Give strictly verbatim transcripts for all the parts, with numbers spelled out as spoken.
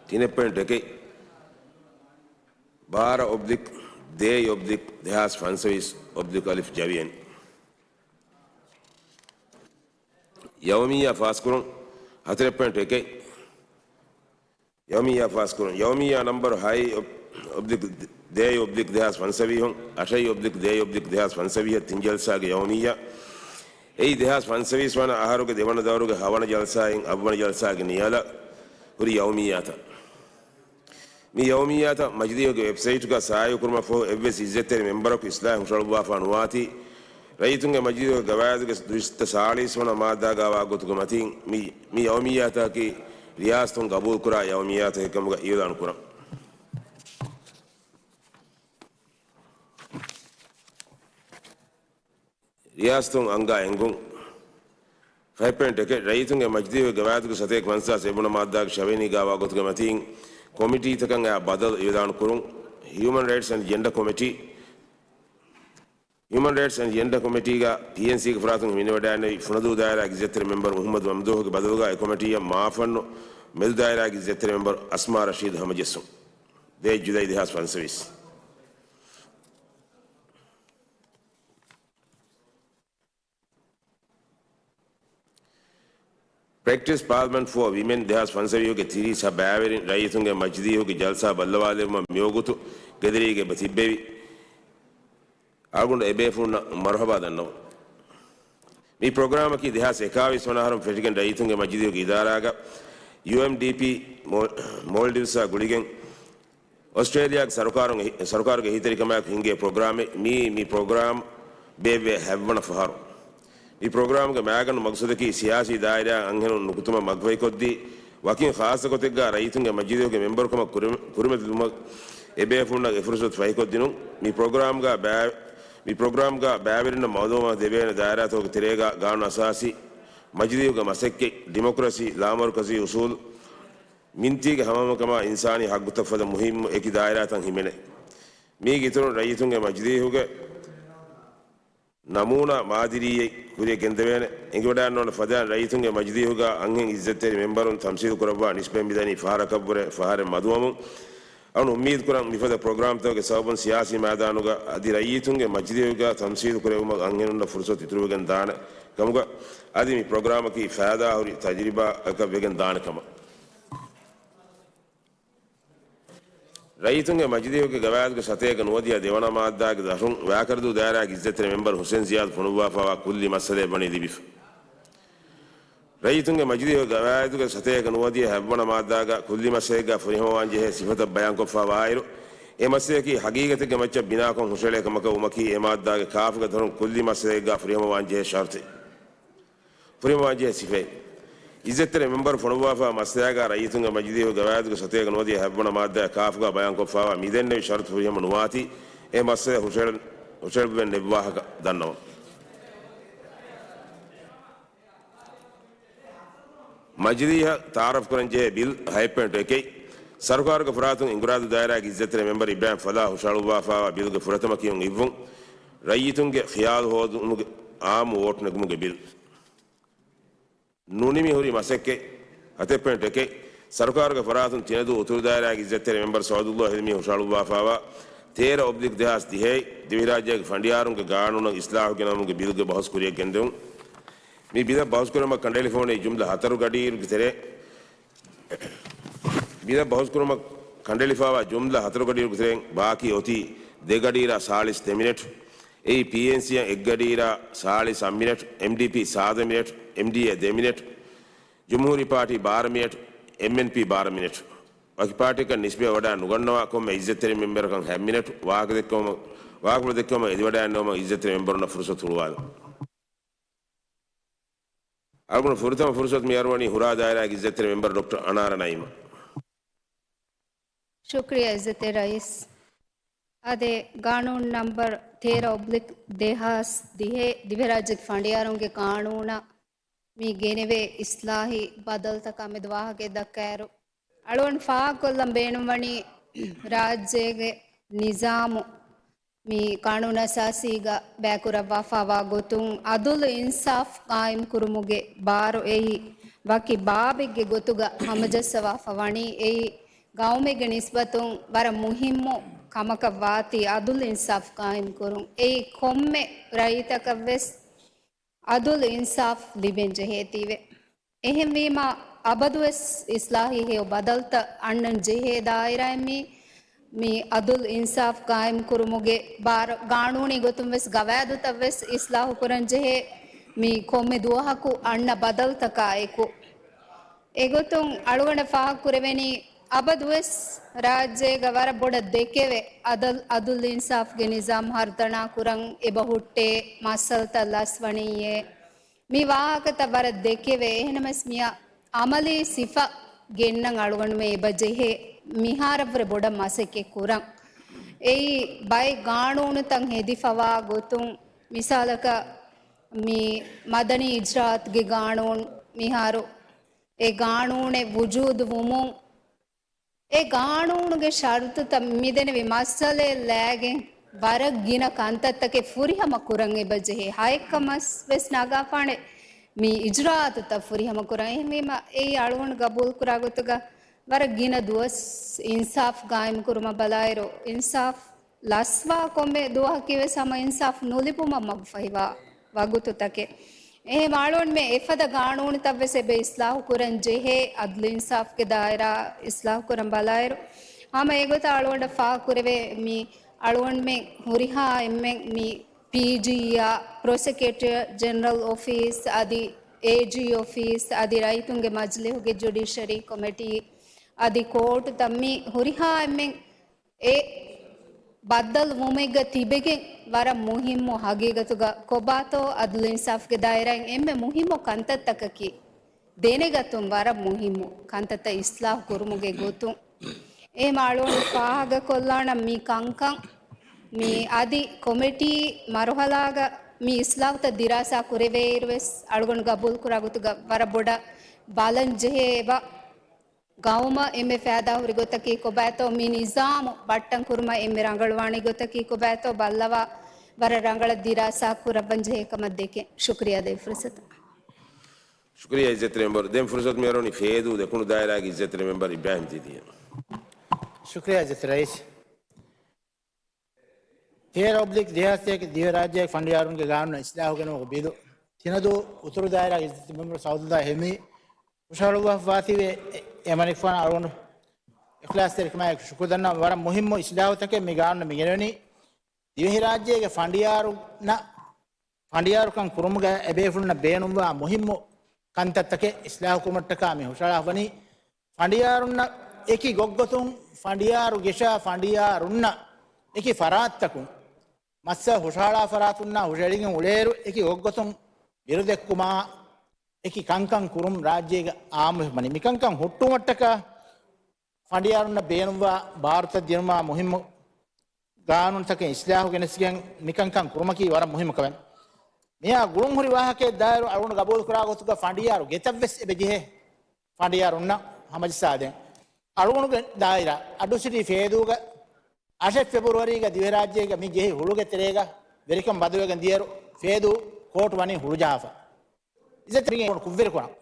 ތިނެއް ޕޮއިންޓް އެކެއް، ބާރަ އޮބްލިކް ދޭއް އޮބްލިކް ދެހާސް ފަންސަވީސް އޮބްލިކް އަލިފް ޖަވިއެން. ޔައުމިއްޔާ ފާސްކުރުން، ހަތަރެއް ޕޮއިންޓް އެކެއް، ޔައުމިއްޔާ ފާސްކުރުން. ޔައުމިއްޔާ ނަމްބަރު ހައެއް އޮބް-، އޮބްލިކް ދޭއް އޮބްލިކް ދެހާސް ފަންސަވީހުން، އަށެއް އޮބްލިކް ދޭއް އޮބްލިކް ދެހާސް ފަންސަވީހަށް ތިން ޖަލްސާގެ ޔައުމިއްޔާ. އެއީ ދެހާސް ފަންސަވީސް ވަނަ އަހަރުގެ ދެވަނަ ދައުރުގެ ހަވަނަ ޖަލްސާއިން އަށްވަނަ ޖަލްސާގެ ނިޔަލަށް ހުރި ޔައުމިއްޔާތައް. މި ޔައުމިއްޔާތައް މަޖިލީހުގެ ވެބްސައިޓުގަ ސާއިވުކުރުމަށްފަހު އެއްވެސް އިއްޒަތްތެރި މެމްބަރަކު އިސްލާހެއް ހުށަހަޅުއްވާފާ ނުވާތީ، ރައްޔިތުންގެ މަޖިލީހުގެ ގަވާއިދުގެ ދުއިސައްތަ ސާޅީސް ވަނަ މާއްދާގަ ވާ ގޮތުގެ މަތީން މި، މި ޔައުމިއްޔާތަކީ ރިޔާސަތުން ގަބޫލުކުރާ ޔައުމިއްޔާތަކެއް ކަމުގަ އިއުލާނު ކުރަން. ރިޔާސަތުން އަންގާ އެންގުން. ފަހެއް ޕޮއިންޓް އެކެއް، ރައްޔިތުންގެ މަޖިލީހުގެ ގަވާއިދުގެ ސަތޭކަ ފަންސާސް އެއްވަނަ މާއްދާގެ ޝަވެނީގާ ވާ ގޮތުގެ މަތީން ކޮމިޓީތަކަށް އައި ބަދަލު އިއުލާނު ކުރުން. ހިއުމަން ރައިޓްސް އެންޑް ޖެންޑަ ކޮމިޓީ، ހިއުމަން ރައިޓްސް އެންޑް ޖެންޑަ ކޮމިޓީގަ ޕީއެންސީގެ ފަރާތުން ހިމެނިވަޑައިގެންނެވި ފުނަދޫ ދާއިރާގެ އިއްޒަތްތެރި މެމްބަރު މުޙައްމަދު މަމްދޫހުގެ ބަދަލުގަ އެ ކޮމިޓީއަށް މާފަންނު މެދު ދާއިރާގެ އިއްޒަތްތެރި މެމްބަރު އަސްމާ ރަޝީދު ހަމަޖެއްސުން. ދޭއް ޖުލައި ދެހާސް ފަންސަވީސް. ޕްރެކްޓިސް ޕާލަމެންޓް ފޯ ވިމެން ދެހާސް ފަންސަވީހުގެ ތިރީސް ހަ ބައިވެރިން ރައްޔިތުންގެ މަޖިލީހުގެ ޖަލްސާ ބައްލަވާލެވުމަށް މިވަގުތު ގެދެރީގެ އެބަ ތިއްބެވި. އަޅުގަނޑު އެބޭފުޅުންނަށް މަރުޙަބާ ދަންނަވަން. މި ޕްރޮގްރާމަކީ ދެހާސް އެކާވީސް ވަނަ އަހަރުން ފެށިގެން ރައްޔިތުންގެ މަޖިލީހުގެ އިދާރާގަ ޔޫއެމްޑީޕީ މޯ-، މޯލްޑިވްސްއާ ގުޅިގެން އޮސްޓްރޭލިޔާގެ ސަރުކާރުން އެހި-، ސަރުކާރުގެ އެހީތެރިކަމާއެކު ހިންގޭ ޕްރޮގްރާމެއް. މިއީ މި ޕްރޮގްރާމް ބޭއްވޭ ހަތްވަނަ ފަހަރު. މި ޕްރޮގްރާމްގެ މައިގަނޑު މަގްސަދަކީ ސިޔާސީ ދާއިރާއަށް އަންހެނުން ނުކުތުމަށް މަގުފަހިކޮށްދީ، ވަކިން ޚާއްޞަ ގޮތެއްގަ ރައްޔިތުންގެ މަޖިލީހުގެ މެމްބަރުކަމަށް ކުރި-، ކުރިމަތިލުމަށް އެބޭފުޅުންނަށް އެ ފުރުސަތު ފަހިކޮށްދިނުން. މި ޕްރޮގްރާމްގަ ބައި-، މި ޕްރޮގްރާމްގަ ބައިވެރިންނަށް މައުލޫމާތު ދެވޭނެ ދާއިރާތަކުގެ ތެރޭގަ ގާނޫނު އަސާސީ، މަޖިލީހުގެ މަސައްކަތް، ޑިމޮކްރަސީ، ލާމަރުކަޒީ އުސޫލު، މިންތީގެ ހަމަހަމަކަމާ އިންސާނީ ހައްގުތައް ފަދަ މުހިއްމު އެކި ދާއިރާތައް ހިމެނޭ. މީގެ އިތުރުން ރައްޔިތުންގެ މަޖިލީހުގެ ނަމޫނާ މާދިރީއެއް ކުރިއަށް ގެންދެވޭނެ. އެނގިވަޑައިގަންނަވާނެ ފަދައިން ރައްޔިތުންގެ މަޖިލީހުގަ އަންހެން އިއްޒަތްތެރި މެމްބަރުން ތަމްސީލު ކުރައްވާ ނިސްބަތް މިދަނީ ފަހަރަކަށްވުރެ ފަހަރެއް މަދުވަމުން. އަޅުން އުއްމީދު ކުރަން މިފަދަ ޕްރޮގްރާމްތަކުގެ ސަބަބުން ސިޔާސީ މައިދާނުގަ އަދި ރައްޔިތުންގެ މަޖިލީހުގަ ތަމްސީލު ކުރެވުމަށް އަންހެނުންނަށް ފުރުސަތު އިތުރުވެގެން ދާނެ ކަމުގަ އަދި މި ޕްރޮގްރާމަކީ ފައިދާހުރި ތަޖުރިބާއަކަށް ވެގެން ދާނެ ކަމަށް. ރައްޔިތުންގެ މަޖިލީހުގެ ގަވާއިދުގެ ސަތޭކަ ނުވަދިހަ ދެވަނަ މާއްދާގެ ދަށުން ވާކަރަދޫ ދާއިރާގެ އިއްޒަތްތެރި މެމްބަރު ހުސެން ޒިޔާދު ފޮނުއްވާފާވާ ކުއްލި މައްސަލައެއް ވަނީ ލިބިފަ. ރައްޔިތުންގެ މަޖިލީހުގެ ގަވާއިދުގެ ސަތޭކަ ނުވަދިހަ ހަތްވަނަ މާއްދާގަ ކުއްލި މައްސަލައެއްގަ ފުރިހަމަވާންޖެހޭ ސިފަތައް ބަޔާންކޮށްފާ ވާއިރު، އެ މައްސަލައަކީ ހަގީގަތެއްގެ މައްޗަށް ބިނާކޮށް ހުށައެޅޭ ކަމަކަށް ވުމަކީ އެ މާއްދާގެ ކާފުގެ ދަށުން ކުއްލި މައްސަލައެއްގަ ފުރިހަމަވާންޖެހޭ ޝަރުތެއް. ފުރިހަމަވާންޖެހޭ ސިފައެއް. އިއްޒަތްތެރި މެމްބަރު ފޮނުއްވާފާ މައްސަލާގާ ރައްޔިތުންގެ މަޖިލީހުގެ ގަވާއިދުގެ ސަތޭކަ ނުވަދިހަ ހަތްވަނަ މާއްދާ ކާފުގާ ބަޔާންކޮށްފާވާ މިދެންނެވި ޝަރުތު ފުރިހަމަ ނުވާތީ، އެ މައްސަލަ ހުށައެޅު-، ހުށައެޅުއްވެން ނެއްވާހަކަ ދަންނަވަން. މަޖިލީހަށް ތައާރަފްކުރަންޖެހޭ ބިލް ހަތް ޕޮއިންޓް އެކެއް، ސަރުކާރުގެ ފަރާތުން އިނގުރާދޫ ދާއިރާގެ އިއްޒަތްތެރި މެމްބަރު އިބްރާހިމް ފަލާހް ހުށަހަޅުއްވާފާވާ ބިލުގެ ފުރަތަމަ ކިޔުން އިއްވުން، ރައްޔިތުންގެ ޚިޔާލު ހޯދުމުގެ އާއްމު ވޯޓް ނެގުމުގެ ބިލް. ނުނިމި ހުރި މަސައްކަތް. ހަތެއް ޕޮއިންޓް އެކެއް، ސަރުކާރުގެ ފަރާތުން ތިނަދޫ އުތުރު ދާއިރާގެ އިއްޒަތްތެރި މެމްބަރު ސައުދުﷲ ހިލްމީ ހުށަހަޅުއްވާފާވާ ތޭރަ އޮބްލިކް ދެހާސް ދިހައި ދިވެހިރާއްޖޭގެ ފަނޑިޔާރުންގެ ގާނޫނަށް އިސްލާހު ގެނައުމުގެ ބިލްގެ ބަހުސް ކުރިއަށް ގެންދެވުން. މި ބިލަށް ބަހުސްކުރުމަށް ކަނޑައެޅިފަ ވަނީ ޖުމްލަ ހަތަރު ގަޑިއިރުގެ ތެރޭ، ބިލަށް ބަހުސްކުރުމަށް ކަނޑައެޅިފާވާ ޖުމްލަ ހަތަރު ގަޑިއިރުގެ ތެރެއިން ބާކީ އޮތީ ދެ ގަޑިއިރާ ސާޅީސް ދެ މިނެޓް. އެއީ ޕީއެންސީއަށް އެއް ގަޑިއިރާ ސާޅީސް އަށް މިނެޓް، އެމްޑީޕީ ސާދަ މިނެޓް، އެމްޑީއޭ ދެ މިނެޓް، ޖުމްހޫރީ ޕާޓީ ބާރަ މިނެޓް، އެމްއެންޕީ ބާރަ މިނެޓް. ވަކި ޕާޓީއަކަށް ނިސްބަތް ވަޑާ ނުގަންނަވާ ކޮންމެ އިއްޒަތްތެރި މެމްބަރަކަށް ހަތް މިނެޓް. ވާހަކަދެއްކުމަށް، ވާހަކަފުޅު ދެއްކުމަށް އެދިވަޑައިގަންނަވުމަށް އިއްޒަތްތެރި މެމްބަރުންނަށް ފުރުސަތު ހުޅުވާލަން. އަޅުގަނޑު ފުރަތަމަ ފުރުސަތު މި އަރުވަނީ ހުރާ ދާއިރާގެ އިއްޒަތްތެރި މެމްބަރު ޑޮކްޓަރ އަނާރަ ނައީމަށް. ޝުކްރިޔާ އިއްޒަތްތެރި ރައީސް. އާދެ، ގާނޫނު ނަމްބަރު ތޭރަ އޮބްލިކް ދެހާސް ދިހައި ދިވެހިރާއްޖޭގެ ފަނޑިޔާރުންގެ ގާނޫނަށް މި ގެނެވޭ އިސްލާހީ ބަދަލުތަކާ މެދު ވާހަކައެއް ދައްކާއިރު، އަޅުގަނޑު ފާހަގަކޮށްލަން ބޭނުންވަނީ ރާއްޖޭގެ ނިޒާމު މި ޤާނޫނުއަސާސީގަ ބައިކުރައްވާފާވާ ގޮތުން އަދުލު އިންސާފް ޤާއިމްކުރުމުގެ ބާރު އެއީ ވަކި ބާބެއްގެ ގޮތުގަ ހަމަޖައްސަވާފަ ވަނީ. އެއީ ގައުމެއްގެ ނިސްބަތުން ވަރަށް މުހިއްމު ކަމަކަށް ވާތީ އަދުލް އިންސާފް ގާއިމް ކުރުން. އެއީ ކޮންމެ ރައްޔިތަކަށް ވެސް އަދުލް އިންސާފް ލިބެން ޖެހޭތީވެ. އެހެންވީމަ، އަބަދުވެސް އިސްލާހީ ހެޔޮ ބަދަލުތައް އަންނަން ޖެހޭ ދާއިރާއެއް މީ، މި އަދުލް އިންސާފް ގާއިމް ކުރުމުގެ ބާރު، ގާނޫނީ ގޮތުން ވެސް ގަވާއިދުތައް ވެސް އިސްލާހު ކުރަން ޖެހޭ މި ކޮންމެ ދުވަހަކު އަންނަ ބަދަލުތަކާ އެކު. އެގޮތުން އަޅުގަނޑަށް ފާހަގަކުރެވެނީ، އަބަދުވެސް ރާއްޖޭގަ ވަރަށް ބޮޑަށް ދެކެވޭ އަދަލް، އަދުލް އިންސާފްގެ ނިޒާމް ހަރުދަނާ ކުރަން އެބަ ހުއްޓޭ މައްސަލަތައް ލަސްވަނީއޭ. މި ވާހަކަތައް ވަރަށް ދެކެވޭ. އެހެނަމަސް މިއަށް އަމަލީ ސިފަ ގެންނަން އަޅުގަނޑުމެން އެބަ ޖެހޭ މިހާރަށްވުރެ ބޮޑަށް މަސައްކަތް ކުރަން. އެއީ ބައެއް ގާނޫނުތައް ހެދިފަވާ ގޮތުން، މިސާލަކަށް މި މަދަނީ އިޖްރާއަތުގެ ގާނޫނު މިހާރު އެ ގާނޫނެއް ވުޖޫދު ވުމުން، އެ ގާނޫނުގެ ޝަރުތުތައް މިދެނެވި މައްސަލައެއް ލައިގެން ވަރަށް ގިނަ ކަންތައްތަކެއް ފުރިހަމަ ކުރަން އެބަ ޖެހޭ. ހައެއްކަމަސް ވެސް ނަގާފާނެ މި އިޖްރާއަތުތައް ފުރިހަމަ ކުރަން. އެހެންވީމަ، އެއީ އަޅުގަނޑު ގަބޫލު ކުރާ ގޮތުގަ ވަރަށް ގިނަ ދުވަސް އިންސާފް ގާއިމް ކުރުމަށް ބަލާއިރު، އިންސާފް ލަސްވާ ކޮންމެ ދުވަހަކީ ވެސް ހަމަ އިންސާފް ނުލިބުމަށް މަގުފަހިވާ ވަގުތުތަކެއް. އެހެން އަޅުގަނޑުމެން އެފަދަ ގާނޫނުތައް ވެސް އެބަ އިސްލާހު ކުރަން ޖެހޭ، އަދުލު އިންސާފްގެ ދާއިރާ އިސްލާހު ކުރަން ބަލާއިރު، ހަމަ އެގޮތަށް އަޅުގަނޑަށް ފާހަގަކުރެވޭ މި އަޅުގަނޑުމެން ހުރިހާ އެންމެން މި ޕީޖީއާ، ޕްރޮސެކިއުޓަރ ޖެނެރަލް އޮފީސް އަދި އޭޖީ އޮފީސް އަދި ރައްޔިތުންގެ މަޖިލިހުގެ ޖުޑިޝަރީ ކޮމިޓީ އަދި ކޯޓުތައް މި ހުރިހާ އެންމެން އެ ބައްދަލުވުމެއްގަ ތިބެގެން ވަރަށް މުހިއްމު ހަގީގަތުގަ ކޮބާތޯ އަދުލު އިންސާފްގެ ދާއިރާއިން އެންމެ މުހިއްމު ކަންތައްތަކަކީ ދެނެގަތުން ވަރަށް މުހިއްމު ކަންތައްތައް އިސްލާހު ކުރުމުގެ ގޮތުން. އެހެން އަޅުގަނޑު ފާހަގަކޮށްލާނަން މި ކަންކަން މި އަދި ކޮމިޓީ މަރުހަލާގަ މި އިސްލާހުތައް ދިރާސާ ކުރެވޭއިރު ވެސް އަޅުގަނޑު ގަބޫލު ކުރާ ގޮތުގަ ވަރަށް ބޮޑަށް ބަލަން ޖެހޭ އެބަ. ގައުމަށް އެންމެ ފައިދާހުރި ގޮތަކީ ކޮބާތޯ، މި ނިޒާމު ބައްޓަން ކުރުމަށް އެންމެ ރަނގަޅުވާނެ ގޮތަކީ ކޮބާތޯ ބައްލަވާ، ވަރަށް ރަނގަޅަށް ދިރާސާ ކުރައްވަން ޖެހޭ ކަމަށް ދެކެން. ޝުކުރިއްޔާ ދޭ ފުރުސަތަށް. ޝުކުރިއްޔާ އިއްޒަތްތެރި މެމްބަރު. ދެން ފުރުސަތު މިއަރުވަނީ ފޭދޫ ދެކުނު ދާއިރާގެ އިއްޒަތްތެރި މެމްބަރު އިބްރާހިމް ދީދީއަށް. ޝުކުރިއްޔާ އިއްޒަތްތެރި ރައީސް. ތޭރަ އޮބްލިކް ދެހާސް ތޭކަ ދިވެހިރާއްޖޭގެ ފަނޑިޔާރުންގެ ގާނޫނަށް އިސްލާހު ގެނުމުގެ ބިލު ތިނަދޫ އުތުރު ދާއިރާގެ އިއްޒަތްތެރި މެމްބަރު ސައުދުލާ ހިލްމީ ހުށަހަޅުއްވާފަ ވާތީވެ، އެ، އެމަނިކުފާނު އަޅުގަނޑު އިޚްލާޞްތެރިކަމާއެކު ޝުކުރު ދަންނަވަން. ވަރަށް މުހިއްމު އިސްލާހުތަކެއް މި ގާނޫނަށް މި ގެނެވެނީ. ދިވެހިރާއްޖޭގެ ފަނޑިޔާރުންނަށް، ފަނޑިޔާރުކަން ކުރުމުގަ އެބޭފުޅުންނަށް ބޭނުންވާ މުހިއްމު ކަންތައްތަކެއް އިސްލާހު ކުރުމަށްޓަކާ މި ހުށަހަޅާފަވަނީ. ފަނޑިޔާރުންނަށް އެކި ގޮށްގޮތުން ފަނޑިޔާރު ގެށާ ފަނޑިޔާރުންނަށް އެކި ފަރާތްތަކުން މައްސަލަ ހުށަހަޅާ ފަރާތުންނާ ހުށަހެޅިގެން އުޅޭއިރު، އެކި ގޮށްގޮތުން ބިރުދެއްކުމާ، އެކި ކަންކަން ކުރުން ރާއްޖޭގަ އާއްމުވެފަވަނީ. މިކަންކަން ހުއްޓުވުމަށްޓަކާ ފަނޑިޔާރުންނަށް ބޭނުންވާ ބާރުތައް ދިނުމާ މުހިއްމު ގާނޫނުތަކެއް އިސްލާހު ގެނެސްގެން މިކަންކަން ކުރުމަކީ ވަރަށް މުހިއްމު ކަމެއް. މިއާ ގުޅުންހުރި ވާހަކައެއް ދާއިރު އަޅުގަނޑު ގަބޫލުކުރާ ގޮތުގަ ފަނޑިޔާރު ގެތައްވެސް އެބަ ޖެހޭ. ފަނޑިޔާރުންނަށް ހަމަޖައްސާދޭން. އަޅުގަނޑުގެ ދާއިރާ އައްޑޫ ސިޓީ ފޭދޫގަ އަށެއް ފެބުރުވަރީގަ ދިވެހިރާއްޖޭގަ މި ޖެހި ހުޅުގެ ތެރޭގަ ވެރިކަން ބަދަލުވެގެން ދިޔައިރު ފޭދޫ ކޯޓު ވަނީ ހުޅުޖަހާފަ. އިއްޒަތްތެރިން ކުށްވެރިކުރަން.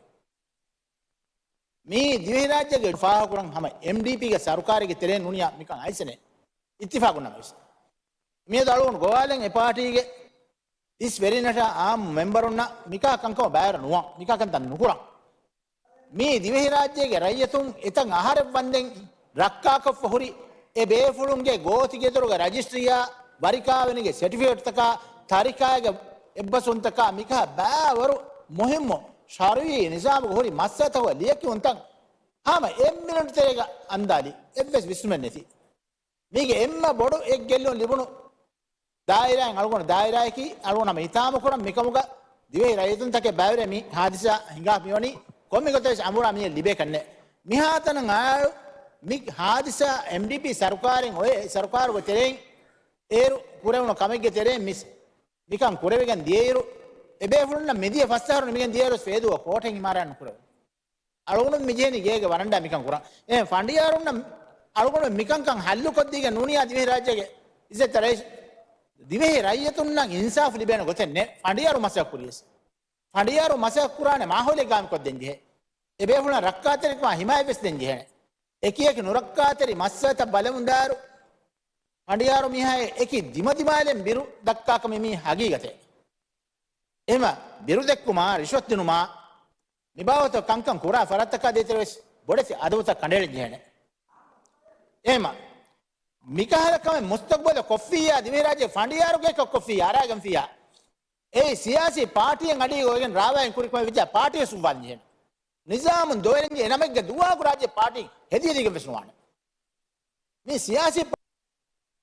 މީ ދިވެހިރާއްޖޭގެ ފާހަގަކުރަން ހަމަ އެމްޑީޕީގެ ސަރުކާރެއްގެ ތެރެއިން ނޫނިއްޔާ މިކަން އައިސެނެ އިއްތިފާގުންނަމަވެސް. މިއަދު އަޅުގަނޑު ގޮވާލަން އެ ޕާޓީގެ އިސް ވެރިންނަށާ އާއްމު މެމްބަރުންނަށް މިކާ ކަންކަމަށް ބައިވެރި ނުވާން، މިކާ ކަންތައް ނުކުރަން. މީ ދިވެހިރާއްޖޭގެ ރައްޔިތުން އެތައް އަހަރެއް ވަންދެން ރައްކާކޮށްފަ ހުރި އެ ބޭފުޅުންގެ ގޯތިގެދޮރުގެ ރަޖިސްޓްރީއާ، ވަރިކާވެނީގެ ސެޓިފިކޭޓްތަކާ، ތަރިކާގެ އެއްބަސްވުންތަކާ މިކަހަ ބައިވަރު މުހިއްމު ޝަރުއީ ނިޒާމުގަ ހުރި މައްސަލަތަކުގެ ލިޔެކިޔުންތައް ހަމަ އެއް މިނެޓު ތެރޭގަ އަންދާލި އެއްވެސް ވިސްނުމެއް ނެތި. މީގެ އެންމެ ބޮޑު އެއްގެއްލުން ލިބުނު ދާއިރާއިން އަޅުގަނޑު ދާއިރާއަކީ، އަޅުގަނޑު ހަމަ ހިތާމަކުރަން މިކަމުގަ ދިވެހި ރައްޔިތުންތަކެއް ބައިވެރި މި ހާދިސާ ހިނގާ މިވަނީ ކޮންމެ ގޮތަށް ވެސް އަނބުރާ މިއެއް ލިބޭކަށްނެ. މިހާތަނަށް އާއިރު މި ހާދިސާ އެމްޑީޕީ ސަރުކާރެއް އޮތް ސަރުކާރުގެ ތެރެއިން އޭރު ކުރެވުނު ކަމެއްގެ ތެރެއިން މިސް މިކަން ކުރެވިގެން ދިޔައިރު، އެބޭފުޅުންނަށް މިދިޔަ ފަސް އަހަރު ނިމިގެން ދިޔައިރު ފޭދޫއަށް ކޯޓެއް އިމާރާތް ނުކުރެވުނު. އަޅުގަނޑު މިޖެހެނީ ގޭގެ ވަރަންޑާ މިކަން ކުރަން. އެ ފަނޑިޔާރުންނަށް އަޅުގަނޑު މިކަންކަން ހައްލުކޮށްދީގެން ނޫނިއްޔާ ދިވެހިރާއްޖޭގެ އިއްޒަތް ރައީސް، ދިވެހި ރައްޔިތުންނަށް އިންސާފު ލިބޭނެ ގޮތެއް ނެތް. ފަނޑިޔާރު މަސައްކަތް ކުރިޔަސް. ފަނޑިޔާރު މަސައްކަތް ކުރާނެ މާހައުލެއް ގާއިމްކޮށްދޭން ޖެހޭ. އެ ބޭފުޅުން ރައްކާތެރިކަމާ ހިމާޔަތްވެސް ދޭން ޖެހޭނެ. އެކިއެކި ނުރައްކާތެރި މައްސަލަތައް ބަލަމުންދާއިރު، ފަނޑިޔާރު މީހާއެއް އެކި ދިމަދިމާލެން ބިރު ދައްކާކަމެއް މީ ހަގީގަތެއް. އެހެމަ ބިރު ދެއްކުމާ، ރިޝްވަތް ދިނުމާ، މިބާވަތަށް ކަންކަން ކުރާ ފަރާތްތަކާ ދޭތެރެވެސް ބޮޑެތި އަދަބުތައް ކަނޑައެޅި ޖެހޭނެ. އެހެމަ މިކަހަލަ ކަމެއް މުސްތަގްބަލަށް ކޮށްފިއްޔާ، ދިވެހިރާއްޖޭގެ ފަނޑިޔާރުގެ ކޮށްފިއްޔާ، އަރާގެންފިއްޔާ، އެއީ ސިޔާސީ ޕާޓީއެއް އަޑީގަ އޮވެގެން ރާވާއިން ކުރިކަމެއް ވެއްޖާ ޕާޓީވެސް އުއްވާލަން ޖެހޭނެ. ނިޒާމުން ދޮވެލަންޖެހޭ ނަމެއްގެ ދުވާކު ރާއްޖެ ޕާޓީ ހެދިހެދިގެން ވެސް ނުވާނެ. މި ސިޔާސީ ޕާޓީ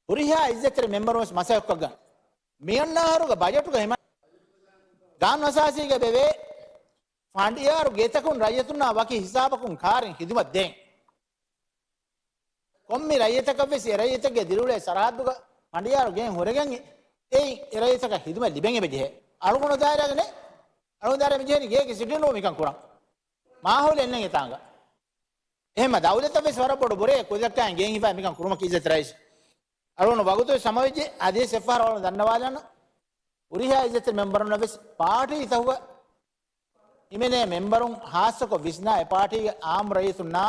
ހުރިހާ އިއްޒަތްތެރި މެމްބަރުން ވެސް މަސައްކަތްކޮށްގަން، މިއަންނަ އަހަރުގެ ބަޖެޓުގަ ހިމަ ގާނޫނުއަސާސީގަ ވެވޭ ފަނޑިޔާރު ގެތަކުން ރައްޔިތުންނާ ވަކި ހިސާބަކުން ކާރިން ހިދުމަތް ދޭން. ކޮންމެ ރައްޔިތަކަށްވެސް އެ ރައްޔިތެއްގެ ދިރިއުޅޭ ސަރަހައްދުގަ ފަނޑިޔާރު ގެއިން ހުރެގެން އެއިން އެ ރައްޔިތަކަށް ހިދުމަތް ލިބެން އެބަޖެހޭ. އަޅުގަނޑު ދާއިރާގަ ނެތް. އަޅުގަނޑު ދާއިރާ މިޖެހެނީ ގޭގެ ސިޓިންރޫމް މިކަން ކުރަން. މާހައުލެއް ނެތް އެތާނގަ. އެހެމަ ދައުލަތަށްވެސް ވަރަށް ބޮޑު ބުރައެއް ކުދިރައްކާއިން ގެއިން ހިފާ މިކަން ކުރުމަކީ އިއްޒަތް ރައީސް. އަޅުގަނޑު ވަގުތުވެސް ހަމަވެއްޖެ. އަދިވެސް އެއްފަހަރު އަޅުގަނޑު ދަންނަވާލާނަން. ހުރިހާ އިއްޒަތްތެރި މެމްބަރުންނަށްވެސް ޕާޓީ ތަހުގަ ހިމެނޭ މެމްބަރުން ހާއްސަކޮށް ވިސްނާ އެ ޕާޓީގެ އާއްމު ރައްޔިތުންނާ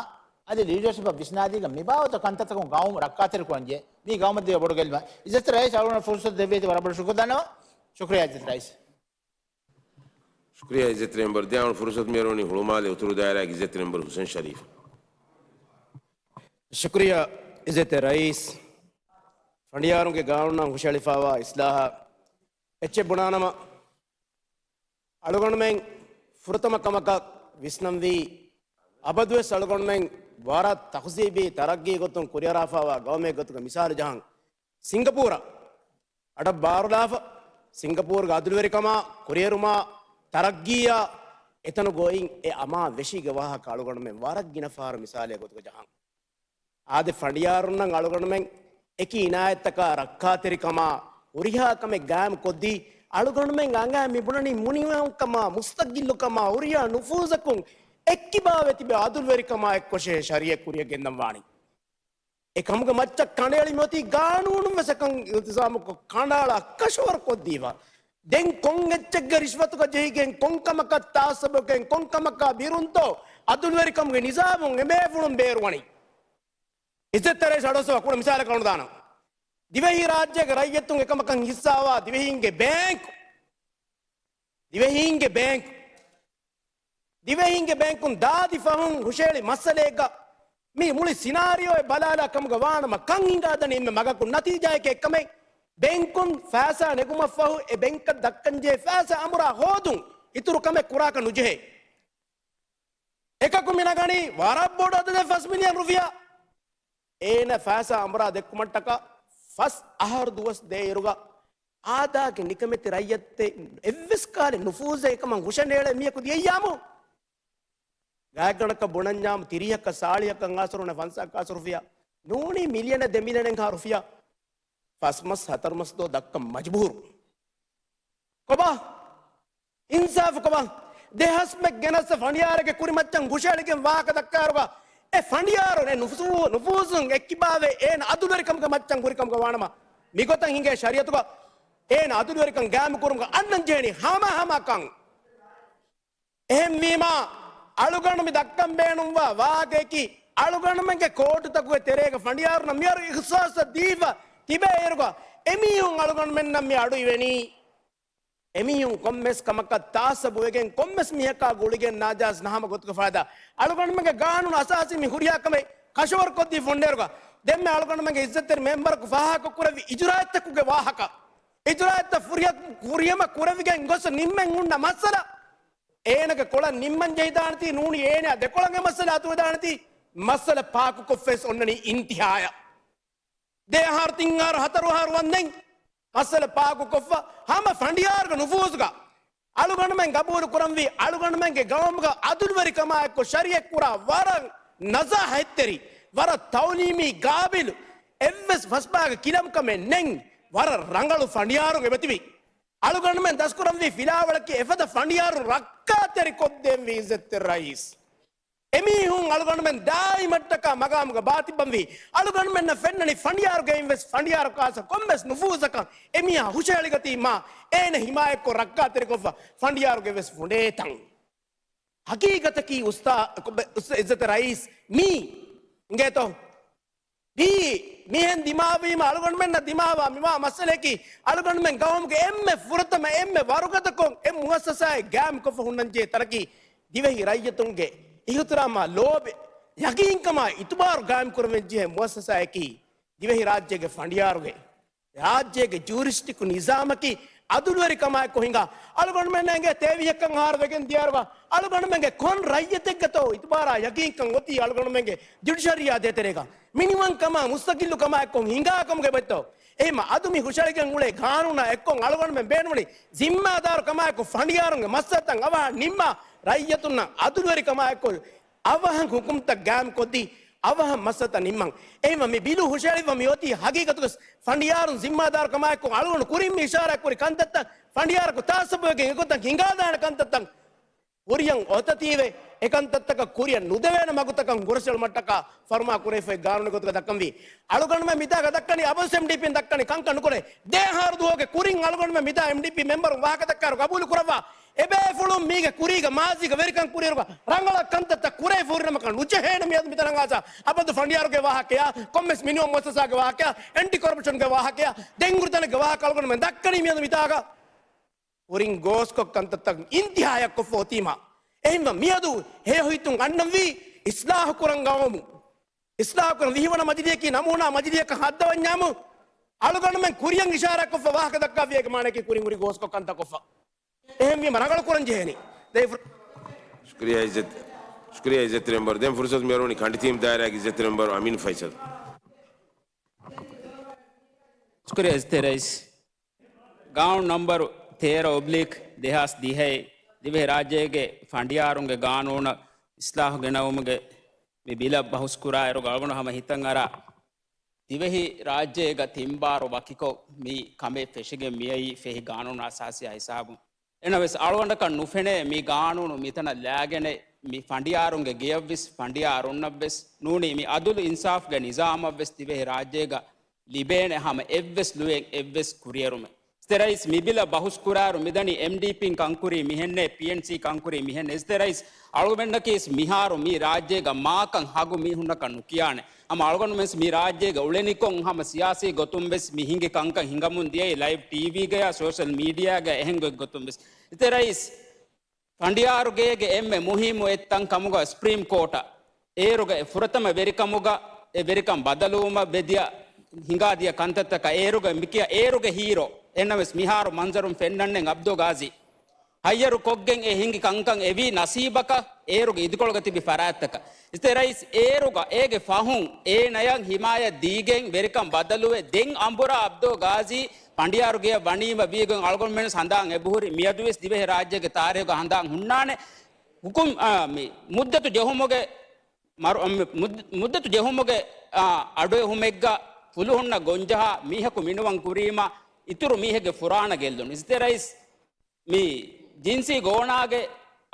އަދި ލީޑަރޝިޕަށް ވިސްނާދީގެން މިބާވަތު ކަންތައްތަކުން ގައުމު ރައްކާތެރިކުރަންޖެހޭ. މީ ގައުމަށް ދޭ ބޮޑު ގެއްލުމެއް. އިއްޒަތްތެރި ރައީސް އަޅުގަނޑަށް ފުރުސަތު ދެއްވީތީ ވަރަށް ބޮޑަށް ޝުކުރު ދަންނަވަން. ޝުކުރިއްޔާ އިއްޒަތްތެރި ރައީސް. ޝުކުރިއްޔާ އިއްޒަތްތެރި މެމްބަރު. ދެން އަޅުގަނޑު ފުރުސަތު މިއަރުވަނީ ހުޅުމާލެ އުތުރު ދާއިރާގެ އިއްޒަތްތެރި މެމްބަރު ހުސެން ޝަރީފަށް. ޝުކުރިއްޔާ އިއްޒަތްތެރި ރައީސް. ފަނޑިޔާރުންގެ ގާނޫނާ ހުށައެޅިފައިވާ އިސްލާހާ އެއްޗެއް ބުނާނަމަ، އަޅުގަނޑުމެން ފުރަތަމަ ކަމަކަށް ވިސްނަންވީ، އަބަދުވެސް އަޅުގަނޑުމެން ވަރަށް ތަހުޒީބީ ތަރައްގީ ގޮތުން ކުރިއަރާފައިވާ ގައުމެއް ގޮތުގަ މިސާލު ޖަހަން. ސިންގަޕޫރަށް އަޑަށް ބާރުލާފަ، ސިންގަޕޫރުގެ އަދުލުވެރިކަމާ، ކުރިއެރުމާ، ތަރައްގީއާ، އެތަނުގައި އެ އަމާ ވެށީގެ ވާހަކަ އަޅުގަނޑުމެން ވަރަށް ގިނަ ފަހަރު މިސާލެއް ގޮތުގަ ޖަހަން. އާދެ، ފަނޑިޔާރުންނަށް އަޅުގަނޑުމެން އެކި އިނާޔަތްތަކާ ރައްކާތެރިކަމާ ހުރިހާ ކަމެއް ގާއިމް ކޮށްދީ، އަޅުގަނޑުމެން އަނގައި މި ބުނަނީ މުނިވަންކަމާ، މުސްތަގިއްލުކަމާ، ހުރިހާ ނުފޫޒަކުން އެއްކިބާވެ ތިބެ އަދުލުވެރިކަމާ އެއްކޮށޭ ޝަރީއަތް ކުރިއަށް ގެންދަން ވާނީ. އެކަމުގެ މައްޗަށް ކަނޑައެޅި މިއޮތީ ގާނޫނުން ވެސް އެކަން އިލްތިޒާމުކޮށް ކަނޑައަޅާ ކަށަވަރު ކޮށްދީފަ. ދެން ކޮން އެއްޗެއްގެ ރިޝްވަތުގަ ޖެހިގެން، ކޮން ކަމަކަށް ތާއްސަބުވެގެން، ކޮން ކަމަކާ ބިރުންތޯ އަދުލުވެރިކަމުގެ ނިޒާމުން އެބޭފުޅުން ބޭރުވަނީ؟ އިއްޒަތްތެރި ރައީސް އަޑުއައްސަވާ ކުޑަ މިސާލަކަށް އަޅުގަނޑު ދާނަން. ދިވެހި ރާއްޖޭގެ ރައްޔިތުން އެކަމަކަށް ހިއްސާވާ ދިވެހީންގެ ބޭންކު، ދިވެހީންގެ ބޭންކު، ދިވެހީންގެ ބޭންކުން ދާދި ފަހުން ހުށައެޅި މައްސަލައެއްގަ މި މުޅި ސިނާރިއޯއެއް ބަލާލާ ކަމުގަ ވާނަމަ، ކަން ހިނގާދަނީ އެންމެ މަގަކުން. ނަތީޖާއަކީ އެއްކަމެއް، ބޭންކުން ފައިސާ ނެގުމަށްފަހު އެ ބޭންކަށް ދައްކަންޖެހޭ ފައިސާ އަނބުރާ ހޯދުން އިތުރު ކަމެއް ކުރާކަށް ނުޖެހޭ. އެކަކު މި ނަގަނީ ވަރަށް ބޮޑު އަދަދެއް، ފަސް މިލިއަން ރުފިޔާ. އޭނަ ފައިސާ އަނބުރާ ދެއްކުމަށްޓަކާ ފަސް އަހަރު ދުވަސް ދޭއިރުގަ އާދާގެ ނިކަމެތި ރައްޔަތެއް އެއްވެސް ކާލެއް ނުފޫޒެއް އެކަމަށް ހުށަނޭޅޭ މީހަކު ދިޔައްޔާމު. ގާތްގަނޑަކަށް ބުނަންޏާމު ތިރީހަކަށް ސާޅީހަކަށް އާސަރު ނެ ފަންސާހަކަށް އާސަރު ރުފިޔާ. ނޫނީ މިލިއަނެއް ދެ މިލިއަނެއްހާ ރުފިޔާ. ފަސް މަސް ހަތަރު މަސް ދޯ ދައްކަން މަޖުބޫރު. ކޮބާ؟ އިންސާފު ކޮބާ؟ ދެހަސް މެ ގެނަސް ފަނޑިޔާރެއްގެ ކުރިމައްޗަށް ހުށައެޅިގެން ވާހަކަ ދައްކާއިރުގަ، އެ ފަނޑިޔާރު އެ ނުފޫ-، ނުފޫޒުން އެއްކިބާވެ އޭނަ އަދުލުވެރިކަމުގެ މައްޗަށް ހުރިކަމުގަ ވާނަމަ، މިގޮތަށް ހިނގޭ ޝަރީއަތުގަ އޭނަ އަދުލުވެރިކަން ގާއިމުކުރުމުގަ އަންނަން ޖެހެނީ ހަމަ ހަމަ ކަން. އެހެންވީމާ، އަޅުގަނޑު މި ދައްކަން ބޭނުންވާ ވާހަކަޔަކީ، އަޅުގަނޑުމެންގެ ކޯޓުތަކުގެ ތެރޭގަ ފަނޑިޔާރުންނަށް މިހާރު އިހްސާސްތައް ދީފަ ތިބޭ އިރުގަ، އެމީހުން އަޅުގަނޑުމެންނަށް މި އަޑު އިވެނީ. އެމީހުން ކޮންމެސް ކަމަކަށް ތާއްސަބުވެގެން، ކޮންމެސް މީހަކާ ގުޅިގެން ނާޖާއިޒް ނަހަމަ ގޮތުގަ ފައިދާ. އަޅުގަނޑުމެންގެ ގާނޫނު އަސާސީ މި ހުރިހާ ކަމެއް ކަށަވަރުކޮށްދީ ފުނޑޭރުގަ، ދެންމެ އަޅުގަނޑުމެންގެ އިއްޒަތްތެރި މެމްބަރަކު ފާހަގަކުރެއްވި އިޖުރާއަތްތަކުގެ ވާހަކަ، އިޖުރާއަތްތައް ފުރިހަ-، ފުރިހަމަ ކުރެވިގެން ގޮސް ނިންމެން ހުންނަ މައްސަލަ، އޭނަގެ ކޮޅަށް ނިންމަން ޖެހިދާނެތީ، ނޫނީ އޭނަ ދެކޮޅަށް އެ މައްސަލަ އަތުވެދާނެތީ، މައްސަލަ ފާކުކޮށްފައިސް އޮންނަނީ އިންތިހާޔަށް. ދެ އަހަރު، ތިން އަހަރު، ހަތަރު އަހަރު ވަންދެން މައްސަލަ ފާކުކޮށްފަ، ހަމަ ފަނޑިޔާރުގެ ނުފޫޒުގަ އަޅުގަނޑުމެން ގަބޫލު ކުރަންވީ، އަޅުގަނޑުމެންގެ ގައުމުގަ އަދުލުވެރިކަމާއެއްކޮށް ޝަރީއަތް ކުރާ ވަރަށް ނަޒާހަތްތެރި، ވަރަށް ތައުލީމީ ގާބިލު، އެއްވެސް ފަސްބާގެ ކިލަންކަމެއް ނެތް، ވަރަށް ރަނގަޅު ފަނޑިޔާރުން އެބަތިބި. އަޅުގަނޑުމެން ދަސްކުރަންވީ ފިލާވަޅަކީ އެފަދަ ފަނޑިޔާރުން ރައްކާތެރިކޮށްދޭންވީ އިއްޒަތްތެރި ރައީސް. އެމީހުން އަޅުގަނޑުމެން ދާއިމަށްޓަކާ މަގާމުގަ ބާތިއްބަންވީ. އަޅުގަނޑުމެންނަށް ފެންނަނީ ފަނޑިޔާރުގައިން ވެސް ފަނޑިޔާރަކާސް ކޮންމެސް ނުފޫޒަކަށް އެމީހާ ހުށަހެޅިގަތީމާ، އޭނަ ހިމާޔަތްކޮށް ރައްކާތެރިކޮށްފަ ފަނޑިޔާރުގެ ވެސް ފުނޑޭތަން. ހަގީގަތަކީ އުސްތާ-، އުސް-، އިއްޒަތް ރައީސް، މީ އިނގޭތޯ؟ މި މިހެން ދިމާވީމަ އަޅުގަނޑުމެންނަށް ދިމާވާ މިވާ މައްސަލަޔަކީ، އަޅުގަނޑުމެން ގައުމުގެ އެންމެ ފުރަތަމަ އެންމެ ވަރުގަދަކޮށް އެ މުއައްސަސާއެއް ގާއިމްކޮށްފަ ހުންނަންޖެހޭ ތަނަކީ، ދިވެހި ރައްޔިތުންގެ އިހުތިރާމާ ލޯބި، ޔަގީންކަމާ އިތުބާރު ގާއިމްކުރަންވެއްޖެހޭ މުއައްސަސާއަކީ، ދިވެހިރާއްޖޭގެ ފަނޑިޔާރުގެ ރާއްޖޭގެ ޖޫރިސްޓިކް ނިޒާމަކީ އަދުލުވެރިކަމާއެކު ހިނގާ، އަޅުގަނޑުމެންނަށް އެނގޭ ތޭވީހަކަށް އަހަރު ވެގެން ދިޔައިރުވާ، އަޅުގަނޑުމެންގެ ކޮން ރައްޔިތެއްގެތޯ އިތުބާރާ ޔަގީންކަން އޮތީ އަޅުގަނޑުމެންގެ ޖުޑިޝަރީއާ ދޭތެރޭގަ މިނިވަންކަމާ މުސްތަގިއްލުކަމާއެކު ހިނގާ ކަމުގެ ބައްތޯ. އެހެމަ އަދު މި ހުށައެޅިގެން އުޅޭ ގާނޫނާ އެއްކޮށް އަޅުގަނޑުމެން ބޭނުންވަނީ ޒިންމާދާރު ކަމާއެކު ފަނޑިޔާރުންގެ މައްސަލަތައް އަވަހަށް ނިންމާ، ރައްޔިތުންނަށް އަދުލުވެރިކަމާއެކު އަވަހަށް ހުކުމްތައް ގާއިމްކޮށްދީ، އަވަހަށް މައްސަލަތައް ނިންމަން. އެހެންވެ، މި ބިލު ހުށައެޅިއްވަ މި އޮތީ ހަގީގަތުގަ ފަނޑިޔާރުން ޒިންމާދާރުކަމާއެކު އަޅުގަނޑު ކުރިން މި އިޝާރާތްކުރި ކަންތައްތައް، ފަނޑިޔާރަކު ތާއްސަބުވެގެން އެގޮތަށް ހިނގާދާނެ ކަންތައްތައް ކުރިއަށް އޮތަތީވެ، އެކަންތައްތަކަށް ކުރިއަށް ނުދެވޭނެ މަގުތަކަށް ހުރަސްއެޅުމަށްޓަކާ ފަރުމާ ކުރެވިފައި ގާނޫނުގެ ގޮތުގަ ދައްކަންވީ. އަޅުގަނޑުމެން މިތާގަ ދައްކަނީ އަބަދު އެމްޑީޕީން ދައްކަނީ ކަންކަން ނުކުރޭ. ދެއަހަރު ދުވަހުގެ ކުރިން އަޅުގަނޑުމެން މިތާ އެމްޑީޕީ މެމްބަރުން ވާހަކަ ދައްކާއިރު ގަބޫލު ކުރައްވާ، އެބޭފުޅުން މީގެ ކުރީގަ މާޒީގަ ވެރިކަން ކުރިއިރުގަ ރަނގަޅަށް ކަންތައްތައް ކުރެވިފަ ހުރިނަމަކަށް ނުޖެހޭނެ މިއަދު މިތަނަށް އާސާ. އަބަދު ފަނޑިޔާރުގެ ވާހަކަޔާ، ކޮންމެސް މިނިވަން މުއައްސަސާގެ ވާހަކަޔާ، އެންޓި ކޮރަޕްޝަންގެ ވާހަކަޔާ، ދެން ހުރިތަނެއްގެ ވާހަކަ އަޅުގަނޑުމެން ދައްކަނީ މިއަދު މިތާގަ. ކުރިން ގޯސްކޮށް ކަންތައްތައް އިންތިހާޔަށް ކޮށްފަ އޮތީމާ. އެހެންވެ މިއަދު ހެޔޮހިތުން އަންނަންވީ އިސްލާހު ކުރަން ގައުމު. އިސްލާހު ކުރަން ވިހިވަނަ މަޖިލީހަކީ ނަމޫނާ މަޖިލީހަކަށް ހައްދަވަންޏާމު، އަޅުގަނޑުމެން ކުރިއަށް އިޝާރާތްކޮށްފަ ވާހަކަ ދައްކާފި އޭގެ މާނައަކީ ކުރިން ހުރި ގޯސްކޮށް ކަންތައް ކޮށްފަ. އެހެންވީމަ ރަނގަޅު ކުރަން ޖެހޭނީ. ދެން ފުރ- ޝުކުރިއްޔާ އިއްޒަތް، ޝުކުރިއްޔާ އިއްޒަތްތެރި މެމްބަރު. ދެން ފުރުސަތު މިއަރުވަނީ ކަނޑިތީމް ދާއިރާގެ އިއްޒަތްތެރި މެމްބަރު އަމީން ފައިސަލް. ޝުކުރިއްޔާ އިއްޒަތްތެރި ރައީސް. ގާނޫނު ނަމްބަރު ތޭރަ އޮބްލީކް ދެހާސް ދިހައި ދިވެހި ރާއްޖޭގެ ފަނޑިޔާރުންގެ ގާނޫނަށް އިސްލާހު ގެނައުމުގެ މި ބިލަށް ބަހުސް ކުރާއިރު އަޅުގަނޑު ހަމަ ހިތަށް އަރާ، ދިވެހި ރާއްޖޭގަ ތިން ބާރު ވަކިކޮށް މި ކަމެއް ފެށިގެން މިއައީ ފެހި ގާނޫނާ އަސާސީއާ ހިސާބުން. އެނަވެސް އަޅުގަނޑަކަށް ނުފެނޭ މި ގާނޫނު މިތަނަށް ލާގެނެއް މި ފަނޑިޔާރުންގެ ގެޔަށްވެސް ފަނޑިޔާރުންނަށްވެސް ނޫނީ މި އަދުލު އިންސާފްގެ ނިޒާމަށްވެސް ދިވެހި ރާއްޖޭގަ ލިބޭނެ ހަމަ އެއްވެސް ލުޔެއް އެއްވެސް ކުރިއެރުމެއް. އިއްޒަތްތެރި ރައީސް މި ބިލަށް ބަހުސް ކުރާއިރު މިދަނީ އެމްޑީޕީން ކަންކުރީ މިހެންނޭ، ޕީއެންސީ ކަންކުރީ މިހެން. އިއްޒަތްތެރި ރައީސް އަޅުގަނޑަކީސް މިހާރު މި ރާއްޖޭގަ މާކަން ހަގު މީހުންނަކަށް ނުކިޔާނެ. ހަމަ އަޅުގަނޑުމެންސް މި ރާއްޖޭގަ އުޅެނިކޮށް ހަމަ ސިޔާސީ ގޮތުން ވެސް މި ހިނގި ކަންކަން ހިނގަމުން ދިޔައީ ލައިވް ޓީވީގަޔާ ސޯޝަލް މީޑިއާގަ އެހެން ގޮތް ގޮތުން ވެސް. އިއްޒަތްތެރި ރައީސް ފަނޑިޔާރުގޭގެ އެންމެ މުހިއްމު އެއްތަން ކަމުގަ ސްޕްރީމް ކޯޓަށް އޭރުގެ ފުރަތަމަ ވެރިކަމުގަ އެ ވެރިކަން ބަދަލުވުމަށް ވެދިޔަ ހިނގާދިޔަ ކަންތައްތަކަށް އޭރުގެ މިކިޔާ އޭރުގެ ހީރޯ. އެންނަވެސް މިހާރު މަންޒަރުން ފެންނަންނެން އަބްދުލް ގާޒީ ހައްޔަރު ކޮށްގެން އެ ހިނގި ކަންކަން އެވީ ނަސީބަކަށް އޭރުގެ އިދިކޮޅުގަ ތިބި ފަރާތްތަކަށް. އިއްޒަތްތެރި ރައީސް އޭރުގަ އޭގެ ފަހުން އޭނަޔަށް ހިމާޔަތް ދީގެން ވެރިކަން ބަދަލުވެ ދެން އަނބުރާ އަބްދުލް ގާޒީ ފަނޑިޔާރުގެޔަށް ވަނީމަ ވީގޮތް އަޅުގަނޑުމެންވެސް ހަނދާން އެބަހުރި. މިއަދުވެސް ދިވެހި ރާއްޖޭގެ ތާރީހުގަ ހަނދާން ހުންނާނެ. ހުކުމް، އާ، މި މުއްދަތު ޖެހުމުގެ މަރު-، މި މުއްދ-، މުއްދަތު ޖެހުމުގެ، އާ، އަޑުއެހުމެއްގަ ފުލުހުންނަށް ގޮންޖަހާ މީހަކު މިނިވަން ކުރީމަ އިތުރު މީހެއްގެ ފުރާނަ ގެއްލުނު. އިއްޒަތްތެރި ރައީސް މި ޖިންސީ ގޯނާގެ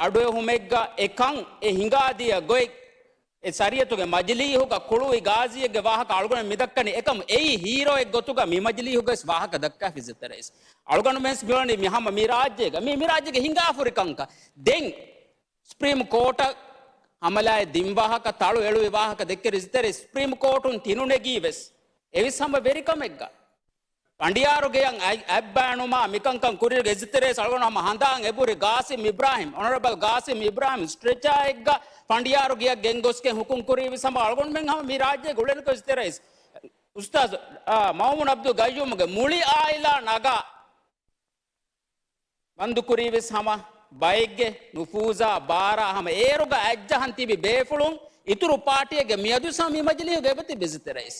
އަޑުއެހުމެއްގަ އެ ކަން އެ ހިނގާދިޔަ ގޮތް އެ ޝަރީއަތުގެ މަޖިލީހުގަ ކުޅުވި ގާޒީއެއްގެ ވާހަކަ އަޅުގަނޑު މިދައްކަނީ އެކަމު އެއީ ހީރޯއެއް ގޮތުގަ މި މަޖިލީހުގައިސް ވާހަކަ ދައްކާފި އިއްޒަތްތެރި ރައީސް. އަޅުގަނޑުމެންސް މިއުޅެނީ މި ހަމަ މި ރާއްޖޭގަ މި، މި ރާއްޖޭގެ ހިނގާފުރި ކަންކަން. ދެން ސްޕްރީމް ކޯޓަށް ހަމަލާއެއް ދިން ވާހަކަ، ތަޅު އެޅުވި ވާހަކަ ދެއްކެ އިއްޒަތްތެރި ސްޕްރީމް ކޯޓުން ތިނުނެގީ ވެސް އެވިސް ހަމަ ވެރިކަމެއްގަ. ފަނޑިޔާރު ގެޔަށް އަތް-، އަތްބާނުމާ މިކަންކަން ކުރިއިރުގެ އިއްޒަތްތެރި ރައީސް އަޅުގަނޑު ހަމަ ހަނދާން އެބުރި ގާސިމް އިބްރާހިމް، އޮނަރަބަލް ގާސިމް އިބްރާހިމް ސްޓްރެޗާއެއްގަ ފަނޑިޔާރު ގެޔަށް ގެންގޮސްގެން ހުކުމް ކުރީ ވެސް ހަމަ އަޅުގަނޑުމެން ހަމަ މި ރާއްޖޭގެ އުޅެނިކޮށް އިއްޒަތްތެރި ރައީސް އުސްތާޒް، އާ، މައުމޫން އަބްދުލް ގައްޔޫމްގެ މުޅި އާއިލާ ނަގާ ބަންދުކުރީ ވެސް ހަމަ ބައެއްގެ ނުފޫޒާ ބާރާ ހަމަ އޭރުގަ އަތްޖަހަން ތިބި ބޭފުޅުން އިތުރު ޕާޓީއެއްގެ މިއަދު ސަމި މަޖިލީހުގަ އެބަތިބި އިއްޒަތްތެރި ރައީސް.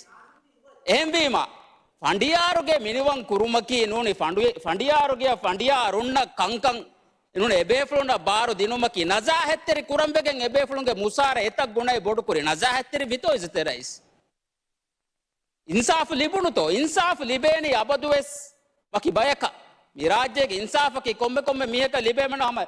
އެހެންވީމަ، ފަނޑިޔާރުގެ މިނިވަން ކުރުމަކީ ނޫނީ ފަނޑު-، ފަނޑިޔާރުގެ ފަނޑިޔާރުންނަށް ކަންކަން ނޫނީ އެބޭފުޅުންނަށް ބާރު ދިނުމަކީ ނަޒާހަތްތެރި ކުރަންވެގެން އެބޭފުޅުންގެ މުސާރަ އެތައް ގުނައެއް ބޮޑުކުރި ނަޒާހަތްތެރި ވިތޯ އިއްޒަތްތެރި ރައީސް. އިންސާފު ލިބުނުތޯ؟ އިންސާފު ލިބޭނީ އަބަދުވެސް ވަކި ބަޔަކަށް. މި ރާއްޖޭގެ އިންސާފަކީ ކޮންމެ ކޮންމެ މީހަކަށް ލިބޭމެން ހަމަ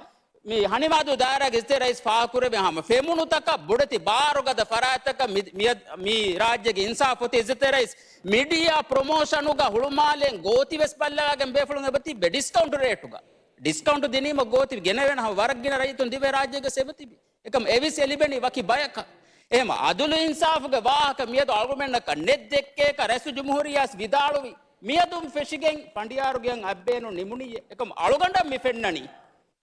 މި ހަނިމާދޫ ދާއިރާގެ އިއްޒަތްތެރި ރައީސް ފާހަގަކުރެއްވި ހަމަ ފެމުނުތަކަށް ބޮޑެތި ބާރުގަދަ ފަރާތްތަކަށް މި، މި، މި ރާއްޖޭގެ އިންސާފު އޮތީ އިއްޒަތްތެރި ރައީސް. މިޑިއާ ޕްރޮމޯޝަނުގަ ހުޅުމާލެން ގޯތިވެސް ބައްލަވާގެން ބޭފުޅުން އެބަތިބެ ޑިސްކައުންޓް ރޭޓުގަ. ޑިސްކައުންޓް ދިނީމަ ގޯތި ގެނެވޭނެ ހަމަ ވަރަށް ގިނަ ރައްޔިތުން ދިވެހި ރާއްޖޭގަ އެބަތިބި. އެކަމް އެވިސް އެ ލިބެނީ ވަކި ބަޔަކަށް. އެހެމަ އަދުލު އިންސާފުގެ ވާހަކަ މިއަދު އަޅުގަނޑަށް ނެތް ދެއްކޭކަށް ރައީސުލްޖުމްހޫރިއްޔާ ވިދާޅުވި. މިއަދުން ފެށިގެން ފަނޑިޔާރުގެއަށް އައްބޭނުން ނިމުނީއޭ. އެކަމަ އަޅުގަނޑަށް މި ފެންނަނީ،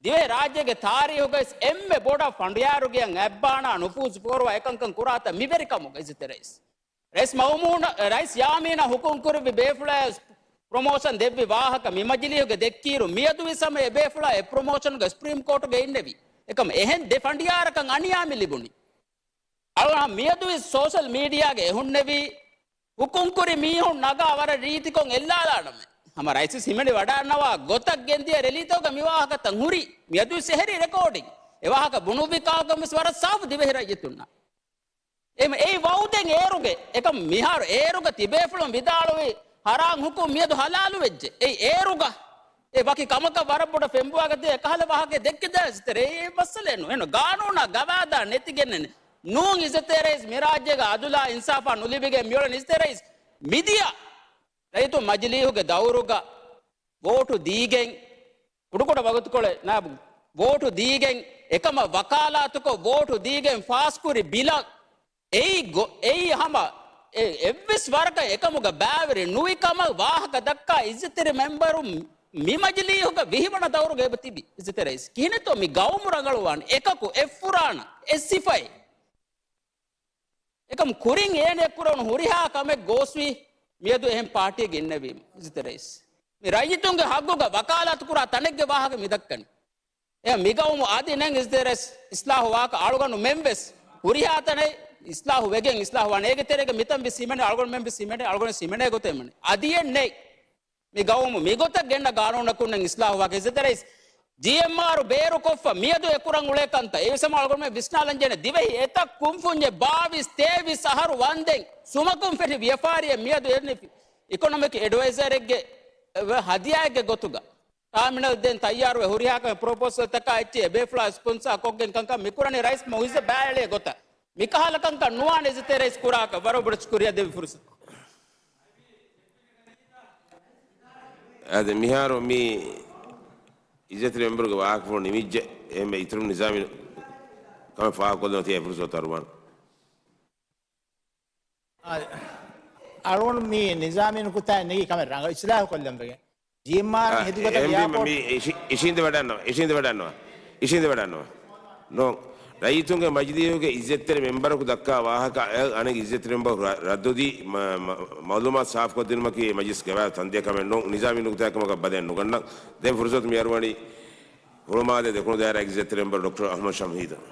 ދިވެހި ރާއްޖޭގެ ތާރީހުގައި އެންމެ ބޮޑަށް ފަނޑިޔާރުގެއަށް އައްބާނާ ނުފޫޒު ފޯރުވާ އެކަންކަން ކުރާތާ މިވެރިކަމުގަ އިއްޒަތްތެރި ރައީސް. ރައީސް މައުމޫނަށް، ރައީސް ޔާމީނަށް ހުކުމް ކުރެއްވި ބޭފުޅާ ޕްރޮމޯޝަން ދެއްވި ވާހަކަ މި މަޖިލީހުގަ ދެއްކިއިރު، މިއަދުވެސް ހަމަ އެ ބޭފުޅާ އެ ޕްރޮމޯޝަނުގަ ސްޕްރީމް ކޯޓުގަ އިންނެވި. އެކަމަ އެހެން ދެ ފަނޑިޔާރަކަށް އަނިޔާ މި ލިބުނީ. އަޅުގަނޑު މިއަދުވެސް ސޯޝަލް މީޑިއާގަ އެހުންނެވީ، ހުކުމްކުރި މީހުން ނަގާ ވަރަށް ރީތިކޮށް އެއްލާލާނަމޭ. ހަމަ ރައީސް ހިމެނި ވަޑާންނަވާ ގޮތަށް ގެންދިޔަ ރެލީތަކުގަ މި ވާހަކަތައް ހުރި. މިއަދުވެސް އެހެރީ ރެކޯޑިން. އެ ވާހަކަ ބުނުއްވި ކާކަށްވެސް ވަރަށް ސާފު ދިވެހި ރައްޔިތުންނަށް. އެ، އެއީ ވައުދެއް އޭރުގެ. އެކަމް މިހާރު އޭރުގަ ތިބޭފުޅުން ވިދާޅުވި ހަރާން ހުކުމް މިއަދު ހަލާލު ވެއްޖެ. އެއީ އޭރުގަ. އެ ވަކި ކަމަކަށް ވަރަށް ބޮޑަށް ފެންބޮވާގަތީ އެކަހަލަ ވާހަކައެއް ދެއްކިދާ އިއްޒަތްތެރި ރައީސް. އެ މައްސަލައެއް ނޫން. އެން ގާނޫނާ ގަވާއިދާ ނެތިގެންނެއް ނޫން އިއްޒަތްތެރި ރައީސް. މި ރާއްޖޭގަ އަދުލާ އިންސާފާ ނުލިބިގެން މިއުޅެނީ އިއްޒަތްތެރި ރައީސް. މިދިޔަ ރައްޔިތުން މަޖިލީހުގެ ދައުރުގަ ވޯޓު ދީގެން ކުޑަކުޑަ ވަގުތުކޮޅެއް ނާބު ވޯޓު ދީގެން އެކަމަށް ވަކާލާތުކޮށް ވޯޓު ދީގެން ފާސްކުރި ބިލަށް އެއީ ގޮ-، އެއީ ހަމަ އެ-، އެއްވެސް ވަރަކަށް އެކަމުގަ ބައިވެރި ނުވި ކަމަށް ވާހަކަ ދައްކާ އިއްޒަތްތެރި މެމްބަރުން މި މަޖިލީހުގަ ވިހިވަނަ ދައުރުގަ އެބަ ތިބި އިއްޒަތްތެރި ރައީސް. ކިހިނެއްތޯ މި ގައުމު ރަނގަޅުވާނެ؟ އެކަކު، އެއްފުރާނަ، އެއްސިފައި. އެކަމް ކުރިން އޭނަ އެއްކުރެވުނު ހުރިހާ ކަމެއް ގޯސްވީ މިއަދު އެހެން ޕާޓީއެއްގެ އިންނެވީމަ އިއްޒަތްތެރި ރައީސް. މި ރައްޔިތުންގެ ހައްގުގަ ވަކާލާތު ކުރާ ތަނެއްގެ ވާހަކަ މި ދައްކަނީ. އެ މި ގައުމު އަދި ނެތް އިއްޒަތްތެރި ރައީސް އިސްލާހު ވާކަށް އަޅުގަނޑުމެން ވެސް ހުރިހާ ތަނެއް އިސްލާހު ވެގެން އިސްލާހު ވާނެ. އޭގެ ތެރޭގަ މިތަން ވެސް ހިމެނޭ، އަޅުގަނޑުމެން ވެސް ހިމެނޭ، އަޅުގަނޑު ވެސް ހިމެނޭ ގޮތެއް ހިމެނޭ. އަދިއެއް ނެތް. މި ގައުމު މިގޮތަށް ގެންނަ ގާނޫނަކުންނެއް އިސްލާހުވާކަށް އިއްޒަތްތެރި ރައީސް. ޖީއެމްއާރު ބޭރުކޮށްފަ މިއަދު އެކުރަން އުޅޭ ކަންތައް އެވެސް ހަމަ އަޅުގަނޑުމެން ވިސްނާލަން ޖެހޭނެ. ދިވެހި އެތައް ކުންފުންޏެއް ބާވީސް ތޭވީސް އަހަރު ވަންދެން ސުމަކުން ފެށި ވިޔަފާރިއެއް މިއަދު އެރިނިފި އިކޮނޮމިކް އެޑްވައިޒަރެއްގެ އެ، ހަދިޔާއެއްގެ ގޮތުގަ ޓާމިނަލް ދޭން ތައްޔާރުވެ ހުރިހާ ކަމެއް ޕްރޮޕޯސަލްތަކާ އެއްޗެއް އެބޭފުޅާ ސްޕޮންސާ ކޮށްގެން ކަންކަން މިކުރަނީ ރައީސް މުއިއްޒަށް ބައި އެޅޭ ގޮތަށް. މިކަހަލަ ކަންކަން ނުވާނެ އިއްޒަތްތެރި ރައީސް ކުރާކަށް. ވަރަށް ބޮޑަށް ޝުކުރިއްޔާ ދެއްވި ފުރުސަތު. އާދެ، މިހާރު މި އިއްޒަތްތެރި މެމްބަރުގެ ވާހަކަފުޅު ނިމިއްޖެ. އެހެންވެ އިތުރު ނިޒާމީ ކަމެއް ފާހަގަކޮށްލަން ތިޔަ ފުރުސަތު އަރުވާން. އާ، އަޅުގަނޑު މި ނިޒާމީ ނުކުތާއެއް ނެގީ ކަމެއް ރަނގަޅު އިސްލާހު ކޮށްލަން ވެގެން. ޖީއެމްއާރު އާ، ހެދިގޮތަށް އެހެންވީމަ ވިޔާކޯ- މި އިށި-، އިށީނދެ ވަޑަންނަވާ، އިށީނދެ ވަޑަންނަވާ، އިށީނދެ ވަޑަންނަވާ. ނޯ، ރައްޔިތުންގެ މަޖިލީހުގެ އިއްޒަތްތެރި މެމްބަރަކު ދައްކާ ވާހަކަ، އަ-، އަނެއް އިއްޒަތްތެރި މެމްބަރު ރަ-، ރައްދުދީ، މަ-، މަ-، މައުލޫމާތު ސާފުކޮށްދިނުމަކީ މަޖިލިސް ގަވާއިދު ތަންދިޔަ ކަމެއް ނޫން، ނިޒާމީ ނުކުތާއެއް ކަމަކަށް ބަލައެއް ނުގަންނަން. ދެން ފުރުސަތު މި އަރުވަނީ ހުޅުމާލެ ދެކުނު ދާއިރާ އިއްޒަތްތެރި މެމްބަރު ޑޮކްޓަރ އަޙްމަދު ޝަމްހީދަށް.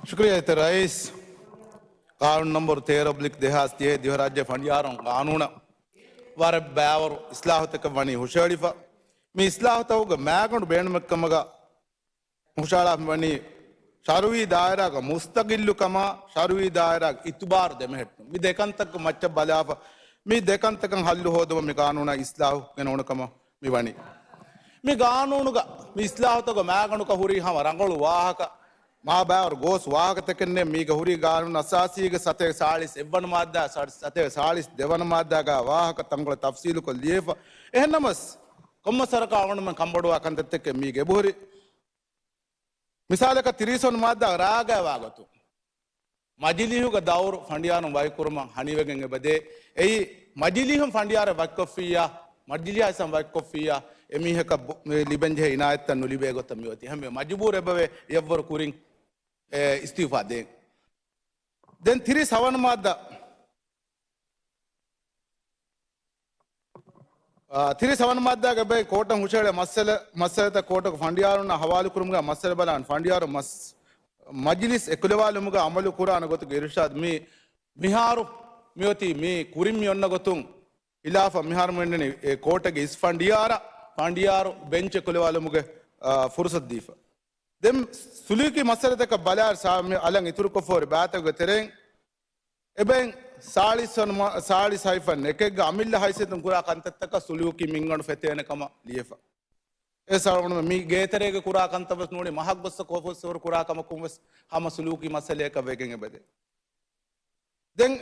ޝުކުރިއްޔާ އިއްޒަތްތެރި ރައީސް. ޤާނޫނު ނަންބަރު ތޭރަ އޮބްލިކް ދެހާސް ދިހައެއް ދިވެހިރާއްޖެ ފަނޑިޔާރުން ޤާނޫނަށް ވަރަށް ބައިވަރު އިސްލާހުތަކެއް ވަނީ ހުށައެޅިފަ. މި އިސްލާހުތަކުގެ މައިގަނޑު ބޭނުމެއްކަމަކަށް ހުށައަޅާފަ ވަނީ ޝަރުއީ ދާއިރާގަ މުސްތަގިއްލުކަމާ، ޝަރުއީ ދާއިރާގަ އިތުބާރު ދެމެހެއްޓުން. މި ދެކަންތައްގެ މައްޗަށް ބަލާފަ، މި ދެކަންތަކަށް ހައްލު ހޯދުމަށް މި ޤާނޫނަށް އިސްލާހު ގެނައުނު ކަމަށް މި ވަނީ. މި ގާނޫނުގަ، މި އިސްލާހުތަކުގެ މައިގަނޑުގަ ހުރީ ހަމަ ރަނގަޅު ވާހަކަ، މާ ބައިވަރު ގޯސް ވާހަކަތަކެއް ނެތް. މީގަ ހުރީ ގާނޫނު އަސާސީގެ ސަތޭކަ ސާޅީސް އެއްވަނަ މާއްދާ، ސާ-، ސަތޭކަ ސާޅީސް ދެވަނަ މާއްދާގަ ވާހަކަ ތަންކޮޅެއް ތަފްސީލުކޮށް ލިޔެފަ. އެހެންނަމަސް، ކޮންމެ ސަރަކާ އަޅުގަނޑުމެން ކަންބޮޑުވާ ކަންތައްތަކެއް މީގަ އެބަހުރި. މިސާލަކަށް ތިރީސް ވަނަ މާއްދާ ރާގައިވާ ގޮތުން، މަޖިލީހުގެ ދައުރު ފަނޑިޔާރުން ވަކިކުރުމަށް ހަނިވެގެން އެބަދޭ. އެއީ، މަޖިލީހުން ފަނޑިޔާރެއް ވަކިކޮށްފިއްޔާ، މަޖިލީހާ ހިސާބުން ވަކިކޮށްފިއްޔާ، އެމީހަކަށް ބު-، މި ލިބެންޖެހޭ އިނާޔަތްތައް ނުލިބޭ ގޮތަށް މިއޮތީ. ހަމަ މަޖުބޫރު އެބަވޭ އެއަށްވުރެ ކުރިން، އެ، އިސްތިއުފާ ދޭން. ދެން ތިރީސް ހަވަނަ މާއްދާ، އާ، ތިރީސް ހަވަނަ މާއްދާގެ ބައި ކޯޓަށް ހުށައެޅޭ މައްސަލަ، މައްސަލަތައް ކޯޓަކު ފަނޑިޔާރުންނާ ހަވާލުކުރުމުގަ މައްސަލަ ބަލާން ފަނޑިޔާރު މަސް-، މަޖިލިސް އެކުލަވާލުމުގަ އަމަލު ކުރާނެ ގޮތުގެ އިރުޝާދު މި މިހާރު މިއޮތީ މި ކުރިން މި އޮންނަ ގޮތުން ހިލާފަށް މިހާރު މި އޮންނަނީ އެ ކޯޓެއްގެ އިސް ފަނޑިޔާރަށް، ފަނޑިޔާރު ބެންޗް އެކުލަވާލުމުގެ، އާ، ފުރުސަތު ދީފަ. ދެން ސުލޫކީ މައްސަލަތަކަށް ބަލާއިރު ސާ-، މި އަލަށް އިތުރުކޮށްފަ ހުރި ބާތަކުގެ ތެރެއިން އެބައިން ސާޅީސް ވަނަ މަ-، ސާޅީސް ހައިފަން އެކެއްގަ އަމިއްލަ ހައިސިއްޔަތުން ކުރާ ކަންތައްތަކަށް ސުލޫކީ މިންގަނޑު ފެތޭނެ ކަމަށް ލިޔެފަ. އެ ސަރުވަނަމެ މި ގޭތެރޭގަ ކުރާ ކަންތައް ވެސް ނޫނީ މަހަށް ގޮއްސަ ކޯފުސްވަރު ކުރާ ކަމަކުން ވެސް ހަމަ ސުލޫކީ މައްސަލައަކަށް ވެގެން އެބަދޭ. ދެން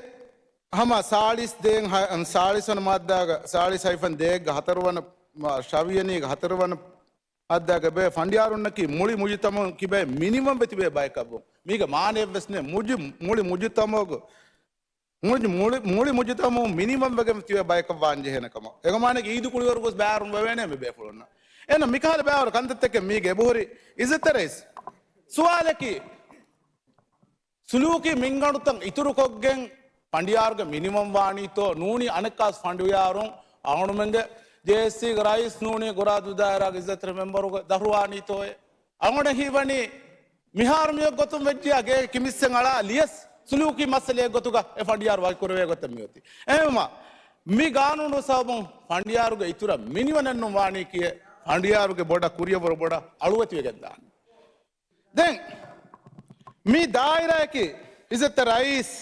ހަމަ ސާޅީސް ދޭން ހަ-، ސާޅީސް ވަނަ މާއްދާގަ، ސާޅީސް ހައިފަން ދޭއްގަ ހަތަރުވަނަ މަ-، ޝަވިޔަނީގަ ހަތަރުވަނަ މާއްދާގަ ބޭ ފަނޑިޔާރުންނަކީ މުޅި މުޖުތަމަޢުން ކިބައި މިނިވަންވެ ތިބޭ ބަޔަކަށްވުން. މީގެ މާނައެއްވެސް ނެތް. މުޖި-، މުޅި މުޖުތަމައުގެ މުޅި، މުޅި، މުޅި މުޖުތަމައު މިނިވަން ވެގެން ތިބޭ ބަޔަކަށް ވާން ޖެހޭނެ ކަމަށް. އެގޮމާނެގެ އީދު ކުޅިވަރު ގޮސް ބާރުން ވެވޭނެ މި ބޭފުޅުންނަށް. އެން މިކަހަލަ ބާވަރު ކަންތައްތަކެއް މީގެ އެބަހުރި. އިއްޒަތްތެރި ރައީސް، ސުވާލަކީ، ސުލޫކީ މިންގަނޑުތައް އިތުރުކޮށްގެން ފަނޑިޔާރުގެ މިނިވަން ވާނީތޯ، ނޫނީ އަނެއްކާސް ފަނޑިޔާރުން އަހަނުމެންގެ ޖޭއެސްސީގެ ރައީސް ނޫނީ ގުރާދޫ ދާއިރާގެ އިއްޒަތްތެރި މެމްބަރުގެ ދަށު ވާނީތޯއޭ؟ އަނގޮނެ ހީވަނީ މިހާރު މިއޮތް ގޮތުން ވެއްޖިޔާ ގޭގެ ކިމިއްސެއް އަޅާ ލިޔަސް ސުލޫކީ މައްސަލައެއް ގޮތުގަ އެ ފަނޑިޔާރު ވަކިކުރެވޭ ގޮތަށް މިއޮތީ. އެހެންވީމަ، މި ގާނޫނު ސަބަބުން ފަނޑިޔާރުގެ އިތުރަށް މިނިވަނެއްނު ވާނީ ކިޔޭ ފަނޑިޔާރުގެ ބޮޑަށް ކުރިއަށްވުރެ ބޮޑަށް އަޅުވެތިވެގެން ދާނެ. ދެން މި ދާއިރާއަކީ އިއްޒަތްތެރި ރައީސް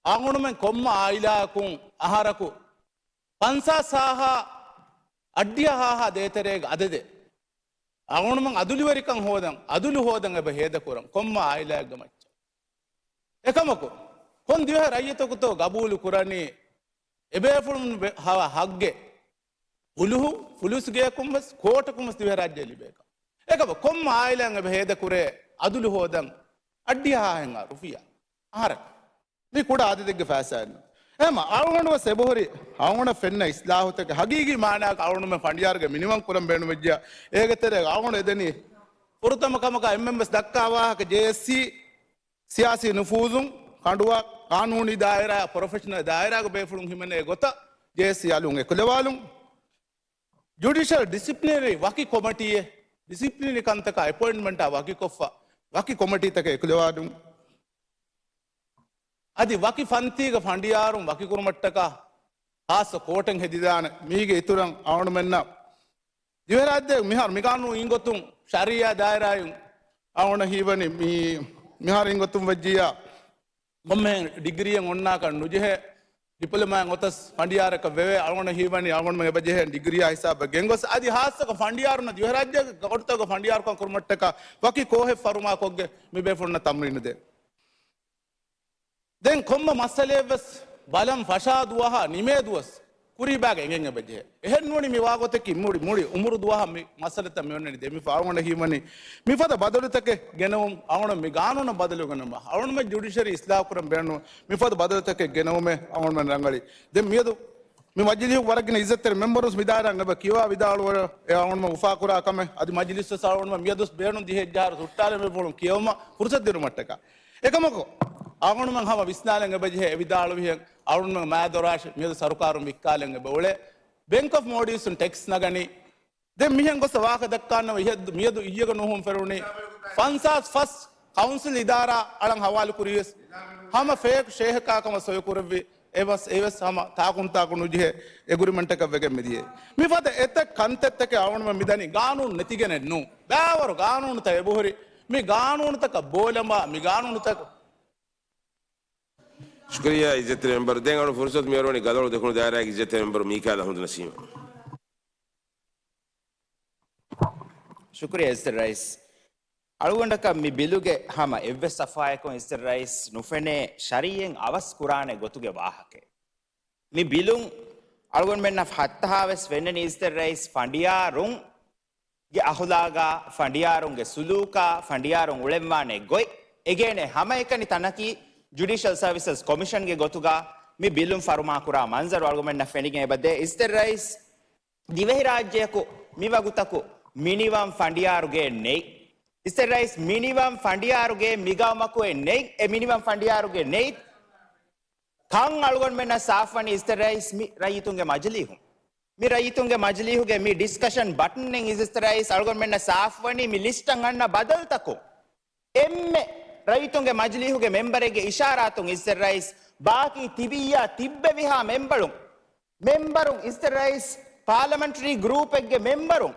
އަނގޮނުމެން ކޮންމެ އާއިލާއަކުން އަހަރަކު ފަންސާސް ހާހާ އައްޑިހަ ހާހާ ދޭތެރޭގެ އަދަދެއް އަޅުގަނޑުމެން އަދުލުވެރިކަން ހޯދަން، އަދުލު ހޯދަން އެބަ ހޭދަކުރަން ކޮންމެ އާއިލާއެއްގެ މައްޗަށް. އެކަމަކު، ކޮން ދިވެހި ރައްޔިތަކުތޯ ގަބޫލު ކުރަނީ އެބޭފުޅުން ވެ-، ހަވަ ހައްގެއް އުލުހު ފުލުސްގެއަކުން ވެސް ކޯޓަކުން ވެސް ދިވެހިރާއްޖެ ލިބޭކަން. އެކަމަ ކޮންމެ އާއިލާއެއް އެބަ ހޭދަކުރޭ އަދުލު ހޯދަން އައްޑިހަ ހާހެއްހާ ރުފިޔާ އަހަރަކަށް. މި ކުޑަ އަދަދެއްގެ ފައިސާއެއްނު. އެހެންވީމަ އަޅުގަނޑު ވެސް އެބަހުރި އަޅުގަނޑަށް ފެންނަ އިސްލާހުތަކެއް ހަގީގީ މާނައަކަށް އަޅުގަނޑުމެން ފަނޑިޔާރުގެ މިނިވަން ކުރަން ބޭނުންވެއްޖިޔާ އޭގެ ތެރޭގަ އަޅުގަނޑު އެދެނީ ފުރަތަމަ ކަމަކަށް އެންމެން ވެސް ދައްކާ ވާހަކަ ޖޭއެސްސީ ސިޔާސީ ނުފޫޒުން ކަނޑުވާ ޤާނޫނީ ދާއިރާ ޕްރޮފެޝަނަލް ދާއިރާގެ ބޭފުޅުން ހިމެނޭ ގޮތަށް ޖޭއެސްސީ އަލުން އެކުލަވާލުން. ޖުޑިޝަލް ޑިސިޕްލިނަރީ ވަކި ކޮމިޓީއެއް، ޑިސިޕްލިނަރީ ކަންތަކާ އެޕޮއިންޓްމަންޓާ ވަކިކޮށްފަ، ވަކި ކޮމިޓީތަކެއް އެކުލަވާލުން. އަދި ވަކި ފަންތީގެ ފަނޑިޔާރުން ވަކިކުރުމަށްޓަކާ ޚާއްޞަ ކޯޓެއް ހެދިދާނެ. މީގެ އިތުރަށް އަޅުގަނޑުމެންނަށް ދިވެހިރާއްޖެ މިހާރު މި ގާނޫނު އިންގޮތުން ޝަރީއާ ދާއިރާއިން އަޅުގަނޑަށް ހީވަނީ މި، މިހާރު އިންގޮތުން ވެއްޖިއްޔާ ކޮންމެހެން ޑިގްރީއެއް އޮންނާކަށް ނުޖެހޭ، ޑިޕްލޮމާއެއް އޮތަސް ފަނޑިޔާރަކަށް ވެވޭ. އަޅުގަނޑަށް ހީވަނީ އަޅުގަނޑުމެން އެބަޖެހޭނެ ޑިގްރީއާ ހިސާބަށް ގެންގޮސް، އަދި ހާއްސަކޮށް ފަނޑިޔާރުންނަށް ދިވެހިރާއްޖޭގެ ގައުމުތަކުގެ ފަނޑިޔާރުކަން ކުރުމަށްޓަކާ ވަކި ކޯހެއް ފަރުމާކޮށްގެން މި ބޭފުޅުންނަށް ތަމްރީނު ދޭ. ދެން ކޮންމެ މައްސަލައެއްވެސް ބަލަން ފަށާ ދުވަހާ ނިމޭ ދުވަސް ކުރީބާގަ އެނގެން އެބަޖެހޭ. އެހެންނޫނީ މި ވާގޮތަކީ މުޅި، މުޅި އުމުރު ދުވަހަށް މި މައްސަލަތައް މި އޮންނަނީ. ދެން މި ފާ އަޅުގަނޑަށް ހީވަނީ މިފަދަ ބަދަލުތަކެއް ގެނައުން، އަޅުގަނޑު މި ގާނޫނަށް ބަދަލު ގެނައުމަށް، އަޅުގަނޑުމެން ޖުޑިޝަރީ އިސްލާހު ކުރަން ބޭނުން މިފަދަ ބަދަލުތަކެއް ގެނައުމެއް އަޅުގަނޑުމެން ރަނގަޅީ. ދެން މިއަދު މި މަޖިލީހު ވަރަށް ގިނަ އިއްޒަތްތެރި މެމްބަރުން ވެސް މި ދާއިރާއިން އެބަ ކިޔަވާ ވިދާޅުވަރު އެ އަޅުގަނޑުމެން އުފާކުރާ ކަމެއް. އަދި މަޖިލިސް ވެސް އަޅުގަނޑުމެން މިއަދުސް ބޭނުން ދިހައެއްޖަހާއިރު ހުއްޓާލެ މި ފުޅުން ކިޔަވުމަށް ފުރުސަތު ދިނުމަށްޓަކާ. އެކަމަކު، އަޅުގަނޑުމެން ހަމަ ވިސްނާލަން އެބަޖެހޭ އެ ވިދާޅުވިހެން އަޅުގަނޑުމެން މާދޮރާށި މިއަދު ސަރުކާރުން ވިއްކާލަން އެބަ އުޅޭ. ބޭންކް އޮފް މޯލްޑިވްސުން ޓެކްސް ނަގަނީ. ދެން މިހެން ގޮސް ވާހަކަ ދައްކާނަމަ އިހަށް މިއަދު އިއްޔެގެ ނުހުން ފެރުނީ ފަންސާސް ފަސް ކައުންސިލް އިދާރާ އަޅަން ހަވާލު ކުރީވެސް ހަމަ ފޭކް ޝޭހަކާ ކަމަށް ސޮއި ކުރެއްވި. އެވެސް، އެވެސް ހަމަ ތާކުން ތާކު ނުޖެހޭ އެގްރިމެންޓަކަށް ވެގެން މިދިޔައީ. މިފަދަ އެތައް ކަންތައްތަކެއް އަޅުގަނޑުމެން މިދަނީ ގާނޫނު ނެތިގެނެއް ނޫން. ބައިވަރު ގާނޫނުތައް އެބަހުރި. މި ގާނޫނުތަކަށް ބޯލަނބާ، މި ގާނޫނުތަކަށް. ޝުކުރިއްޔާ އިއްޒަތްތެރި މެމްބަރު. ދެން އަޅު ފުރުސަތު މިއަރުވަނީ ގަދައަޅު ދެކުނު ދާއިރާގެ އިއްޒަތްތެރި މެމްބަރު މީކާއިލް އަހުމަދު ނަސީމަށް. ޝުކުރިއްޔާ އިއްޒަތްތެރި ރައީސް. އަޅުގަނޑަކަށް މި ބިލުގެ ހަމަ އެއްވެސް ސަފާއަކުން އިއްޒަތްތެރި ރައީސް ނުފެނޭ ޝަރީއަތް އަވަސް ކުރާނެ ގޮތުގެ ވާހަކައެއް. މި ބިލުން އަޅުގަނޑުމެންނަށް ހައްތަހާވެސް ފެންނަނީ އިއްޒަތްތެރި ރައީސް ފަނޑިޔާރުން ގެ އަހުލާގާ، ފަނޑިޔާރުންގެ ސުލޫކާ، ފަނޑިޔާރުން އުޅެންވާނެ ގޮތް އެނގޭނެ ހަމައެކަނި ތަނަކީ ޖުޑިޝަލް ސަރވިސަސް ކޮމިޝަންގެ ގޮތުގާ މި ބިލުން ފަރުމާކުރާ މަންޒަރު އަޅުގަނޑުމެންނަށް ފެނިގެން އެބަދޭ. އިއްޒަތްތެރި ރައީސް ދިވެހިރާއްޖެއަކު މިވަގުތަކު މިނިވަން ފަނޑިޔާރުގެއެއް ނެތް. އިއްޒަތްތެރި ރައީސް މިނިވަން ފަނޑިޔާރުގެއެއް މިގައުމަކުއެއް ނެތް. އެ މިނިވަން ފަނޑިޔާރުގެ ނެތް. ކަން އަޅުގަނޑުމެންނަށް ސާފުވަނީ އިއްޒަތްތެރި ރައީސް މި ރައްޔިތުންގެ މަޖިލީހުން. މި ރައްޔިތުންގެ މަޖިލީހުގެ މި ޑިސްކަޝަން ބަޓަންއެއް އިއްޒަތްތެރި ރައީސް އަޅުގަނޑުމެންނަށް ސާފުވަނީ މި ލިސްޓަށް އަންނަ ބަދަލުތަކުން. އެންމެ ރައްޔިތުންގެ މަޖިލީހުގެ މެމްބަރެއްގެ އިޝާރާތުން އިއްޒަތްތެރި ރައީސް ބާކީ ތިބިއްޔާ ތިއްބެވިހާ މެމްބަރުން، މެމްބަރުން އިއްޒަތްތެރި ރައީސް ޕާލަމެންޓްރީ ގްރޫޕެއްގެ މެމްބަރުން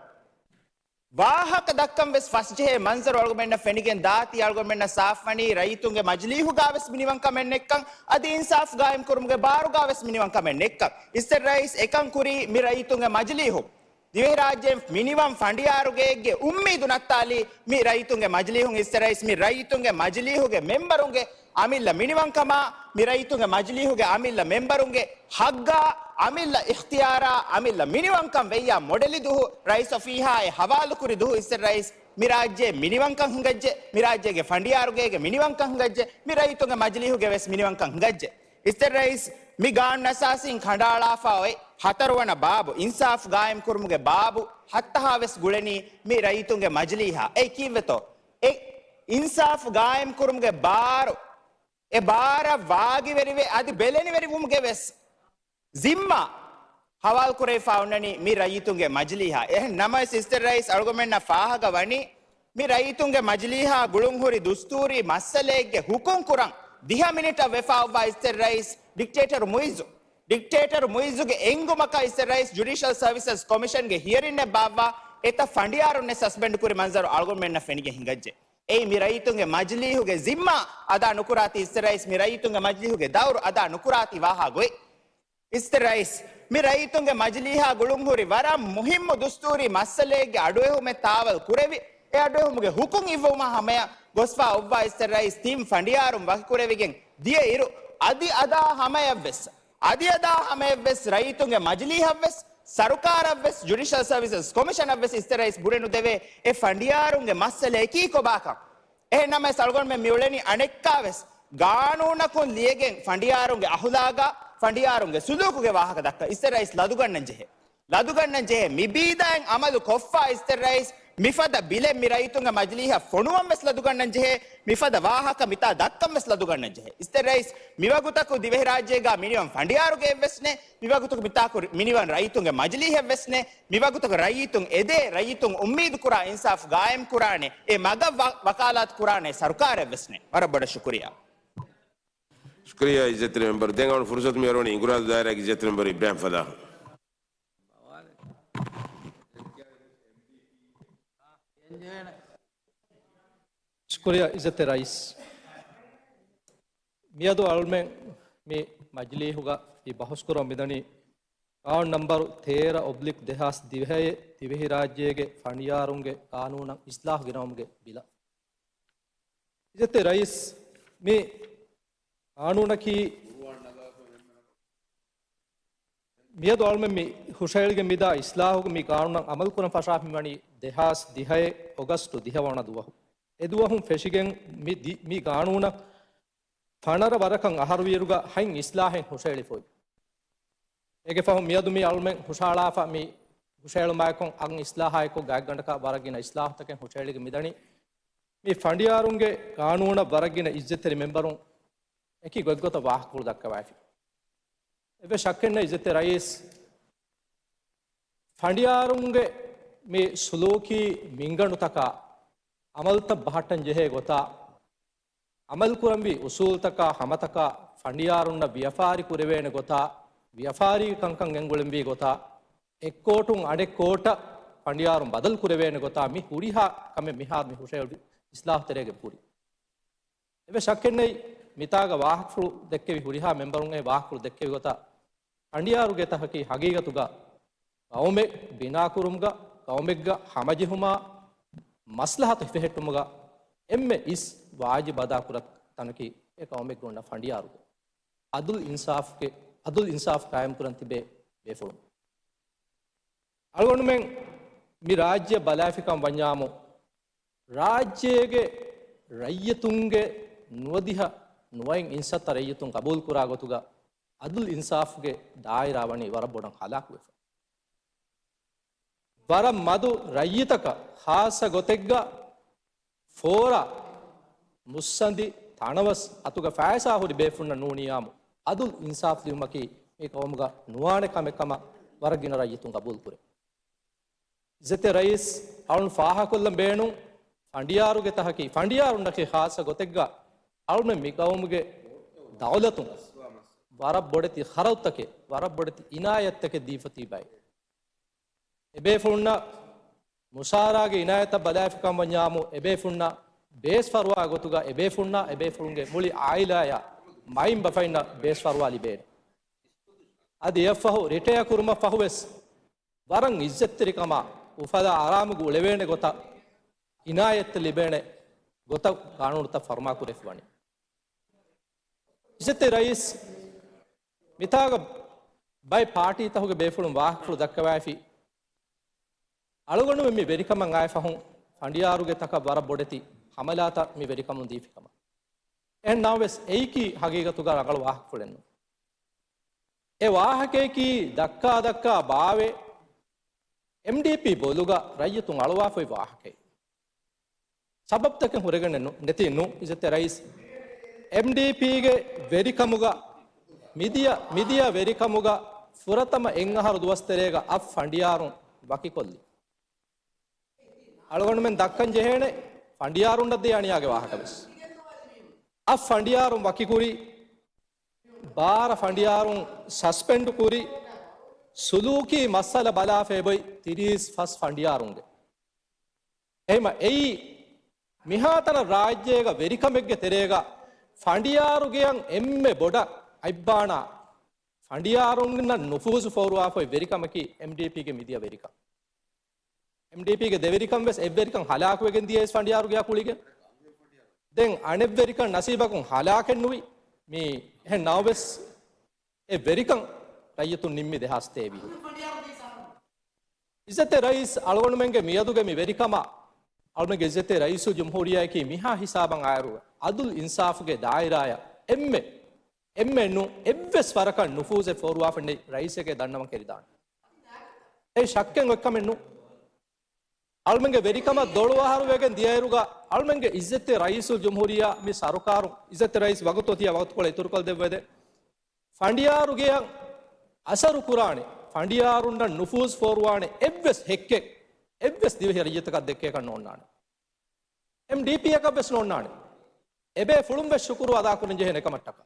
ވާހަކަ ދައްކަން ވެސް ފަސްޖެހޭ މަންޒަރު އަޅުގަނޑުމެންނަށް ފެނިގެން ދާތީ އަޅުގަނޑުމެންނަށް ސާފުވަނީ ރައްޔިތުންގެ މަޖިލީހުގާ ވެސް މިނިވަން ކަމެއް ނެއްކަން، އަދި އިންސާފް ގާއިމް ކުރުމުގެ ބާރުގާ ވެސް މިނިވަން ކަމެއް ނެއްކަން. އިއްޒަތްތެރި ރައީސް އެކަން ކުރީ މި ރައްޔިތުންގެ މަޖިލީހުން. ދިވެހިރާއްޖޭން މިނިވަން ފަނޑިޔާރުގެއެއްގެ އުއްމީދު ނައްތާލީ މި ރައްޔިތުންގެ މަޖިލީހުން. އިއްޒަތްތެރި ރައީސް މި ރައްޔިތުންގެ މަޖިލީހުގެ މެމްބަރުންގެ އަމިއްލަ މިނިވަންކަމާ، މި ރައްޔިތުންގެ މަޖިލީހުގެ އަމިއްލަ މެމްބަރުންގެ ހައްގާ، އަމިއްލަ އިޚްތިޔާރާ، އަމިއްލަ މިނިވަންކަން ވެއްޔާ މޮޑެލި ދުހު، ރައީސް އޮފީހާއި ހަވާލުކުރި ދުހު އިއްޒަތްތެރި ރައީސް މި ރާއްޖޭ މިނިވަންކަން ހިނގައްޖެ، މި ރާއްޖޭގެ ފަނޑިޔާރުގޭގެ މިނިވަންކަން ހިނގައްޖެ، މި ރައްޔިތުންގެ މަޖިލީހުގެ ވެސް މިނިވަންކަން ހިނގައްޖެ. އިސްތެރެ ރައީސް، މި ގާނޫނު އަސާސީން ކަނޑައަޅާފަ އޮތް ހަތަރުވަނަ ބާބު، އިންސާފް ގާއިމް ކުރުމުގެ ބާބު ހައްތަހާ ވެސް ގުޅެނީ މި ރައްޔިތުންގެ މަޖިލީހާ. އެއީ ކީއްވެތޯ؟ އެ އިންސާފް ގާއިމް ކުރުމުގެ ބާރު، އެ ބާރަށް ވާގިވެރިވެ، އަދި ބެލެނިވެރިވުމުގެ ވެސް ޒިންމާ ހަވާލުކުރެވިފަ އޮންނަނީ މި ރައްޔިތުންގެ މަޖިލީހާ. އެހެން ނަމަވެސް، އިސްތެރެ ރައީސް އަޅުގަނޑުމެންނަށް ފާހަގަ ވަނީ، މި ރައްޔިތުންގެ މަޖިލީހާ ގުޅުންހުރި ދުސްތޫރީ މައްސަލައެއްގެ ހުކުމް ކުރަން ދިހަ މިނިޓަށް ވެފަ އޮއްވާ އިސްތެރެ ރައީސް ޑިކްޓޭޓަރު މުއިއްޒު، ޑިކްޓޭޓަރު މުއިއްޒުގެ އެންގުމަކަށް އިސްތެރެ ރައީސް ޖުޑިޝަލް ސަރވިސަސް ކޮމިޝަންގެ ހިޔަރިންއެއް ބާއްވާ އެތައް ފަނޑިޔާރުންނެއް ސަސްޕެންޑް ކުރި މަންޒަރު އަޅުގަނޑުމެންނަށް ފެނިގެން ހިނގައްޖެ. އެއީ މި ރައްޔިތުންގެ މަޖިލީހުގެ ޒިންމާ އަދާ ނުކުރާތީ އިސްތެރެ ރައީސް، މި ރައްޔިތުންގެ މަޖިލީހުގެ ދައުރު އަދާ ނުކުރާތީ ވާހާ ގޮތް. އިސްތެރެ ރައީސް، މި ރައްޔިތުންގެ މަޖިލީހާ ގުޅުންހުރި ވަރަށް މުހިއްމު ދުސްތޫރީ މައްސަލައެއްގެ އަޑުއެހުމެއް ތާވަލް ކުރެވި، އެ އަޑުއެހުމުގެ ހުކުމް އިއްވުމާ ހަމަޔަށް ގޮސްފާ އޮއްވާ އިސްތެރެ ރައީސް ތިން ފަނޑިޔާރުން ވަކިކުރެވިގެން ދިޔައިރު، އަދި އަދާ ހަމަޔަށްވެސް، އަދި އަދާ ހަމަޔަށްވެސް ރައްޔިތުންގެ މަޖިލީހަށްވެސް، ސަރުކާރަށްވެސް، ޖުޑިޝަލް ސަރވިސަސް ކޮމިޝަނަށްވެސް އިސްތެރެ ރައީސް ބުނެނުދެވޭ އެ ފަނޑިޔާރުންގެ މައްސަލައަކީ ކޮބާކަން. އެހެން ނަމަވެސް އަޅުގަނޑުމެން މިއުޅެނީ އަނެއްކާވެސް ގާނޫނަކުން ލިޔެގެން ފަނޑިޔާރުންގެ އަހުލާގާ، ފަނޑިޔާރުންގެ ސުލޫކުގެ ވާހަކަ ދައްކަން އިސްތެރެ ރައީސް ލަދުގަންނަން ޖެހޭ. ލަދުގަންނަން ޖެހޭ. މި ބީދާއިން އަމަލު ކޮށްފަ އިސްތެރެ ރައީސް މިފަދަ ބިލެއް މި ރައްޔިތުންގެ މަޖިލީހަށް ފޮނުވަން ވެސް ލަދުގަންނަން ޖެހޭ. މިފަދަ ވާހަކަ މިތާ ދައްކަން ވެސް ލަދުގަންނަން ޖެހޭ. އިސްތެރެ ރައީސް މިވަގުތަކު ދިވެހިރާއްޖޭގާ މިނިވަން ފަނޑިޔާރުގެއެއްވެސް ނެތް. މިވަގުތަކު މިތާކު މިނިވަން ރައްޔިތުންގެ މަޖިލީހެއްވެސް ނެތް. މިވަގުތަކު ރައްޔިތުން އެދޭ، ރައްޔިތުން އުއްމީދު ކުރާ އިންސާފް ގާއިމް ކުރާނެ، އެ މަގަށް ވަ-، ވަކާލާތު ކުރާނެ ސަރުކާރެއްވެސް ނެތް. ވަރަށް ބޮޑަށް ޝުކުރިއްޔާ. ޝުކުރިއްޔާ އިއްޒަތްތެރި މެމްބަރު. ދެން އަޅުން ފުރުސަތު މި އަރުވަނީ އިނގުރާދު ދާއިރާގެ އިއްޒަތްތެރި މެމްބަރު އިބްރާހިމް ފަލާހު. ޝުކުރިއްޔާ އިއްޒަތްތެރި ރައީސް. މިއަދު އަޅުމެން މި މަޖިލީހުގަ މި ބަހުސް ކުރަން މިދަނީ ގާނޫނު ނަންބަރު ތޭރަ އޮބްލިކް ދެހާސް ދިވެހައެއް، ދިވެހިރާއްޖޭގެ ފަނޑިޔާރުންގެ ގާނޫނަށް އިސްލާހު ގެނައުމުގެ ބިލަށް. އިއްޒަތްތެރި ރައީސް، މި ގާނޫނަކީ މިއަދު އަޅުމެން މި ހުށައެޅިގެން މިދާ އިސްލާހުގެ މި ގާނޫނަށް އަމަލު ކުރަން ފަށާފަ މިވަނީ ދެހާސް ދިހައެއް އޮގަސްޓު ދިހަ ވަނަ ދުވަހު. އެ ދުވަހުން ފެށިގެން މި ދި-، މި ގާނޫނަށް ފަނަރަ ވަރަކަށް އަހަރު ވިއިރުގަ ހަތް އިސްލާހެއް ހުށައެޅިފަ އޮތް. އޭގެ ފަހު މިއަދު މި އަޅުމެން ހުށަހަޅާފަ މި ހުށައެޅުމާއެކު އަށް އިސްލާހާއެކު ގާތްގަނޑަކަށް ވަރަށް ގިނަ އިސްލާހުތަކެއް ހުށައެޅިގެން މިދަނީ. މި ފަނޑިޔާރުންގެ ގާނޫނަށް ވަރަށް ގިނަ އިއްޒަތްތެރި މެމްބަރުން އެކި ގޮތްގޮތަށް ވާހަކަފުޅު ދައްކަވައިފި. އެއްވެސް ޝައްކެއް ނެތް އިއްޒަތްތެރި ރައީސް، ފަނޑިޔާރުންގެ މި ސުލޫކީ މިންގަނޑުތަކާ އަމަލުތައް ބަހައްޓަން ޖެހޭ ގޮތާ، އަމަލުކުރަންވީ އުސޫލުތަކާ ހަމަތަކާ ފަނޑިޔާރުންނަށް ވިޔަފާރި ކުރެވޭނެ ގޮތާ، ވިޔަފާރީގެ ކަންކަން ގެންގުޅެންވީ ގޮތާ، އެއް ކޯޓުން އަނެއް ކޯޓަށް ފަނޑިޔާރުން ބަދަލު ކުރެވޭނެ ގޮތާ މި ހުރިހާ ކަމެއް މިހާރު މި ހުށައެޅި އިސްލާހު ތެރޭގަ ހުރި. އެއްވެސް ޝައްކެއް ނެތް، މިތާގަ ވާހަކަފުޅު ދެއްކެވި ހުރިހާ މެމްބަރުން އެ ވާހަކަފުޅު ދެއްކެވި ގޮތަށް ފަނޑިޔާރުގެ އެތަކަކީ ހަގީގަތުގަ ޤައުމެއް ބިނާކުރުމުގަ، ޤައުމެއްގަ ހަމަޖެހުމާ، މަސްލަހަތު ހިފެހެއްޓުމުގަ އެންމެ އިސް ވާޖިބު އަދާކުރާ ތަނަކީ އެ ޤައުމެއްގަ އޮންނަ ފަނޑިޔާރުގެ އަދުލް އިންސާފްގެ، އަދުލް އިންސާފް ޤާއިމްކުރަން ތިބޭ ބޭފުޅުން. އަޅުގަނޑުމެން މި ރާއްޖެ ބަލާފިކަން ވަންޏާމު، ރާއްޖޭގެ ރައްޔިތުންގެ ނުވަދިހަ ނުވައިން އިންސައްތަ ރައްޔިތުން ގަބޫލުކުރާ ގޮތުގަ އަދުލް އިންސާފްގެ ދާއިރާ ވަނީ ވަރަށް ބޮޑަށް ހަލާކުވެފަ. ވަރަށް މަދު ރައްޔިތަކަށް ޚާއްޞަ ގޮތެއްގަ ފޯރާ މުއްސަނދި ތަނަވަސް އަތުގަ ފައިސާ ހުރި ބޭފުންނަށް ނޫނިއްޔާމު، އަދުލް އިންސާފް ލިބުމަކީ މި ޤައުމުގަ ނުވާނެ ކަމެއް ކަމަށް ވަރަށް ގިނަ ރައްޔިތުން ގަބޫލުކުރޭ. އިއްޒަތްތެރި ރައީސް، އަޅުން ފާހަގަކޮށްލަން ބޭނުން، ފަނޑިޔާރުގެ އެތަކަކީ، ފަނޑިޔާރުންނަކީ ޚާއްޞަ ގޮތެއްގަ އަޅުމެން މި ޤައުމުގެ ދައުލަތުން ވަރަށް ބޮޑެތި ޚަރަދުތަކެއް، ވަރަށް ބޮޑެތި އިނާޔަތްތަކެއް ދީފަ ތިބި ބައެއް. އެބޭފުޅުންނަށް މުސާރާގެ އިނާޔަތަށް ބަލާފިކަން ވަންޏާމު، އެބޭފުޅުންނަށް ބޭސްފަރުވާ ގޮތުގަ އެބޭފުޅުންނާ އެބޭފުޅުންގެ މުޅި އާއިލާޔާ މައިންބަފައިންނަށް ބޭސްފަރުވާ ލިބޭނެ. އަދި އެއަށްފަހު ރިޓަޔާ ކުރުމަށް ފަހުވެސް ވަރަށް އިއްޒަތްތެރިކަމާ އުފަލާ އަރާމުގަ އުޅެވޭނެ ގޮތަށް އިނާޔަތްތައް ލިބޭނެ ގޮތަށް ގާނޫނުތައް ފަރުމާކުރެފަ ވަނީ. އިއްޒަތްތެރި ރައީސް، މިތާގަ ބައެއް ޕާޓީތަކުގެ ބޭފުޅުން ވާހަކަފުޅު ދައްކަވައިފި. އަޅުގަނޑުމެން މި ވެރިކަމަށް އައި ފަހުން ފަނޑިޔާރުގެ ތަކަށް ވަރަށް ބޮޑެތި ހަމަލާތައް މި ވެރިކަމުން ދީފި ކަމަށް. އެހެން ނަމަވެސް އެއީކީ ހަގީގަތުގަ ރަނގަޅު ވާހަކަފުޅެއް ނޫން. އެ ވާހަކަޔަކީ ދައްކާ ދައްކާ ބާވެ، އެމްޑީޕީ ބޮލުގަ ރައްޔިތުން އަޅުވާފައި ވާހަކައެއް. ސަބަބުތަކެއް ހުރެގެން ނު-، ނެތީ ނޫން، އިއްޒަތްތެރި ރައީސް. އެމްޑީޕީގެ ވެރިކަމުގަ، މިދިޔަ، މިދިޔަ ވެރިކަމުގަ ފުރަތަމަ އެއް އަހަރު ދުވަސް ތެރޭގަ އަށް ފަނޑިޔާރުން ވަކިކޮށްލި. އަޅުގަނޑުމެން ދައްކަން ޖެހޭނެ ފަނޑިޔާރުންނަށް ދޭ އަނިޔާގެ ވާހަކަވެސް. އަށް ފަނޑިޔާރުން ވަކިކުރި، ބާރަ ފަނޑިޔާރުން ސަސްޕެންޑް ކުރި، ސުލޫކީ މައްސަލަ ބަލާފައި އޮތް ތިރީސް ފަސް ފަނޑިޔާރުންގެ. އެހެމަ އެއީ މިހާތަނަށް ރާއްޖޭގަ ވެރިކަމެއްގެ ތެރޭގަ ފަނޑިޔާރުގެއަށް އެންމެ ބޮޑަށް އަތްބާނާ ފަނޑިޔާރުންނަށް ނުފޫޒު ފޯރުވާފައި ވެރިކަމަކީ އެމްޑީޕީގެ މިދިޔަ ވެރިކަން. އެމްޑީޕީގެ ދެވެރިކަން ވެސް އެއްވެރިކަން ހަލާކުވެގެން ދިޔައީސް ފަނޑިޔާރުގެ އަކުޅިގެން. ދެން އަނެއްވެރިކަން ނަސީބަކުން ހަލާކެއް ނުވި. މީ އެހެން ނަމަވެސް އެ ވެރިކަން ރައްޔިތުން ނިންމި ދެހާސް ތޭވީހު. އިއްޒަތްތެރި ރައީސް އަޅުގަނޑުމެންގެ މިއަދުގެ މި ވެރިކަމާ އަޅުމެންގެ އިއްޒަތްތެރި ރައީސުލްޖުމްހޫރިއްޔާއަކީ މިހާ ހިސާބަށް އައިރު އަދުލް އިންސާފުގެ ދާއިރާއަށް އެންމެ، އެންމެ ނު އެއްވެސް ވަރަކަށް ނުފޫޒެއް ފޯރުވާފަ ނެތް ރައީސެކޭ ދަންނަވަން ކެރިދާނެ. އެ ޝައްކެއް އޮތްކަމެއް ނޫން. އަޅުމެންގެ ވެރިކަމަށް ދޮޅު އަހަރު ވެގެން ދިޔައިރުގަ އަޅުމެންގެ އިއްޒަތްތެރި ރައީސުލްޖުމްހޫރިއްޔާ މި ސަރުކާރު، އިއްޒަތްތެރި ރައީސް ވަގުތު އޮތިއްޔާ ވަގުތުކޮޅަށް އިތުރުކޮށްދެއްވައިދޭ. ފަނޑިޔާރުގެއަށް އަސަރު ކުރާނެ، ފަނޑިޔާރުންނަށް ނުފޫޒު ފޯރުވާނެ އެއްވެސް ހެއްކެއް އެއްވެސް ދިވެހި ރައްޔިތަކަށް ދެއްކޭކަށް ނޯންނާނެ. އެމްޑީޕީއަކަށް ވެސް ނޯންނާނެ. އެބޭފުޅުން ވެސް ޝުކުރު އަދާކުރަން ޖެހޭނެ ކަމަށްޓަކާ.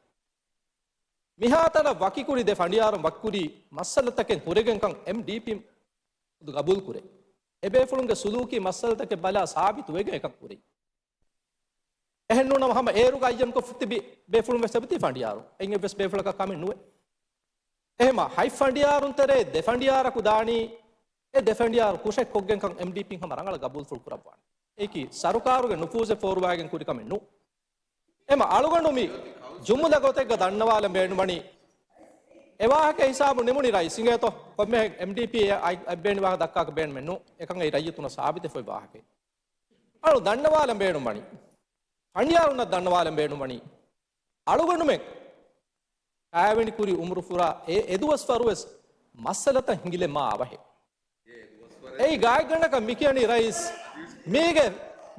މިހާތަނަށް ވަކިކުރި ދެ ފަނޑިޔާރުން ވަކިކުރީ މައްސަލަތަކެއް ހުރެގެންކަން އެމްޑީޕީ ގަބޫލުކުރޭ. އެބޭފުޅުންގެ ސުލޫކީ މައްސަލަތަކެއް ބަލާ ސާބިތުވެގެން އެކަން ކުރީ. އެހެންނޫނަމަ ހަމަ އޭރުގަ އައްޔަންކޮށް ތިބި ބޭފުޅުން ވެސް އެބަތި ފަނޑިޔާރު. އެއިން އެއްވެސް ބޭފުޅަކަށް ކަމެއް ނުވޭ. އެހެމަ ހަތް ފަނޑިޔާރުން ތެރޭ ދެ ފަނޑިޔާރަކު ދާނީ، އެ ދެ ފަނޑިޔާރު ކުށެއް ކޮށްގެންކަން އެމްޑީޕީން ހަމަ ރަނގަޅަށް ގަބޫލުފުޅު ކުރައްވާނެ. އެއީކީ ސަރުކާރުގެ ނުފޫޒެއް ފޯރުވާގެން ކުރި ކަމެއް ނޫން. އެމަ އަޅުގަނޑު މި ޖުމުލަ ގޮތެއްގަ ދަންނަވާލަން ބޭނުންވަނީ، އެ ވާހަކަ ހިސާބު ނިމުނީ ރައީސް އިނގޭތޯ، ކޮންމެހެން އެމްޑީޕީ އައި-، އަތްބޭނި ވާހަކަ ދައްކާކަށް ބޭނުމެއް ނޫން. އެކަން އެއީ ރައްޔިތުންނަށް ސާބިތެއް ފޮތް ވާހަކައެއް. އަޅު ދަންނަވާލަން ބޭނުންވަނީ، ފަނޑިޔާރުންނަށް ދަންނަވާލަން ބޭނުންވަނީ، އަޅުގަނޑުމެން ކާވެނި ކުރި އުމުރު ފުރާ އެ އެދުވަސްވަރުވެސް މައްސަލަތައް ހިނގިލެއް މާ އަވަހެއް. އެއީ ގާތްގަނޑަކަށް މިކިޔަނީ ރައީސް، މީގެ،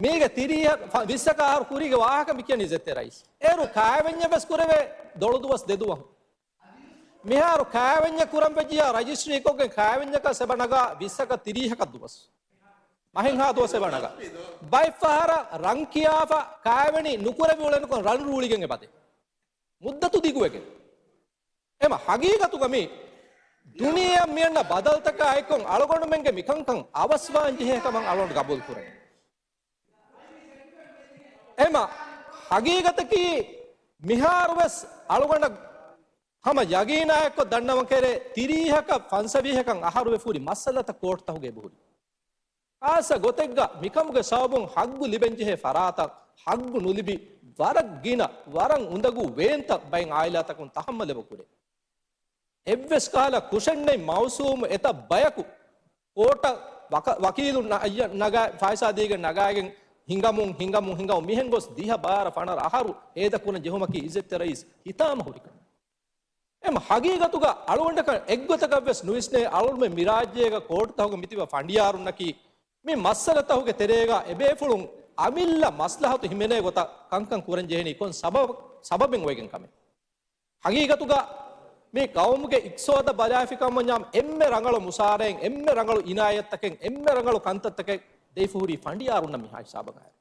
މީގެ ތިރީހަ، ވިއްސަކަށް އަހަރު ކުރީގެ ވާހަކަ މިކިޔަނީ އިއްޒަތްތެރި ރައީސް. އޭރު ކާވެންޏެއް ވެސް ކުރެވޭ ދޮޅު ދުވަސް ދެ ދުވަހު. މިހާރު ކާވެންޏެއް ކުރަން ވެއްޖިޔާ ރަޖިސްޓްރީ ކޮށްގެން ކާވެންޏަކަށް އެބަ ނަގާ ވިއްސަކަށް ތިރީހަކަށް ދުވަސް. މަހެއްހާ ދުވަސް އެބަ ނަގާ. ބައެއްފަހަރަށް ރަން ކިޔާފަ ކާވެނި ނުކުރެވި އުޅެނިކޮށް ރަން ރޫޅިގެން އެބަދޭ. މުއްދަތު ދިގުވެގެން. އެމަ ހަގީގަތުގަ މި ދުނިޔެއަށް މިއަންނަ ބަދަލުތަކާ އެއްކޮށް އަޅުގަނޑުމެންގެ މިކަންކަން އަވަސްވާން ޖެހޭ ކަމަށް އަޅުގަނޑު ގަބޫލު ކުރަނީ. އެމަ ހަގީގަތަކީ މިހާރުވެސް އަޅުގަނޑަށް ހަމަ ޔަގީނާ އެއްކޮށް ދަންނަވަން ކެރޭ ތިރީހަކަށް ފަންސަވީހަކަށް އަހަރުވެފަ ހުރި މައްސަލަތައް ކޯޓްތަކުގަ އެބަހުރި. ޚާއްޞަ ގޮތެއްގަ މިކަމުގެ ސަބަބުން ހައްގު ލިބެންޖެހޭ ފަރާތަށް ހައްގު ނުލިބި ވަރަށް ގިނަ، ވަރަށް އުނދަގޫ ވޭންތައް ބައެއް އާއިލާތަކުން ތަހައްމަލެވުން ކުރޭ. އެއްވެސް ކަހަލަ ކުށެއްނެތް މައުސޫމު އެތައް ބަޔަކު ކޯޓަށް ވަކ-، ވަކީލު ނަ-، އައްޔަ-، ނަގާ-، ފައިސާ ދީގެން ނަގާގެން ހިނގަމުން، ހިނގަމުން، ހިނގަމުން މިހެން ގޮސް ދިހަ ބާރަ ފަނަރަ އަހަރު ހޭދަ ކުރަން ޖެހުމަކީ އިއްޒަތްތެރި ރައީސް ހިތާމަ ހުރި ކަމެއް. އެމަ ހަގީގަތުގަ އަޅުގަނޑަކަށް އެއްގޮތަކަށްވެސް ނުވިސްނޭ، އަޅުގަނޑުމެން މިރާއްޖޭގަ ކޯޓުތަކުގަ މިތިބަ ފަނޑިޔާރުންނަކީ މި މައްސަލަތަކުގެ ތެރޭގަ އެބޭފުޅުން އަމިއްލަ މަސްލަހަތު ހިމެނޭ ގޮތަށް ކަންކަން ކުރަން ޖެހެނީ ކޮން ސަބަބަ-، ސަބަބެއް އޮވެގެން ކަމެއް. ހަގީގަތުގަ މި ގައުމުގެ އިޤްތިޞާދަށް ބަލާފި ކަމަށް އެންމެ ރަނގަޅު މުސާރައެއް، އެންމެ ރަނގަޅު އިނާޔަތްތަކެއް، އެންމެ ރަނގަޅު ކަންތައްތަކެއް ދެވިފަ ހުރީ ފަނޑިޔާރުންނަށް މިހާ ހިސާބަށް އައި.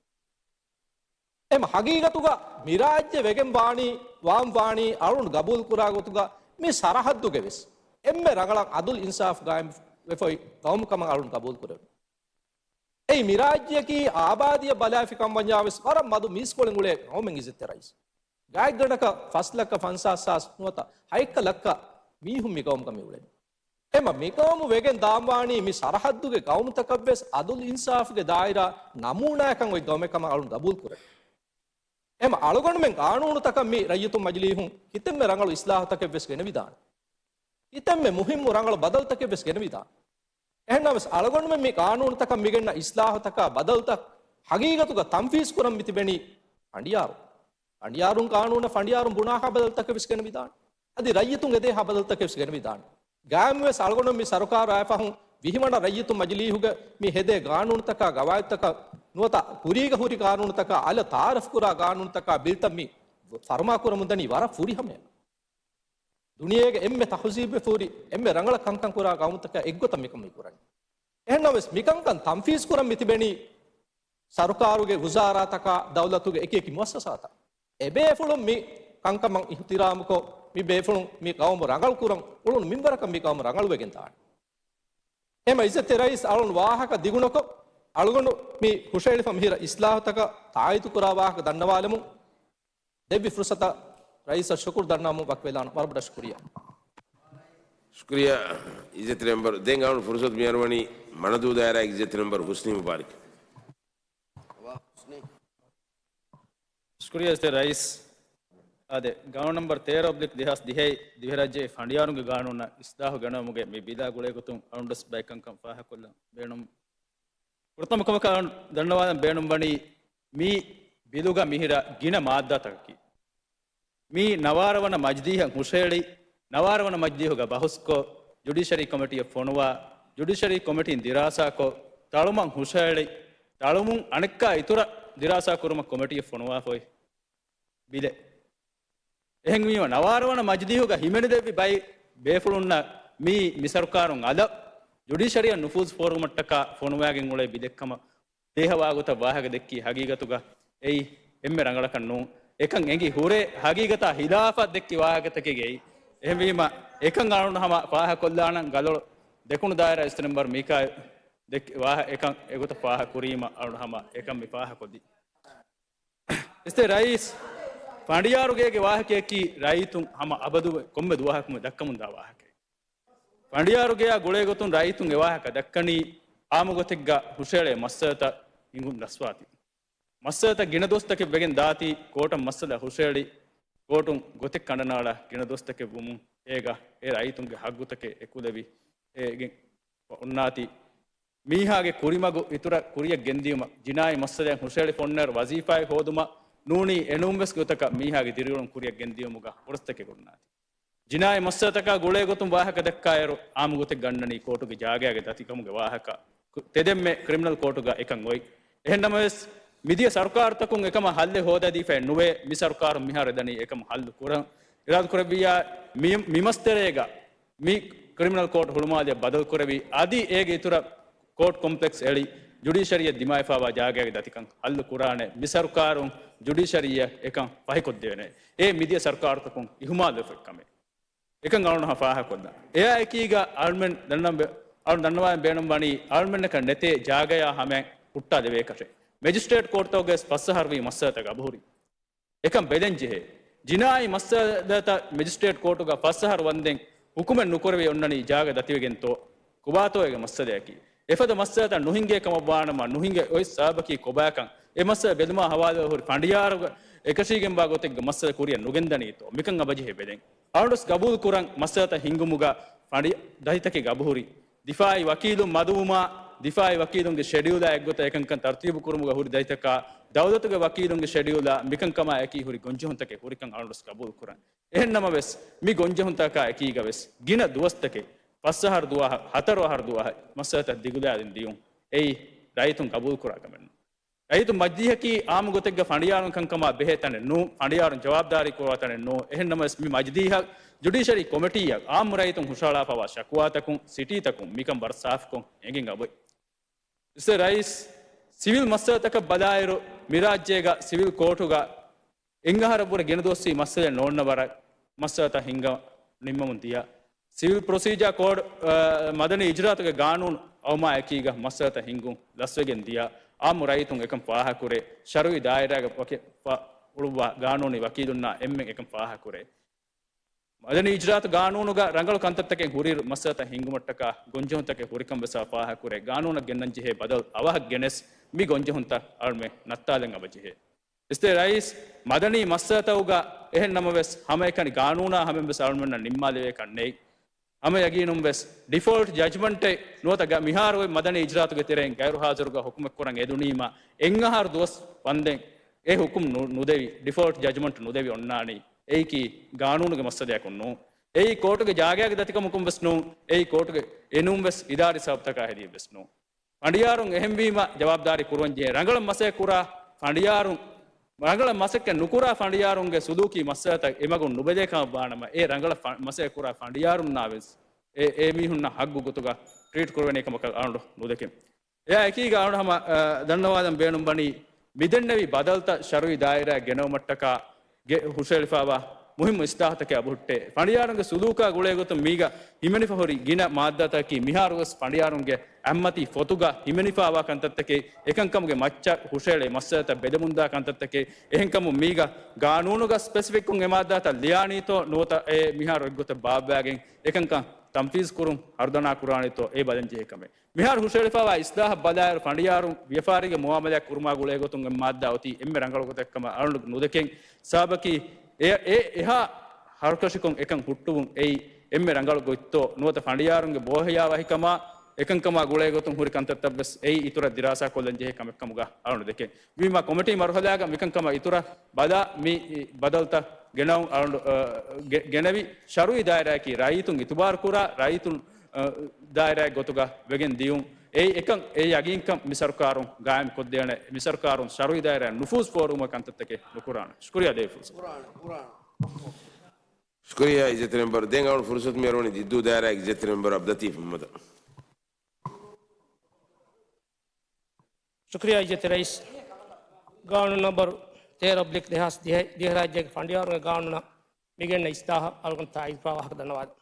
އެމަ ހަގީގަތުގަ މިރާއްޖެ ވެގެން ވާނީ، ވާން ވާނީ އަޅުން ގަބޫލު ކުރާ ގޮތުގަ މި ސަރަހައްދުގެ ވެސް އެންމެ ރަނގަޅަށް އަދުލް އިންސާފް ގާއިމް ވެފައި ގައުމު ކަމަށް އަޅުން ގަބޫލު ކުރެވެން. އެއީ މިރާއްޖެއަކީ އާބާދީއަށް ބަލާފި ކަމަށް ވަންޏާ ވެސް ވަރަށް މަދު މީސްކޮޅެއް އުޅޭ ގައުމެއް އިއްޒަތްތެރި ރައީސް. ގާތްގަނޑަކަށް ފަސް ލައްކަ ފަންސާސް ހާސް ނުވަތަ ހަތްކަ ލައްކަ މީހުން މި ގައުމުގަ މި އުޅެނީ. އެމަ މި ގައުމު ވެގެން ދާންވާނީ މި ސަރަހައްދުގެ ގައުމުތަކަށްވެސް އަދުލް އިންސާފުގެ ދާއިރާ ނަމޫނާއަކަށް އޮތް ގައުމެއް ކަމަށް އަޅުން ގަބޫލު ކުރޭ. އެމަ އަޅުގަނޑުމެން ގާނޫނުތަކަށް މި ރައްޔިތުން މަޖިލީހުން ކިތަންމެ ރަނގަޅު އިސްލާހުތަކެއްވެސް ގެނެވިދާނެ. ކިތަންމެ މުހިއްމު ރަނގަޅު ބަދަލުތަކެއްވެސް ގެނެވިދާނެ. އެހެންނަމަވެސް އަޅުގަނޑުމެން މި ގާނޫނުތަކަށް މިގެންނަ އިސްލާހުތަކާ ބަދަލުތައް ހަގީގަތުގަ ތަންފީޒު ކުރަން މިތިބެނީ ފަނޑިޔާރު. ފަނޑިޔާރުން ގާނޫނަށް ފަނޑިޔާރުން ބުނާހާ ބަދަލުތަކެއް ވެސް ގެނެވިދާނެ. އަދި ރައްޔިތުން އެދޭހާ ބަދަލުތަކެއް ވެސް ގެނެވިދާނެ. ގާއިމުވެސް އަޅުގަނޑު މި ސަރުކާރު އައިފަހުން ވިހިވަނަ ރައްޔިތު މަޖިލީހުގެ މި ހެދޭ ގާނޫނުތަކާ ގަވާއިދުތަކަށް ނުވަތަ ކުރީގަ ހުރި ގާނޫނުތަކާ އަލަށް ތައާރަފް ކުރާ ގާނޫނުތަކާ ބިލްތައް މި ފަރުމާ ކުރަމުން ދަނީ ވަރަށް ފުރިހަމަޔަށް. ދުނިޔޭގެ އެންމެ ތަހުޒީބެއް ފޫރި، އެންމެ ރަނގަޅަށް ކަންކަން ކުރާ ގައުމުތަކާ އެއްގޮތަށް މިކަން މި ކުރަނީ. އެހެންނަމަވެސް، މިކަންކަން ތަންފީޒު ކުރަން މިތިބެނީ ސަރުކާރުގެ ވުޒާރާތަކާ، ދައުލަތުގެ އެކި އެކި މުއައްސަސާތައް. އެބޭފުޅުން މި ކަންކަމަށް އިހުތިރާމުކޮށް، މި ބޭފުޅުން މި ގައުމު ރަނގަޅު ކުރަން އުޅުނު މިންވަރަކަށް މި ގައުމު ރަނގަޅުވެގެން ދާނެ. އެހެން އިއްޒަތްތެރި ރައީސް އަޅުން ވާހަކަ ދިގުނުކޮށް، އަޅުގަނޑު މި ހުށައެޅިފަ މިހިރަ އިސްލާހުތަކަށް ތާއީދުކުރާ ވާހަކަ ދަންނަވާލަމުން، ދެއްވި ފުރުސަތަށް ރައީސަށް ޝުކުރު ދަންނަވަމުން ވަކިވެލާނަން. ވަރަށް ބޮޑަށް ޝުކުރިއްޔާ. ޝުކުރިއްޔާ އިއްޒަތްތެރި މެމްބަރު. ދެން އަޅުން ފުރުސަތު މިއަރުވަނީ މަނަދޫ ދާއިރާގެ އިއްޒަތްތެރި މެމްބަރު ހުސްނީ މުބާރިކަށް. ޝުކުރިއްޔާ އިއްޒަތްތެރި ރައީސް. އާދެ، ގާނޫނު ނަމްބަރު ތޭރަ އޮބްލިކް ދެހާސް ދިހައި ދިވެހިރާއްޖެ ފަނޑިޔާރުންގެ ގާނޫނަށް އިސްލާހު ގެނައުމުގެ މި ބިލާ ގުޅޭގޮތުން އަޅުން ވެސް ބައެއް ކަންކަން ފާހަގަކޮށްލަން ބޭނުން. ފުރަތަމަ ކަމަކަށް އަޅުން ދަންނަވާލަން ބޭނުންވަނީ، މި ބިލުގަ މިހިރަ ގިނަ މާއްދާތަކަކީ، މި ނަވާރަ ވަނަ މަޖިލީހަށް ހުށައެޅި، ނަވާރަ ވަނަ މަޖިލީހުގަ ބަހުސްކޮށް، ޖުޑިޝަރީ ކޮމިޓީއަށް ފޮނުވާ، ޖުޑިޝަރީ ކޮމިޓީން ދިރާސާކޮށް، ތަޅުމަށް ހުށައެޅި، ތަޅުމުން އަނެއްކާ އިތުރަށް ދިރާސާ ކުރުމަށް ކޮމިޓީއަށް ފޮނުވާފައި ބިލެއް. އެހެންވީމަ، ނަވާރަ ވަނަ މަޖިލީހުގަ ހިމެނިދެއްވި ބައި ބޭފުޅުންނަށް މީ މި ސަރުކާރުން އަލަށް ޖުޑިޝަރީއަށް ނުފޫޒު ފޯރުމަށްޓަކާ ފޮނުވާގެން އުޅޭ ބިލެއްކަމަށް ދޭހަވާގޮތަށް ވާހަކަ ދެއްކީ ހަގީގަތުގަ އެއީ އެންމެ ރަނގަޅަކަށް ނޫން. އެކަން އެނގި ހުރޭ ހަގީގަތާ ހިލާފަށް ދެއްކި ވާހަކަތަކެއް އެއީ. އެހެންވީމަ، އެކަން އަޅުން ހަމަ ފާހަކޮށްލާނަން. ގަލޮޅު ދެކުނު ދާއިރާ އިއްޒަތްތެރި މެމްބަރު މީކާއިލް ދެއްކި ވާހަ-، އެކަން އެގޮތަށް ފާހަ ކުރީމަ އަޅުން ހަމަ އެކަން މި ފާހަކޮށްދީ. އިއްޒަތްތެރި ރައީސް، ފަނޑިޔާރުގޭގެ ވާހަކަޔަކީ ރައްޔިތުން ހަމަ އަބަދު ކޮންމެ ދުވަހަކު ދައްކަމުންދާ ވާހަކައެއް. ފަނޑިޔާރުގެޔާ ގުޅޭގޮތުން ރައްޔިތުން އެ ވާހަކަ ދައްކަނީ އާއްމުގޮތެއްގަ ހުށައެޅޭ މައްސަލަތައް ހިނގުން ދަސްވާތީ. މައްސަލަތައް ގިނަ ދުވަސްތަކެއް ވެގެން ދާތީ، ކޯޓަށް މައްސަލަ ހުށައެޅި، ކޯޓުން ގޮތެއް ކަނޑަނާޅާ ގިނަ ދުވަސްތަކެއް ވުމުން އޭގަ އެ ރައްޔިތުންގެ ހައްގުތަކެއް އެކުލެވި އޭގެން އޮންނާތީ. މީހާގެ ކުރިމަގު އިތުރަށް ކުރިއަށް ގެންދިޔުމަށް، ޖިނާއީ މައްސަލައިން ހުށައެޅި ފޮންނައިރު ވަޒީފާއެއް ހޯދުމަށް ނޫނީ، އެނޫންވެސް ގޮތަކަށް މީހާގެ ދިރިއުޅުން ކުރިއަށް ގެންދިޔުމުގަ ހުރަސްތަކެއް އޮންނާތީ. ޖިނާއީ މައްސަލަތަކާ ގުޅޭގޮތުން ވާހަކަ ދައްކާއިރު، އާއްމު ގޮތެއް ގަންނަނީ ކޯޓުގެ ޖާގައިގެ ދަތިކަމުގެ ވާހަކަ. ކު-، ތެދެންމެ ކްރިމިނަލް ކޯޓުގަ އެކަން އޮތް. އެހެންނަމަވެސް، މިދިޔަ ސަރުކާރުތަކުން އެކަމަށް ހައްލެއް ހޯދައިދީފައެއް ނުވޭ. މި ސަރުކާރުން މިހާރު ދަނީ އެކަމަށް ހައްލު ކުރަން. އިރާދަކުރެއްވިއްޔާ، މި، މި މަސްތެރޭގަ މި ކްރިމިނަލް ކޯޓް ހުޅުމާލިއަށް ބަދަލުކުރެވި، އަދި އޭގެ އިތުރަށް ކޯޓް ކޮމްޕްލެކްސް އެޅި، ޖުޑިޝަރީއަށް ދިމާވެފައިވާ ޖާގައިގެ ދަތިކަން ހައްލު ކުރާނެ. މި ސަރުކާރުން ޖުޑިޝަރީއަށް އެކަން ފަހިކޮށްދެވޭނެ. އެ މިދިޔަ ސަރުކާރުތަކުން އިހުމާލުވެފައި ކަމެއް. އެކަން އަޅުން ހަ ފާހަގަކޮށްލަން. އެއާ އެކީގަ އަޅުމެން ދަންނަ-، އަޅުން ދަންނަވާ ބޭނުންވަނީ، އަޅުމެންނަކަށް ނެތޭ ޖާގަޔާ ހަމައިން ހުއްޓާލެވޭކަށެއް. މެޖިސްޓްރޭޓް ކޯޓްތަކުގަ ވެސް ފަސް އަހަރުވީ މައްސަލަތައް ގަބުހުރި. އެކަން ބެލެން ޖެހޭ. ޖިނާއީ މައްސަލަތައް މެޖިސްޓްރޭޓް ކޯޓުގަ ފަސް އަހަރު ވަންދެން ހުކުމެއް ނުކުރެވި އޮންނަނީ ޖާގަ ދަތިވެގެންތޯ؟ ކޮބާތޯ އޭގެ މައްސަލަޔަކީ؟ އެފަދަ މައްސަލަތައް ނުހިނގޭ ކަމަށްވާނަމަ، ނުހިނގޭ އޮތް ސަބަބަކީ ކޮބާކަން؟ އެ މައްސަލަ ބެލުމާ ހަވާލުވެ ހުރި ފަނޑިޔާރުގަ އެކަށީގެންވާ ގޮތެއްގަ މައްސަލަ ކުރިއަށް ނުގެންދަނީތޯ؟ މިކަން އަބަޖެހޭ ބެލެން. އަޅުންވެސް ގަބޫލު ކުރަން، މައްސަލަތައް ހިނގުމުގަ ފަނޑި ދަތިތަކެއް ގަބުހުރި. ދިފާއީ ވަކީލުން މަދުވުމާ، ދިފާއީ ވަކީލުންގެ ޝެޑިއުލާ އެއްގޮތަށް އެކަންކަން ތަރުތީބު ކުރުމުގަ ހުރި ދަތިތަކާ، ދައުލަތުގެ ވަކީލުންގެ ޝެޑިއުލާ މިކަންކަމާ އެކީ ހުރި ގޮންޖެހުންތަކެއް ހުރިކަން އަޅުންވެސް ގަބޫލު ކުރަން. އެހެންނަމަވެސް، މި ގޮންޖެހުންތަކާ އެކީގަވެސް ގިނަ ދުވަސްތަކެއް، ފަސް އަހަރު ދުވަހަށް، ހަތަރު އަހަރު ދުވަހަށް މައްސަލަތައް ދިގުލާލިން ދިޔުން އެއީ ރައްޔިތުން ގަބޫލުކުރާ ކަމެއް ނޫން. ރައްޔިތު މަޖިލީހަކީ އާއްމު ގޮތެއްގަ ފަނޑިޔާރުން ކަންކަމާ ބެހޭ ތަނެއް ނޫން، ފަނޑިޔާރުން ޖަވާބުދާރީ ކުރާ ތަނެއް ނޫން. އެހެންނަމަވެސް، މި މަޖިލީހަށް ޖުޑިޝަރީ ކޮމިޓީއަށް އާއްމު ރައްޔިތުން ހުށަހަޅާފައިވާ ޝަކުވާތަކުން، ސިޓީތަކުން މިކަން ވަރަށް ސާފުކޮށް އެނގެން އަބޮތް. އިއްޒަތްތެރި ރައީސް، ސިވިލް މައްސަލަތަކަށް ބަލާއިރު، މި ރާއްޖޭގަ ސިވިލް ކޯޓުގަ އެއް އަހަރަށްވުރެ ގިނަ ދުވަސްވީ މައްސަލައެއް ނޯންނަ ވަރަށް މައްސަލަތައް ހިންގަ ނިންމަމުން ދިޔަ. ސިވިލް ޕްރޮސީޖާ ކޯޑް، އަ، މަދަނީ އިޖުރާތުގެ ގާނޫނު އައުމާ އެކީގަ މައްސަލަތައް ހިންގުން ލަސްވެގެން ދިޔަ. އާއްމު ރައްޔިތުން އެކަން ފާހަކުރޭ. ޝަރުއީ ދާއިރާގެ ވަކި-، ފަ-، އުޅުއްވާ ގާނޫނީ ވަކީލުންނާ އެންމެން އެކަން ފާހަކުރޭ. މަދަނީ އިޖުރާތު ގާނޫނުގަ ރަނގަޅު ކަންތައްތަކެއް ހުރިއިރު މައްސަލަތައް ހިންގުމަށްޓަކާ ގޮންޖެހުންތަކެއް ހުރިކަން ވެސް ފާހަކުރޭ. ގާނޫނަށް ގެންނަން ޖެހޭ ބަދަލު އަވަހަށް ގެނެސް މި ގޮންޖެހުންތައް އަޅުމެ ނައްތާލަން އަވަޖެހޭ. އިއްޒަތްތެރި ރައީސް، މަދަނީ މައްސަލަތަކުގަ އެހެން ނަމަވެސް، ހަމައެކަނި ގާނޫނާ ހަމައިން ވެސް އަޅުމެންނަށް ނިންމާލެވޭކަށް ނެތް. ހަމަ ޔަގީނުން ވެސް ޑިފޯލްޓް ޖަޖްމަންޓެއް ނުވަތަ ގަ-، މިހާރު އޮތް މަދަނީ އިޖްރާތުގެ ތެރެއިން ގައިރު ހާޒިރުގަ ހުކުމެއް ކުރަން އެދުނީމަ، އެއް އަހަރު ދުވަސް ވަންދެން އެ ހުކުމް ނު-، ނުދެވި، ޑިފޯލްޓް ޖަޖްމަންޓް ނުދެވި އޮންނާނީ. އެއީކީ ގާނޫނުގެ މައްސަލަޔަކުން ނޫން. އެއީ ކޯޓުގެ ޖާގައިގެ ދަތިކަމަކުން ވެސް ނޫން. އެއީ ކޯޓުގެ އެނޫން ވެސް އިދާރީ ސަބަބުތަކާ ހެދިޔަ ވެސް ނޫން. ފަނޑިޔާރުން އެހެންވީމަ، ޖަވާބުދާރީ ކުރުވަންޖެހޭ. ރަނގަޅަށް މަސައްކަތް ކުރާ ފަނޑިޔާރުން، ރަނގަޅަށް މަސައްކަތް ނުކުރާ ފަނޑިޔާރުންގެ ސުލޫކީ މައްސަލަތައް އެމަގުން ނުބެލޭ ކަމަށް ވާނަމަ، އެ ރަނގަޅަށް ފަ-، މަސައްކަތް ކުރާ ފަނޑިޔާރުންނާ ވެސް އެ، އެ މީހުންނަށް ހައްގު ގޮތުގަ ޓްރީޓް ކުރެވޭނެ ކަމަކަށް އަޅުގަނޑު ނުދެކެން. އެއާ އެކީގަ އަޅުގަނޑު ހަމަ، އަ، ދަންނަވާލަން ބޭނުން ވަނީ، މިދެންނެވި ބަދަލުތައް ޝަރުއީ ދާއިރާއަށް ގެނައުމަށްޓަކާ ގެ ހުށައެޅިފައިވާ މުހިއްމު އިސްލާހުތަކެއް އަބަހުއްޓޭ. ފަނޑިޔާރުންގެ ސުލޫކާ ގުޅޭގޮތުން މީގަ ހިމެނިފަ ހުރި ގިނަ މާއްދާތަކަކީ މިހާރުވެސް ފަނޑިޔާރުންގެ އަތްމަތީ ފޮތުގަ ހިމެނިފައިވާ ކަންތައްތަކެއް، އެކަންކަމުގެ މައްޗަށް ހުށައެޅޭ މައްސަލަތައް ބެލެމުންދާ ކަންތައްތަކެއް. އެހެންކަމުން މީގަ ގާނޫނުގަ ސްޕެސިފިކުން އެ މާއްދާތައް ލިޔާނީތޯ ނުވަތަ އެ މިހާރު އެއްގޮތަށް ބާއްވާގެން އެކަންކަން ތަންފީޒު ކުރުން ހަރުދަނާ ކުރާނީތޯ އެ ބަލަންޖެހޭ ކަމެއް. މިހާރު ހުށައެޅިފައިވާ އިސްލާހަށް ބަލާއިރު، ފަނޑިޔާރުން ވިޔަފާރީގެ މުއާމަލާތް ކުރުމާ ގުޅޭގޮތުން އެ މާއްދާ އޮތީ އެންމެ ރަނގަޅު ގޮތެއްކަމަށް އަޅުގަނޑު ނުދެކެން. ސަބަބަކީ، އެ، އެ، އެހާ ހަރުކަށިކޮށް އެކަން ހުއްޓުވުން އެއީ އެންމެ ރަނގަޅު ގޮތްތޯ ނުވަތަ ފަނޑިޔާރުންގެ ބޯހިޔާވަހިކަމާ އެކަންކަމާ ގުޅޭގޮތުން ހުރި ކަންތައްތައްވެސް އެއީ އިތުރަށް ދިރާސާ ކޮށްލަން ޖެހޭ ކަމެއްކަމުގަ އަޅުގަނޑު ދެކެން. ވީމާ ކޮމިޓީ މަރުހަލާގަ މިކަންކަމަށް އިތުރަށް ބަލާ މި ބަދަލުތައް ގެނައު-، އަޅު-، އަ، ގެ-، ގެނެވި ޝަރުއީ ދާއިރާއަކީ ރައްޔިތުން އިތުބާރު ކުރާ، ރައްޔިތުން، އަ، ދާއިރާއެއް ގޮތުގަ ވެގެން ދިޔުން. އެއީ އެކަން އެ ޔަގީންކަން މި ސަރުކާރުން ގާއިމް ކޮށްދޭނެ، މި ސަރުކާރުން ޝަރުއީ ދާއިރާއަށް ނުފޫޒު ފޯރުވުމަށް ކަންތައްތަކެއް ނުކުރާނެ. ޝުކުރިއްޔާ ދޭ ފުރުސަތު. ޝުކުރިއްޔާ އިއްޒަތްތެރި މެމްބަރު. ދެން އަޅުގަނޑު ފުރުސަތު މިއަރުވަނީ ޖިއްދޫ ދާއިރާގެ އިއްޒަތްތެރި މެމްބަރު އަބްދުލްލަތީފް މުހައްމަދަށް. ޝުކުރިއްޔާ އިއްޒަތްތެރި ރައީސް. ގާނޫނު ނަންބަރު ތޭރަ އޮބްލިކް ދެހާސް ދިހަ، ދިހަ ރާއްޖޭގެ ފަނޑިޔާރުންގެ ގާނޫނަށް މިގެންނަ އިސްލާހަށް އަޅުގަނޑު ތާއީދުކުރާ ވާހަކަ ދަންނަވާލަން.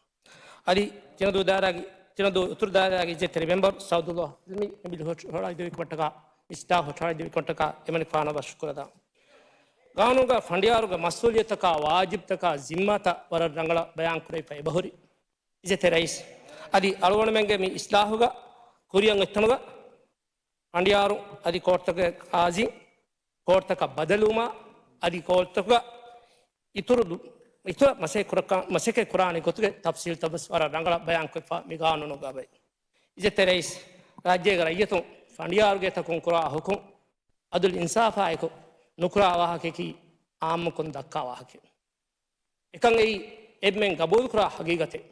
އަދި ތިނަދޫ ދާއިރާގެ، ތިނަދޫ އުތުރު ދާއިރާގެ އިއްޒަތްތެރި މެމްބަރު ސައުދުއްލާ މި މި ބިލް ހުށަ-، ހުށަހަޅައިދެއްވި ކަމަށްޓަކާ، މި އިސްލާހު ހުށަހަޅައިދެއްވި ކަމަށްޓަކާ އެމަނިކުފާނަށް ވަރަށް ޝުކުރު ދަން. ގާނޫނުގަ ފަނޑިޔާރުގެ މަސްއޫލިއްޔަތުތަކާ، ވާޖިބުތަކާ، ޒިންމާތައް ވަރަށް ރަނގަޅަށް ބަޔާން ކުރެވިފަ އެބަހުރި. އިއްޒަތްތެރި ރައީސް، އަދި އަޅުގަނޑުމެންގެ މި އިސްލާހުގަ ކުރިއަށް އޮތްތަނުގަ ފަނޑިޔާރު އަދި ކޯޓްތަކުގެ ޤާޟީ، ކޯޓްތަކަށް ބަދަލުވުމާ އަދި ކޯޓްތަކުގަ އިތުރު ދު-، އިތުރަށް މަސައްކަތް ކުރަކަ-، މަސައްކަތް ކުރާނެ ގޮތުގެ ތަފްސީލްތައް ވެސް ވަރަށް ރަނގަޅަށް ބަޔާންކޮށްފަ މި ގާނޫނުގަ އެބައި. އިއްޒަތްތެރި ރައީސް، ރާއްޖޭގެ ރައްޔިތުން ފަނޑިޔާރުގެ ތަކުން ކުރާ ހުކުމް އަދުލް އިންސާފާއެކު ނުކުރާ ވާހަކައަކީ އާއްމުކޮށް ދައްކާ ވާހަކައެއް. އެކަން އެއީ އެންމެން ގަބޫލުކުރާ ހަގީގަތެއް.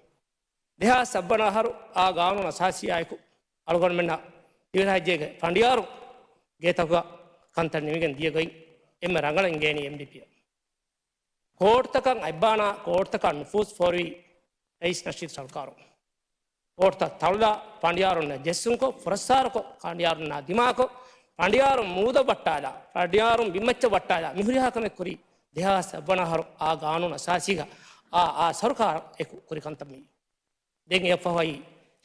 ދެހާސް ސައްބަނަ އަހަރު އާ ގާނޫނު އަސާސީއާއެކު އަޅުގަނޑުމެންނަށް ދިވެހިރާއްޖޭގެ ފަނޑިޔާރު ގޭތަކުގަ ކަންތައް ނިމިގެން ދިޔަ ގޮތް އެންމެ ރަނގަޅަށް އިނގޭނީ އެމްޑީޕީއަށް. ކޯޓްތަކަށް އައްބާނާ ކޯޓްތަކަށް ނުފޫޒު ފޯރުވީ ރައީސް ނަޝީދު ސަރުކާރު. ކޯޓްތައް ތަޅުލާ، ފަނޑިޔާރުންނަށް ޖެއްސުންކޮށް، ފުރައްސާރަކޮށް، ފަނޑިޔާރުންނާ ދިމާކޮށް، ފަނޑިޔާރުން މޫދަށް ވައްޓާލާ، ފަނޑިޔާރުން ބިންމައްޗަށް ވައްޓާލާ، މިހުރިހާ ކަމެއް ކުރީ ދެހާސް ސައްބަނަ އަހަރު އާ ގާނޫނު އަސާސީގަ އާ، އާ ސަރުކާރު އެކު ކުރި ކަންތައް މީ. ދެން އެއަށްފަހު އައީ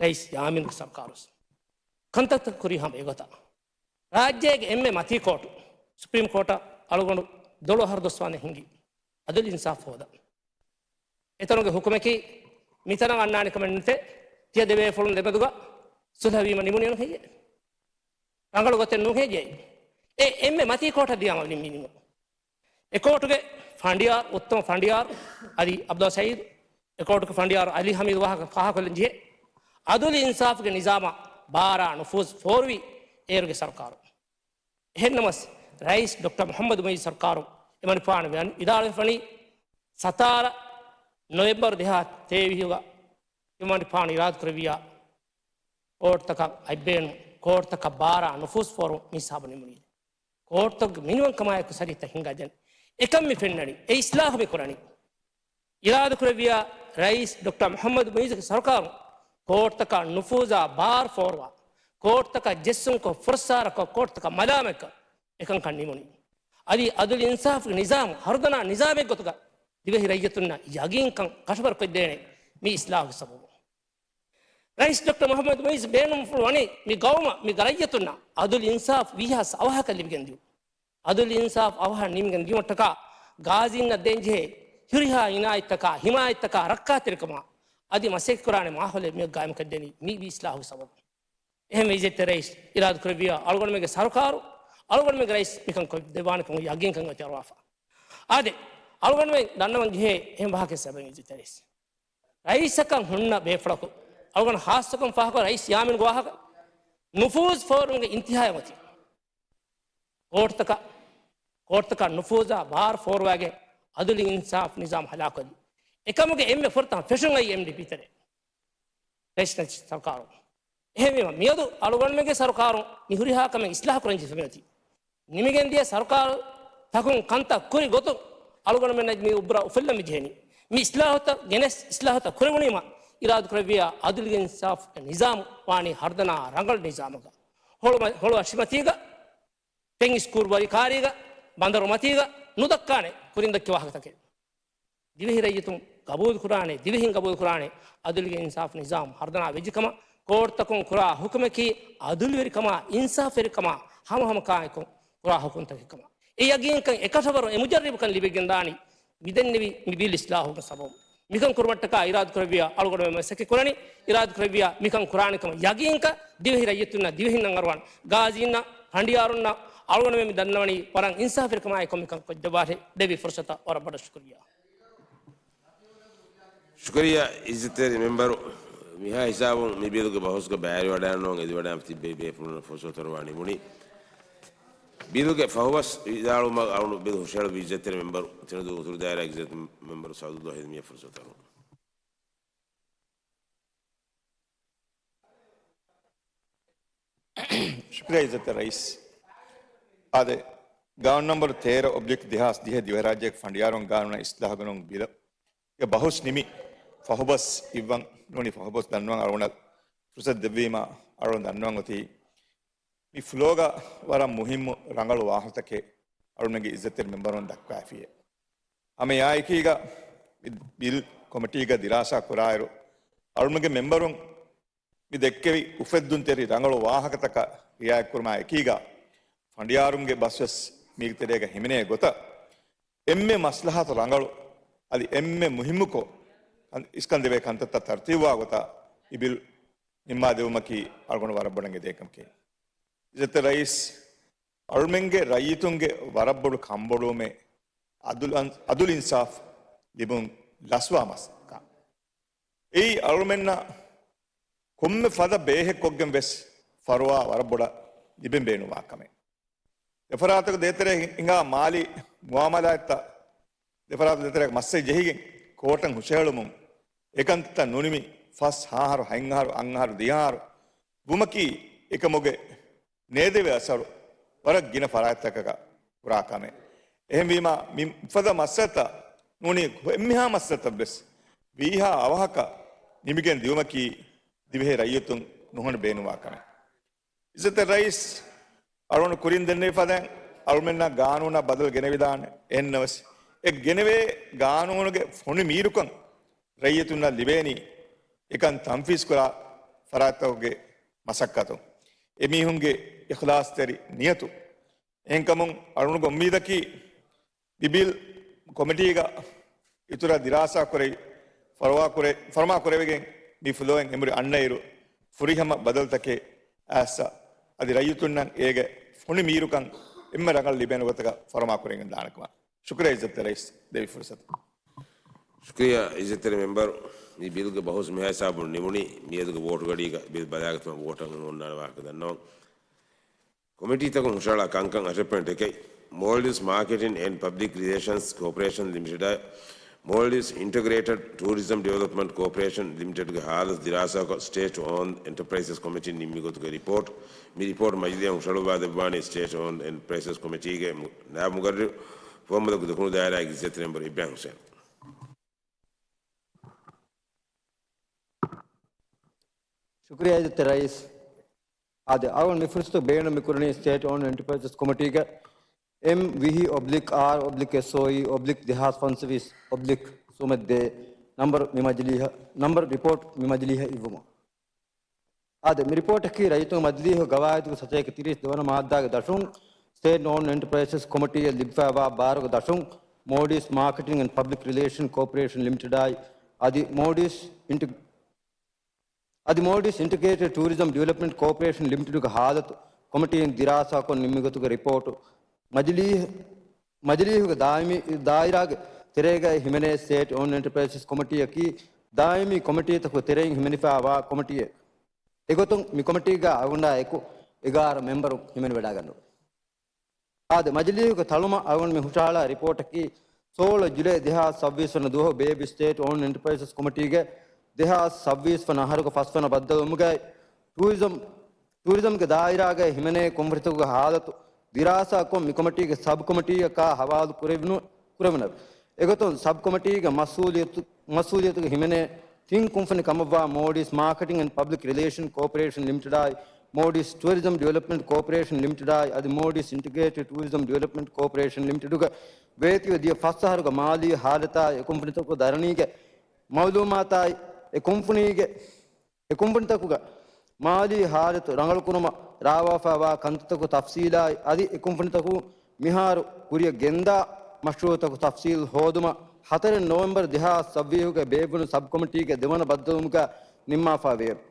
ރައީސް ޔާމީނުގެ ސަރުކާރު. ކަންތައްތައް ކުރީ ހަމަ އެގޮތަށް. ރާއްޖޭގެ އެންމެ މަތީ ކޯޓު، ސުޕްރީމް ކޯޓަށް އަޅުގަނޑު ދޮޅު އަހަރު ދޮސްވާން ހިނގި އަދުލް އިންސާފް ހޯދަން. އެތަނުގެ ހުކުމަކީ މިތަނަށް އަންނާނެ ކަމެއް ނެތޭ، ތިޔަ ދެބޭފުޅުން ދެމެދުގަ ސުލްހަވީމަ ނިމުނީ ނުހެއްޔޭ؟ ރަނގަޅު ގޮތެއް ނުހެއްޔޭ؟ އެ އެންމެ މަތީ ކޯޓަށް ދިޔާމަ ނި-، މި ނިމުނީ. އެ ކޯޓުގެ ފަނޑިޔާރު، އުއްތަމަ ފަނޑިޔާރު އަލީ އަބްދުﷲ ސައީދު، އެ ކޯޓުގެ ފަނޑިޔާރު އަލީ ހަމީދު ވާހަކަ ފާހަގަކޮށްލަން ޖެހޭ. އަދުލް އިންސާފުގެ ނިޒާމަށް ބާރާ ނުފޫޒު ފޯރުވީ އޭރުގެ ސަރުކާރު. އެހެންނަމަސް، ރައީސް ޑޮކްޓަރ މުޙައްމަދު މުޢިއްޒު ސަރުކާރު އެމަނިކުފާނު ވިދާޅުވެފަނީ، ސަތާރަ ނޮވެމްބަރު ދެހާސް ތޭވީހުގަ އެމަނިކުފާނު އިރާދަކުރެއްވިޔާ، ކޯޓްތަކަށް އަތްބޭނުން، ކޯޓްތަކަށް ބާރާ ނުފޫޒު ފޯރުން މި ހިސާބު ނިމުނީ. ކޯޓްތަކުގެ މިނިވަންކަމާއެކު ސަރީތައް ހިނގައިދެން. އެކަން މި ފެންނަނީ، އެ އިސްލާހު މި ކުރަނީ. އިރާދަކުރެއްވިޔާ ރައީސް ޑޮކްޓަރ މުޙައްމަދު މުޢިއްޒުގެ ސަރުކާރުން ކޯޓްތަކަށް ނުފޫޒާ ބާރު ފޯރުވާ، ކޯޓްތަކަށް ޖެއްސުންކޮށް ފުރައްސާރަކޮށް ކޯޓްތަކަށް މަލާމަތްކޮށް އެކަންކަން ނިމުނީ. އަދި އަދުލް އިންސާފުގެ ނިޒާމު ހަރުދަނާ ނިޒާމެއް ގޮތުގަ ދިވެހި ރައްޔިތުންނަށް ޔަގީންކަން ކަށަވަރުކޮށްދޭނެ މި އިސްލާހުގެ ސަބަބުން. ރައީސް ޑޮކްޓަރ މުޙައްމަދު މުޢިއްޒު ބޭނުންފުޅު ވަނީ މި ގައުމަށް މި ރައްޔިތުންނަށް އަދުލް އިންސާފް ވީހާވެސް އަވަހަކަށް ލިބިގެން ދިޔުން. އަދުލް އިންސާފް އަވަހަށް ނިމިގެން ދިޔުމަށްޓަކާ ގާޒީންނަށް ދޭންޖެހޭ ހުރިހާ އިނާޔަތްތަކާ، ހިމާޔަތްތަކާ، ރައްކާތެރިކަމާ އަދި މަސައްކަތްކުރާނެ މާހައުލެއް މިއޮތް ގާއިމްކޮށްދޭނީ މި އިސްލާހުގެ ސަބަބުން. އެހެންވެ އިއްޒަތްތެރި ރައީސް އިރާދަކުރެއްވިޔާ އަޅުގަނޑުމެންގެ ސަރުކާރު، އަޅުގަނޑުމެންގެ ރައީސް މިކަން ކޮށްދެއްވާނެ ކަމަށް ޔަގީންކަން އޮތީ އަރުވާފަ. އާދެ، އަޅުގަނޑުމެން ދަންނަވަން ޖެހޭ އެހެން ވާހަކައެއް ސަބަބެން އިއްޒަތްތެރި ރައީސް. ރައީސަކަށް ހުންނަ ބޭފުޅަކު، އަޅުގަނޑު ހާއްސަކޮށް ފާހަގަ ރައީސް ޔާމީންގެ ވާހަކަ، ނުފޫޒު ފޯރުމުގެ އިންތިހާއަށް އޮތީ. ކޯޓްތަކަށް، ކޯޓްތަކަށް ނުފޫޒާ ބާރު ފޯރުވާގެން އަދުލު އިންސާފު ނިޒާމު ހަލާކުވެލި. އެކަމުގެ އެންމެ ފުރަތަމަ ފެށުން އައީ އެމްޑީޕީ ތެރޭ. ރައީސް ނަޖީބް ސަރުކާރު. އެހެންވީމަ، މިއަދު އަޅުގަނޑުމެންގެ ސަރުކާރުން މި ހުރިހާ ކަމެއް އިސްލާހު ކުރަން ޖެހިފަ މިއޮތީ. ނިމިގެން ދިޔަ ސަރުކާރު ތަކުން ކަންތައް ކުރި ގޮތުން އަޅުގަނޑުމެންނަށް މި އުބުރަށް އުފުއްލަން މި ޖެހެނީ. މި އިސްލާހުތައް ގެނެސް، އިސްލާހުތައް ކުރެވުނީމަ، އިރާދަ ކުރެއްވިޔާ އަދުލުގެ އިންސާފުގެ ނިޒާމު ވާނީ ހަރުދަނާ ރަނގަޅު ނިޒާމަކަށް. ހޮޅު، ހޮޅު އަށިމަތީގަ، ތެން ސްކޫލް ވަރި ކާރީގަ، ބަނދަރު މަތީގަ ނުދައްކާނެ ކުރިން ދައްކި ވާހަކަތަކެއް. ދިވެހި ރައްޔިތުން ގަބޫލު ކުރާނެ، ދިވެހިން ގަބޫލު ކުރާނެ، އަދުލުގެ އިންސާފު ނިޒާމް ހަރުދަނާ ވެއްޖެ ކަމަށް، ކޯޓްތަކުން ކުރާ ހުކުމަކީ އަދުލުވެރިކަމާ، އިންސާފުވެރިކަމާ ހަމަހަމަކާއެކު ކުރާ ހުކުމްތަކެއް ކަމަށް. އެ ޔަގީންކަން އެކަށަވަރު އެ މުޖައްރިބުކަން ލިބިގެންދާނީ މިދެންނެވި މި ބިލް އިސްލާހުގެ ސަބަބުން. މިކަން ކުރުމަށްޓަކާ އިރާދަ ކުރެއްވިޔާ އަޅުގަނޑުމެން މަސައްކަތް ކުރަނީ، އިރާދަ ކުރެއްވިޔާ މިކަން ކުރާނެ ކަމަށް ޔަގީންކަން ދިވެހި ރައްޔިތުންނަށް، ދިވެހިންނަށް އަރުވާން ގާޒީންނަށް، ފަނޑިޔާރުންނަށް އަޅުގަނޑުމެން މި ދަންނަވަނީ ވަރަށް އިންސާފުވެރިކަމާ އެކު މިކަން ކޮށްދެއްވާށޭ. ދެއްވި ފުރުސަތަށް ވަރަށް ބޮޑަށް ޝުކުރިއްޔާ. ޝުކުރިއްޔާ އިއްޒަތްތެރި މެމްބަރު. މިހާ ހިސާބުން މި ބިލުގެ ބަހުސްގަ ބައިވެރިވަޑައިން ނޫން އެދިވަޑައިން ތިއްބެވި ބޭފުޅުންނަށް ފުރުސަތު އަރުވާ ނިމުނީ. ބިލުގެ ފަހުބަސް ވިދާޅުވުމަށް އަޅުގަނޑު ބިލު ހުށަހެޅުއްވި އިއްޒަތްތެރި މެމްބަރު، ތިނަދޫ އުތުރު ދާއިރާގެ އިއްޒަތް މެމްބަރު ސައުދުއްލާ ހިދުމިޔަށް ފުރުސަތު އަރުވަން. ޝުކުރިއްޔާ އިއްޒަތްތެރި ރައީސް. އާދެ، ގާނޫނު ނަންބަރު ތޭރަ އޮބްލިކް ދެހާސް ދިހަ ދިވެހިރާއްޖޭގެ ފަނޑިޔާރުން ގާނޫނާ އިސްލާހުގެ ނޫން ބިލުގެ ބަހުސް ނިމި ފަހުބަސް އިއްވަން ނޫނީ ފަހުބަސް ދަންނަވަން އަޅުގަނޑަށް ފުރުސަތު ދެއްވީމަ އަޅުގަނޑު ދަންނަވަން އޮތީ މި ފްލޯގަ ވަރަށް މުހިއްމު ރަނގަޅު ވާހަކަތަކެއް އަޅުގަނޑުގެ އިއްޒަތްތެރި މެމްބަރުން ދައްކާފިއެވެ. ހަމަ އެއާއެކީގަ މި ބިލް ކޮމިޓީގަ ދިރާސާ ކުރާއިރު، އަޅުގަނޑުގެ މެމްބަރުން މި ދެއްކެވި އުފެއްދުންތެރި ރަނގަޅު ވާހަކަތަކަށް ރިއާޔަތްކުރުމާ އެކީގަ، ފަނޑިޔާރުންގެ ބަސްވެސް މީގެ ތެރޭގަ ހިމެނޭ ގޮތަށް، އެންމެ މަސްލަހަތު ރަނގަޅު، އަދި އެންމެ މުހިއްމުކޮށް، އިސްކަން ދެވޭ ކަންތައްތައް ތަރުތީބުވާ ގޮތަށް މި ބިލް ނިންމާ ދެވުމަކީ އަޅުގަނޑު ވަރަށް ބޮޑަށް އެދޭ ކަމަކީ. އިއްޒަތްތެރި ރައީސް، އަޅުމެންގެ ރައްޔިތުންގެ ވަރަށް ބޮޑު ކަންބޮޑުވުމެއް އަދުލު، އަދުލު އިންސާފް ލިބުން ލަސްވާ މަސައްކަތް. އެއީ އަޅުމެންނަށް ކޮންމެ ފަދަ ބޭހެއް ކޮށްގެން ވެސް ފަރުވާ ވަރަށް ބޮޑަށް ލިބެން ބޭނުންވާ ކަމެއް. ދެފަރާތުގެ ދޭތެރޭ ހިނގާ މާލީ މުއާމަލާތްތައް ދެފަރާތު ދޭތެރޭގެ މައްސަލަ ޖެހިގެން ކޯޓަށް ހުށަހެޅުމުން އެކަންތައް ނުނިމި ފަސް ހާހަރު، ހަތް އަހަރު، އަށް އަހަރު، ދިހަ އަހަރު ވުމަކީ އެކަމުގެ ނޭދެވޭ އަސަރު ވަރަށް ގިނަ ފަރާތްތަކަކަށް ކުރާ ކަމެއް. އެހެންވީމާ، މި ފަދަ މައްސަލަތައް ނޫނީ އެންމެހާ މައްސަލަތައް ވެސް ވީހާ އަވަހަކަށް ނިމިގެން ދިއުމަކީ ދިވެހި ރައްޔިތުން ނުހަނު ބޭނުންވާ ކަމެއް. އިއްޒަތްތެރި ރައީސް، އަޅުގަނޑު ކުރިން ދެންނެވި ފަދައިން އަޅުމެންނަށް ގާނޫނަށް ބަދަލު ގެނެވިދާނެ. އެހެންނަމަވެސް، އެ ގެނެވޭ ގާނޫނުގެ ފޮނި މީރުކަން ރައްޔިތުންނަށް ލިބޭނީ އެކަން ތަންފީޒް ކުރާ ފަރާތްތަކުގެ މަސައްކަތުން. އެމީހުންގެ އިޚްލާޞްތެރި ނިޔަތު. އެހެންކަމުން އަޅުގަނޑުގެ އުއްމީދަކީ، މި ބިލް ކޮމިޓީގަ އިތުރަށް ދިރާސާ ކުރެވި، ފަރުވާ ކުރެ، ފަރުމާ ކުރެވިގެން މި ފްލޯއިން އެނބުރި އަންނައިރު، ފުރިހަމަ ބަދަލުތަކެއް އައިސް، އަދި ރައްޔިތުންނަށް އޭގެ ފޮނި މީރުކަން އެންމެ ރަނގަޅަށް ލިބޭނެ ގޮތަކަށް ފަރުމާ ކުރެވިގެން ދާނެ ކަމަށް. ޝުކުރިއްޔާ އިއްޒަތްތެރި ރައީސް ދެއްވި ފުރުސަތަށް. ޝުކުރިއްޔާ އިއްޒަތްތެރި މެމްބަރު، މި ބިލުގެ ބަހުސް މިހާ ހިސާބުން ނިމުނީ، މިއަދުގެ ވޯޓު ގަޑީގަ ބިލް ބަލާގަތުމަށް ވޯޓަށް އޮންނާނެ ވާހަކަ ދަންނަވަން. ކޮމިޓީތަކުން ހުށަހަޅާ ކަންކަން އަށެއް ޕޮއިންޓް އެކެއް، މޯލްޑިވްސް މާކެޓިން އެންޑް ޕަބްލިކް ރިލޭޝަންސް ކޯޕަރޭޝަން ލިމިޓެޑާއި، މޯލްޑިވްސް އިންޓަގްރޭޓެޑް ޓޫރިޒަމް ޑިވެލޮޕްމަންޓް ކޯޕަރޭޝަން ލިމިޓެޑްގެ ހާލަތު ދިރާސާކޮށް، ސްޓޭޓް އޯންޑް އެންޓަޕްރައިސަސް ކޮމިޓީން ނިންމި ގޮތުގެ ރިޕޯޓް، މި ރިޕޯޓް މަޖިލީހަށް ހުށަހަޅުއްވާ ދެއްވާނީ ސްޓޭޓް އޯންޑް އެންޓަޕްރައިސަސް ކޮމިޓީގެ ނާއިބު މުގައްރިރު ފުވައްމުލަކު ދެކުނު ދާއިރާގެ އިއްޒަތްތެރި މެމްބަރު އިބްރާހިމް ހުސެން. ޝުކުރިއްޔާ އިއްޒަތްތެރި ރައީސް. އާދެ، އަޅުގަނޑު މި ފުރުސަތު ބޭނުން މި ކުރަނީ ސްޓޭޓް އޯންޑް އެންޓަޕްރައިސަސް ކޮމިޓީގެ އެމް ވިހި އޮބްލިކް އާރް އޮބްލިކް އެސް އޯ އީ އޮބްލިކް ދެހާސް ފަންސަވީސް އޮބްލިކް ސުމެއް ދޭ ނަންބަރު މި މަޖިލީހަށް، ނަންބަރު ރިޕޯޓް މި މަޖިލީހަށް އިއްވުމަށް. އާދެ، މި ރިޕޯޓަކީ ރައްޔިތުންގެ މަޖިލީހުގެ ގަވާއިދުގެ ސަތޭކަ ތިރީސް ދެވަނަ މާއްދާގެ ދަށުން ސްޓޭޓް އޯންޑް އެންޓަޕްރައިސަސް ކޮމިޓީއަށް ލިބިފައިވާ ބާރުގެ ދަށުން މޯލްޑިވްސް މާކެޓިން އެންޑް ޕަބްލިކް ރިލޭޝަން ކޯޕަރޭޝަން ލިމިޓެޑާއި އަދި މޯލްޑިވްސް އިންޓަ-، އަދި މޯލްޑިވްސް އިންޓަގްރޭޓެޑް ޓޫރިޒަމް ޑިވެލޮޕްމަންޓް ކޯޕަރޭޝަން ލިމިޓެޑުގެ ހާލަތު ކޮމިޓީން ދިރާސާކޮށް ނިންމި ގޮތުގެ ރިޕޯޓު މަޖިލީހް-، މަޖިލީހުގެ ދާއިމީ ދާއިރާގެ ތެރޭގައި ހިމެނޭ ސްޓޭޓް އޯންޑް އެންޓަޕްރައިސަސް ކޮމިޓީއަކީ ދާއިމީ ކޮމިޓީތަކުގެ ތެރެއިން ހިމެނިފައިވާ ކޮމިޓީއެއް. އެގޮތުން މި ކޮމިޓީގަ އަޅުގަނޑާ އެކު އެގާރަ މެމްބަރުން ހިމެނިވަޑައިގަންނަވަން. އާދެ، މަޖިލީހުގެ ތަޅުމަށް އަޅުގަނޑު މި ހުށަހަޅާ ރިޕޯޓަކީ ސޯޅަ ޖުލައި ދެހާސް ސައްބީސް ވަނަ ދުވަހު ބޭބް ސްޓޭޓް އޯންޑް އެންޓަޕްރައިސަސް ކޮމިޓީގެ ދެހާސް ސައްބީސް ވަނަ އަހަރުގެ ފަސްވަނަ ބައްދަލުވުމުގައި ޓޫރިޒަމް، ޓޫރިޒަމްގެ ދާއިރާގައި ހިމެނޭ ކުންފުނިތަކުގެ ހާލަތު ދިރާސާކޮށް، މި ކޮމިޓީގެ ސަބް ކޮމިޓީއަކާ ހަވާލު ކުރެވުނު، ކުރެވުނެވެ. އެގޮތުން ސަބް ކޮމިޓީގެ މަސްއޫލިއްޔަތު، މަސްއޫލިއްޔަތުގެ ހިމެނޭ ތިން ކުންފުނި ކަމަށްވާ މޯލްޑިވްސް މާކެޓިން އެންޑް ޕަބްލިކް ރިލޭޝަން ކޯޕަރޭޝަން ލިމިޓެޑާއި، މޯލްޑިވްސް ޓޫރިޒަމް ޑިވެލޮޕްމަންޓް ކޯޕަރޭޝަން ލިމިޓެޑާއި އަދި މޯލްޑިވްސް އިންޓިގްރޭޓެޑް ޓޫރިޒަމް ޑިވެލޮޕްމަންޓް ކޯޕަރޭޝަން ލިމިޓެޑުގެ ވޭތުވެ ދިޔަ ފަސް އަހަރުގެ މާލީ ހާލަތާއި އެ ކުންފުނިތަކުގެ ދަރަނީގެ މައުލޫމާތާއި އެ ކުންފުނީގެ، އެ ކުންފުނިތަކުގެ މާލީ ހާލަތު ރަނގަޅުކުރުމަށް ރާވާފައިވާ ކަންތައްތަކު ތަފްސީލާއި އަދި އެ ކުންފުނިތަކު މިހާރު ކުރިއަށް ގެންދާ މަޝްރޫއުތަކު ތަފްސީލް ހޯދުމަށް ހަތަރެއް ނޮވެމްބަރު ދެހާސް ސައްބީސްގެ ބޭއްވުނު ސަބް ކޮމިޓީގެ ދެވަނަ ބައްދަލުވުމުގަ ނިންމާފައިވެއެވެ.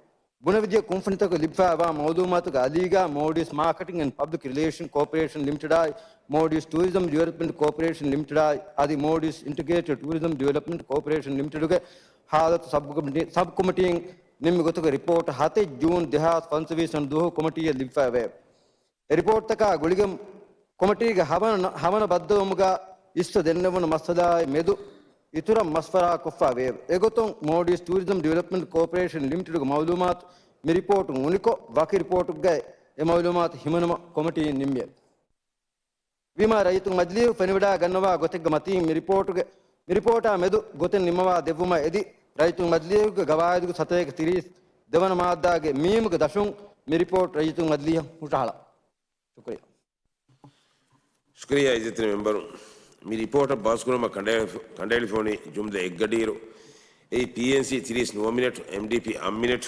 ބުނެވިދިޔަ ކުންފުނިތަކުގެ ލިބިފައިވާ މައުލޫމާތުގެ އަލީގަ މޯލްޑިވްސް މާކެޓިން އެންޑް ޕަބްލިކް ރިލޭޝަން ކޯޕަރޭޝަން ލިމިޓެޑާއި، މޯލްޑިވްސް ޓޫރިޒަމް ޑިވެލޮޕްމަންޓް ކޯޕަރޭޝަން ލިމިޓެޑާއި އަދި މޯލްޑިވްސް އިންޓިގްރޭޓެޑް ޓޫރިޒަމް ޑިވެލޮޕްމަންޓް ކޯޕަރޭޝަން ލިމިޓެޑުގެ ހާލަތު ސަބް ކޮމިޓީ، ސަބް ކޮމިޓީން ނިންމި ގޮތުގެ ރިޕޯޓް ހަތެއް ޖޫން ދެހާސް ފަންސަވީސް ވަނަ ދުވަހު ކޮމިޓީއަށް ލިބިފައިވެއެވެ. އެ ރިޕޯޓްތަކާ ގުޅިގެން ކޮމިޓީގެ ހަވަނަ، ހަވަނަ ބައްދަލުވުމުގަ އިސްތަށް ދެންނެވުނު މައްސަލާއި މެދު އިތުރަށް މަސްވަރާކޮށްފައި ވެއެވެ. އެގޮތުން މޯލްޑިވްސް ޓޫރިޒަމް ޑިވެލޮޕްމަންޓް ކޯޕަރޭޝަން ލިމިޓެޑުގެ މައުލޫމާތު މި ރިޕޯޓުން އުނިކޮށް، ވަކި ރިޕޯޓުގައި އެ މައުލޫމާތު ހިމަނުމަށް ކޮމިޓީން ނިންމިއެވެ. ވީމާ ރައްޔިތުން މަޖިލީހު ފެނިވަޑައި ގަންނަވާ ގޮތެއްގެ މަތީން މި ރިޕޯޓުގެ، މި ރިޕޯޓާ މެދު ގޮތެއް ނިންމަވާ ދެއްވުމަށް އެދި، ރައްޔިތުން މަޖިލީހުގެ ގަވާއިދުގެ ސަތޭކަ ތިރީސް ދެވަނަ މާއްދާގެ މީމުގެ ދަށުން މި ރިޕޯޓް ރައްޔިތުން މަޖިލީހަށް ހުށަހަޅާ. ޝުކުރިއްޔާ. ޝުކުރިއްޔާ އިއްޒަތްތެރި މެމްބަރު. މި ރިޕޯޓަށް ބަހުސްކުރުމަށް ކަނޑައެޅިފު، ކަނޑައެޅިފަ އޮތް ޖުމްލަ އެއްގަޑިއިރު، އެއީ ޕީއެންސީ ތިރީސް ނުވަ މިނެޓް، އެމްޑީޕީ އަށް މިނެޓް،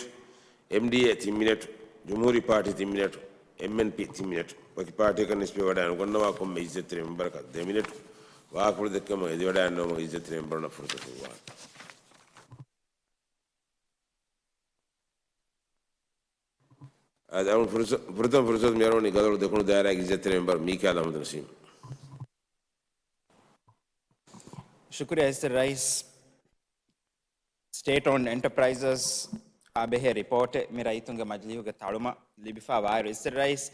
އެމްޑީއޭ ތިން މިނެޓް، ޖުމްހޫރީ ޕާޓީ ތިން މިނެޓް، އެމްއެންޕީ ތިން މިނެޓް. ވަކި ޕާޓީއަކަށް ނިސްބަތްވެވަޑައި ނުގަންނަވާ ކޮންމެ އިއްޒަތްތެރި މެމްބަރަކަށް ދެ މިނެޓް. ވާހަކަފުޅު ދެއްކުމަށް އެދިވަޑައިގަންނަވުމަށް އިއްޒަތްތެރި މެމްބަރުންނަށް ފުރުސަތު ދެއްވާނެ. އަދި އަޅުގަނޑު ފުރުސަ، ފުރަތަމަ ފުރުސަތު މިއަޅުގަނޑު ގަދަވަޅު ދެކުނު ދާއިރާގެ އިއްޒަތްތެރި މެމްބަރު މީކާއިލް އަހްމަދު ނަސީމް. ޝުކުރިއްޔާ އިއްޒަތްތެރި ރައީސް. ސްޓޭޓް އޯންޑް އެންޓަޕްރައިޒަސް އާ ބެހޭ ރިޕޯޓެއް މި ރައްޔިތުންގެ މަޖިލީހުގެ ތަޅުމަށް ލިބިފައިވާއިރު، އިއްޒަތްތެރި ރައީސް،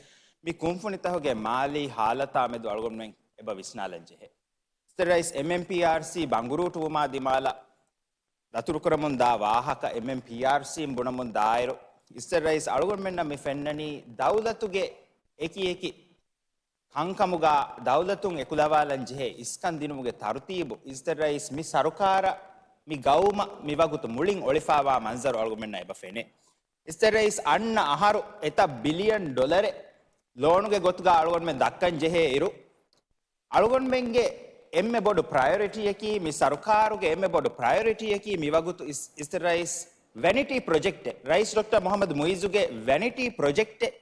މި ކުންފުނިތަކުގެ މާލީ ހާލަތާ މެދު އަޅުގަނޑުމެން އެބަ ވިސްނާލަން ޖެހޭ. އިއްޒަތްތެރި ރައީސް، އެމްއެމްޕީއާރްސީ ބަނގުރޫޓުވުމާ ދިމާލަށް ދަތުރުކުރަމުން ދާ ވާހަކަ، އެމްއެމްޕީއާރްސީން ބުނަމުން ދާއިރު، އިއްޒަތްތެރި ރައީސް، އަޅުގަނޑުމެންނަށް މި ފެންނަނީ ދައުލަތުގެ އެކި އެކި ކަންކަމުގަ ދައުލަތުން އެކުލަވާލަން ޖެހޭ އިސްކަން ދިނުމުގެ ތަރުތީބު. އިއްޒަތްތެރި ރައީސް، މި ސަރުކާރަށް މި ގައުމަށް މިވަގުތު މުޅިން އޮޅިފައިވާ މަންޒަރު އަޅުގަނޑުމެންނަށް އެބަ ފެނޭ. އިއްޒަތްތެރި ރައީސް، އަންނަ އަހަރު އެތައް ބިލިއަން ޑޮލަރެއް ލޯނުގެ ގޮތުގަ އަޅުގަނޑުމެން ދައްކަން ޖެހޭ އިރު، އަޅުގަނޑުމެންގެ އެންމެ ބޮޑު ޕްރަޔޮރިޓީއަކީ، މި ސަރުކާރުގެ އެންމެ ބޮޑު ޕްރަޔޮރިޓީއަކީ މިވަގުތު އިސް، އިއްޒަތްތެރި ރައީސް، ވެނިޓީ ޕްރޮޖެކްޓެއް، ރައީސް ޑޮކްޓަރ މުހައްމަދު މުއިއްޒުގެ ވެނިޓީ ޕްރޮޖެކްޓެއް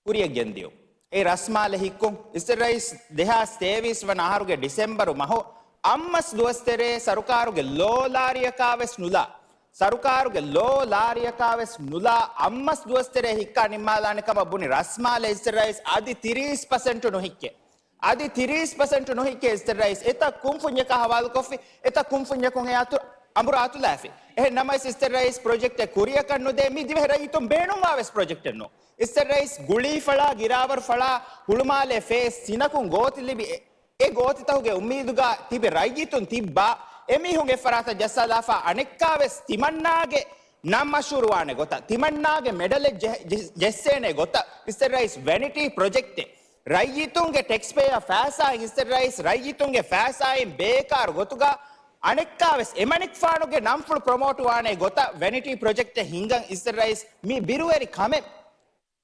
ކުރިއަށް ގެންދިޔުން. އެ ރަސްމާލެ ހިއްކުން. އިއްޒަތްތެރި ރައީސް، ދެހާސް ތޭވީސް ވަނަ އަހަރުގެ ޑިސެމްބަރު މަހު އަށް މަސް ދުވަސް ތެރޭ ސަރުކާރުގެ ލޯ ލާރިއަކާވެސް ނުލާ، ސަރުކާރުގެ ލޯ ލާރިއަކާވެސް ނުލާ އަށް މަސް ދުވަސް ތެރޭ ހިއްކާ ނިންމާލާނެ ކަމަށް ބުނި ރަސްމާލެ އިއްޒަތްތެރި ރައީސް އަދި ތިރީސް ޕަސެންޓު ނުހިއްކޭ. އަދި ތިރީސް ޕަސެންޓު ނުހިއްކޭ އިއްޒަތްތެރި ރައީސް. އެތައް ކުންފުންޏަކާ ހަވާލުކޮށްފި، އެތައް ކުންފުންޏަކުން އެ އަތު އަނބުރާ އަތުލާފި. އެހެން ނަމަވެސް އިއްޒަތްތެރި ރައީސް ޕްރޮޖެކްޓެއް ކުރިއަކަށް ނުދޭ، މީ ދިވެހި ރައްޔިތުން ބޭނުންވާވެސް ޕްރޮޖެކްޓެއް ނޫން. އިއްޒަތްތެރި ރައީސް، ގުޅީފަޅާ، ގިރާވަރުފަޅާ، ހުޅުމާލޭ ފޭސް ތިނަކުން ގޯތި ލިބި އެ، އެ ގޯތިތަކުގެ އުއްމީދުގަ ތިބި ރައްޔިތުން ތިއްބާ، އެމީހުން އެއްފަރާތަށް ޖައްސާލާފަ އަނެއްކާވެސް ތިމަންނާގެ ނަން މަޝްހޫރުވާނެ ގޮތަށް، ތިމަންނާގެ މެޑަލެއް ޖެ، ޖެ، ޖެއްސޭނެ ގޮތަށް އިއްޒަތްތެރި ރައީސް ވެނިޓީ ޕްރޮޖެކްޓެއް ރައްޔިތުންގެ ޓެކްސްޕޭޔާ ފައިސާއިން އިއްޒަތްތެރި ރައީސް ރައްޔިތުންގެ ފައިސާއިން ބޭކާރު ގޮތުގަ އަނެއްކާވެސް އެމަނިކުފާނުގެ ނަންފުޅު ޕްރޮމޯޓު ވާނެ ގޮތަށް ވެނިޓީ ޕްރޮޖެކްޓެއް ހިންގަން އިއްޒަތްތެރި ރައީސް މި ބިރުވެރި ކަމެއް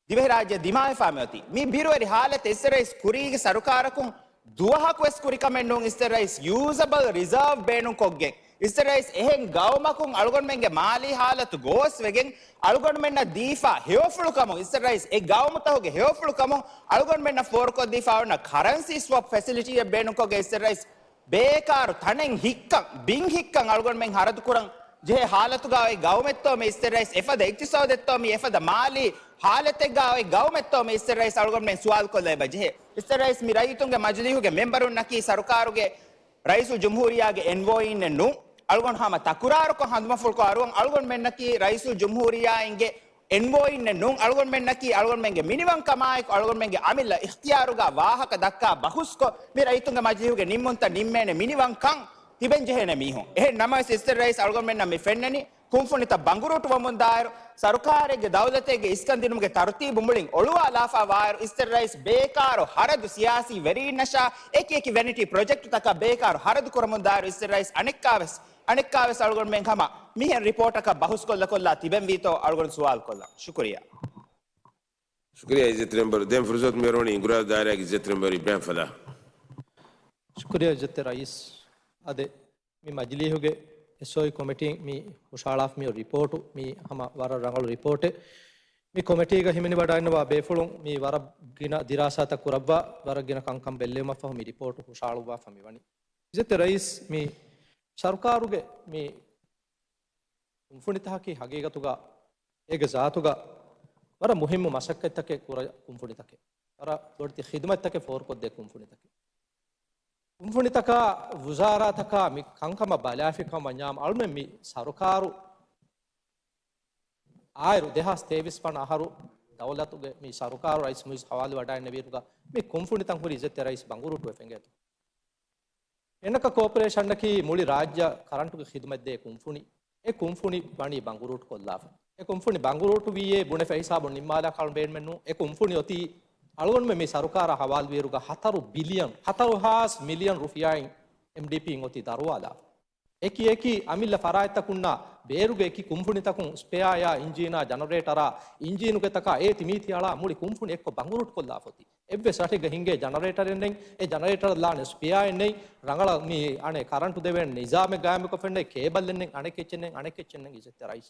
ދިވެހިރާއްޖެ ދިމާވެފާ މިއޮތީ. މި ބިރުވެރި ހާލަތެއް އިއްޒަތްތެރި ރައީސް ކުރީގެ ސަރުކާރަކުން ދުވަހަކުވެސް ކުރި ކަމެއް ނޫން. އިއްޒަތްތެރި ރައީސް ޔޫޒަބަލް ރިޒާވް ބޭނުންކޮށްގެން، އިއްޒަތްތެރި ރައީސް އެހެން ގައުމަކުން އަޅުގަނޑުމެންގެ މާލީ ހާލަތު ގޯސްވެގެން އަޅުގަނޑުމެންނަށް ދީފާ ހެޔޮފުޅުކަމުން، އިއްޒަތްތެރި ރައީސް އެ ގައުމުތަކުގެ ހެޔޮފުޅުކަމުން އަޅުގަނޑުމެންނަށް ފޯރުކޮށްދީފާ އޮންނަ ކަރަންސީ ސްވޮޕް ފެސިލިޓީއެއް ބޭނުންކޮށްގެން އިއްޒަތްތެރި ރައީސް ބޭކާރު ތަނެއް ހިއްކަން، ބިން ހިއްކަން އަޅުގަނޑުމެން ހަރަދުކުރަން ޖެހޭ ހާލަތުގަ އޮތް ގައުމެއްތޯ މި އިއްޒަތްތެރި ރައީސް؟ އެފަދަ އިޤްތިޞާދެއްތޯ މި؟ އެފަދަ މާލީ ހާލަތެއްގަ އޮތް ގައުމެއްތޯ މި އިއްޒަތްތެރި ރައީސް؟ އަޅުގަނޑުމެން ސުވާލުކޮށްލައިބަ ޖެހޭ. އިއްޒަތްތެރި ރައީސް، މި ރައްޔިތުންގެ މަޖިލީހުގެ މެމްބަރުންނަކީ ސަރުކާރުގެ ރައީސުލްޖުމްހޫރިއްޔާގެ އެންވޯއީންނެއް ނޫން. އަޅުގަނޑު ހަމަ ތަކުރާރުކޮށް ހަނދުމަފުޅުކޮށް އަރުވަން އަޅުގަނޑުމެންނަކީ ރައީސުލްޖުމްހޫރިއްޔާއިންގެ އެންވޯއީންނެއް ނޫން. އަޅުގަނޑުމެންނަކީ އަޅުގަނޑުމެންގެ މިނިވަންކަމާއެކު އަޅުގަނޑުމެންގެ އަމިއްލަ އިޚްތިޔާރުގަ ވާހަކަ ދައްކާ ބަހުސްކޮށް، މި ރައްޔިތުންގެ މަޖިލީހުގެ ނިންމުންތައް ނިންމޭނެ މިނިވަންކަން ހިބެންޖެހޭނެ މީހުން. އެހެން ނަމަވެސް އިއްޒަތްތެރި ރައީސް އަޅުގަނޑުމެންނަށް މި ފެންނަނީ ކުންފުނިތައް ބަނގުރޫޓުވަމުންދާއިރު، ސަރުކާރެއްގެ ދައުލަތެއްގެ އިސްކަން ދިނުމުގެ ތަރުތީބު މުޅިން އޮޅުވާލާފާ ވާއިރު، އިއްޒަތްތެރި ރައީސް ބޭކާރު ހަރަދު ސިޔާސީ ވެރީންނަށާ އެކި އެކި ވެނިޓީ ޕްރޮޖެކްޓުތަކަށް ބޭކާރު ހަރަދު ކުރަމުންދާއިރު، އިއްޒަތްތެރި ރައީސް އަނެއްކާވެސް، އަނެއްކާވެސް އަޅުގަނޑުމެން ހަމަ މިހެން ރިޕޯޓަކަށް ބަހުސްކޮށްލަކޮށްލާ ތިބެންވީތޯ އަޅުގަނޑު ސުވާލުކޮށްލަން. ޝުކުރިއްޔާ. ޝުކުރިއްޔާ އިއްޒަތްތެރި މެމްބަރު. ދެން ފުރުސަތު މިއޮރުވަނީ އިނގުރާދު ދާއިރާގެ އިއްޒަތްތެރި މެމްބަރު އިބްރާހިމް ފަލާހް. ޝުކުރިއްޔާ އިއްޒަތްތެރި ރައީސް. އާދެ، މި މަޖިލީހުގެ އެސްއޯއީ ކޮމިޓީން މި ހުށަހަޅާފަ މި ރިޕޯޓު މި ހަމަ ވަރަށް ރަނގަޅު ރިޕޯޓެއް. މި ކޮމިޓީގަ ހިމެނިވަޑައިންނަވާ ބޭފުޅުން މި ވަރަށް ގިނަ ދިރާސާތައް ކުރައްވާ، ވަރަށް ގިނަ ކަންކަން ބެއްލެވުމަށްފަހު މި ރިޕޯޓު ހުށަހަޅުއްވާފަ މި ވަނީ. އިއްޒަތްތެރި ރައީސް، މި ސަރުކާރުގެ މި ކުންފުނިތަކަކީ ހަގީގަތުގަ އޭގެ ޒާތުގަ ވަރަށް މުހިއްމު މަސައްކަތްތަކެއް ކުރާ ކުންފުނިތަކެއް. ވަރަށް ލޮޑިތި ޚިދުމަތްތަކެއް ފޯރުކޮށްދޭ ކުންފުނިތަކެއް. ކުންފުނިތަކާ ވުޒާރާތަކާ މި ކަންކަމަށް ބަލާފިކަމަށް ވަންޏާމު އަޅުމެން މި ސަރުކާރު އާއިރު ދެހާސް ތޭވީސް ވަނަ އަހަރު ދައުލަތުގެ މި ސަރުކާރު ރައީސް މުއިއްޒު ހަވާލުވެވަޑައިންނެވިއިރުގަ މި ކުންފުނިތައް ހުރި އިއްޒަތްތެރި ރައީސް ބަނގުރޫޓުވެ ފެނގޭތޯ. އެނަކަ ކޯޕަރޭޝަނަކީ މުޅި ރާއްޖެ ކަރަންޓުގެ ޚިދުމަތްދޭ ކުންފުނި. އެ ކުންފުނި ވަނީ ބަނގުރޫޓު ކޮށްލާފަ. އެ ކުންފުނި ބަނގުރޫޓު ވީއޭ ބުނެފަ ހިސާބުން ނިންމާލާ ކަޅުން ބޭނުމެއް ނޫން. އެ ކުންފުނި އޮތީ އަޅުގަނޑުމެން މި ސަރުކާރާ ހަވާލުވިއިރުގަ ހަތަރު ބިލިއަން، ހަތަރު ހާސް މިލިއަން ރުފިޔާއިން އެމްޑީޕީން އޮތީ ދަރުވާލާފަ. އެކި އެކި އަމިއްލަ ފަރާތްތަކުންނާ ބޭރުގެ އެކި ކުންފުނިތަކުން ސްޕެއާއާ އިންޖީނާ ޖަނަރޭޓަރާ އިންޖީނުގެ ތަކާ އޭތި މީތި އަޅާ މުޅި ކުންފުނި އެއްކޮށް ބަނގުރޫޓު ކޮށްލާފަ އޮތީ. އެއްވެސް ރަށެއްގަ ހިނގޭ ޖަނަރޭޓަރެއް ނެތް، އެ ޖަނަރޭޓަރަށް ލާނެ ސްޕެއާއެއް ނެތް، ރަނގަޅަށް މި އަނެއް ކަރަންޓު ދެވޭނެ ނިޒާމެއް ގާއިމުކޮށްފަ ނެތް، ކޭބަލްއެއް ނެތް، އަނެއް ކެއްޗެއް ނެތް، އަނެއް ކެއްޗެއް ނެތް އިއްޒަތްތެރި ރައީސް.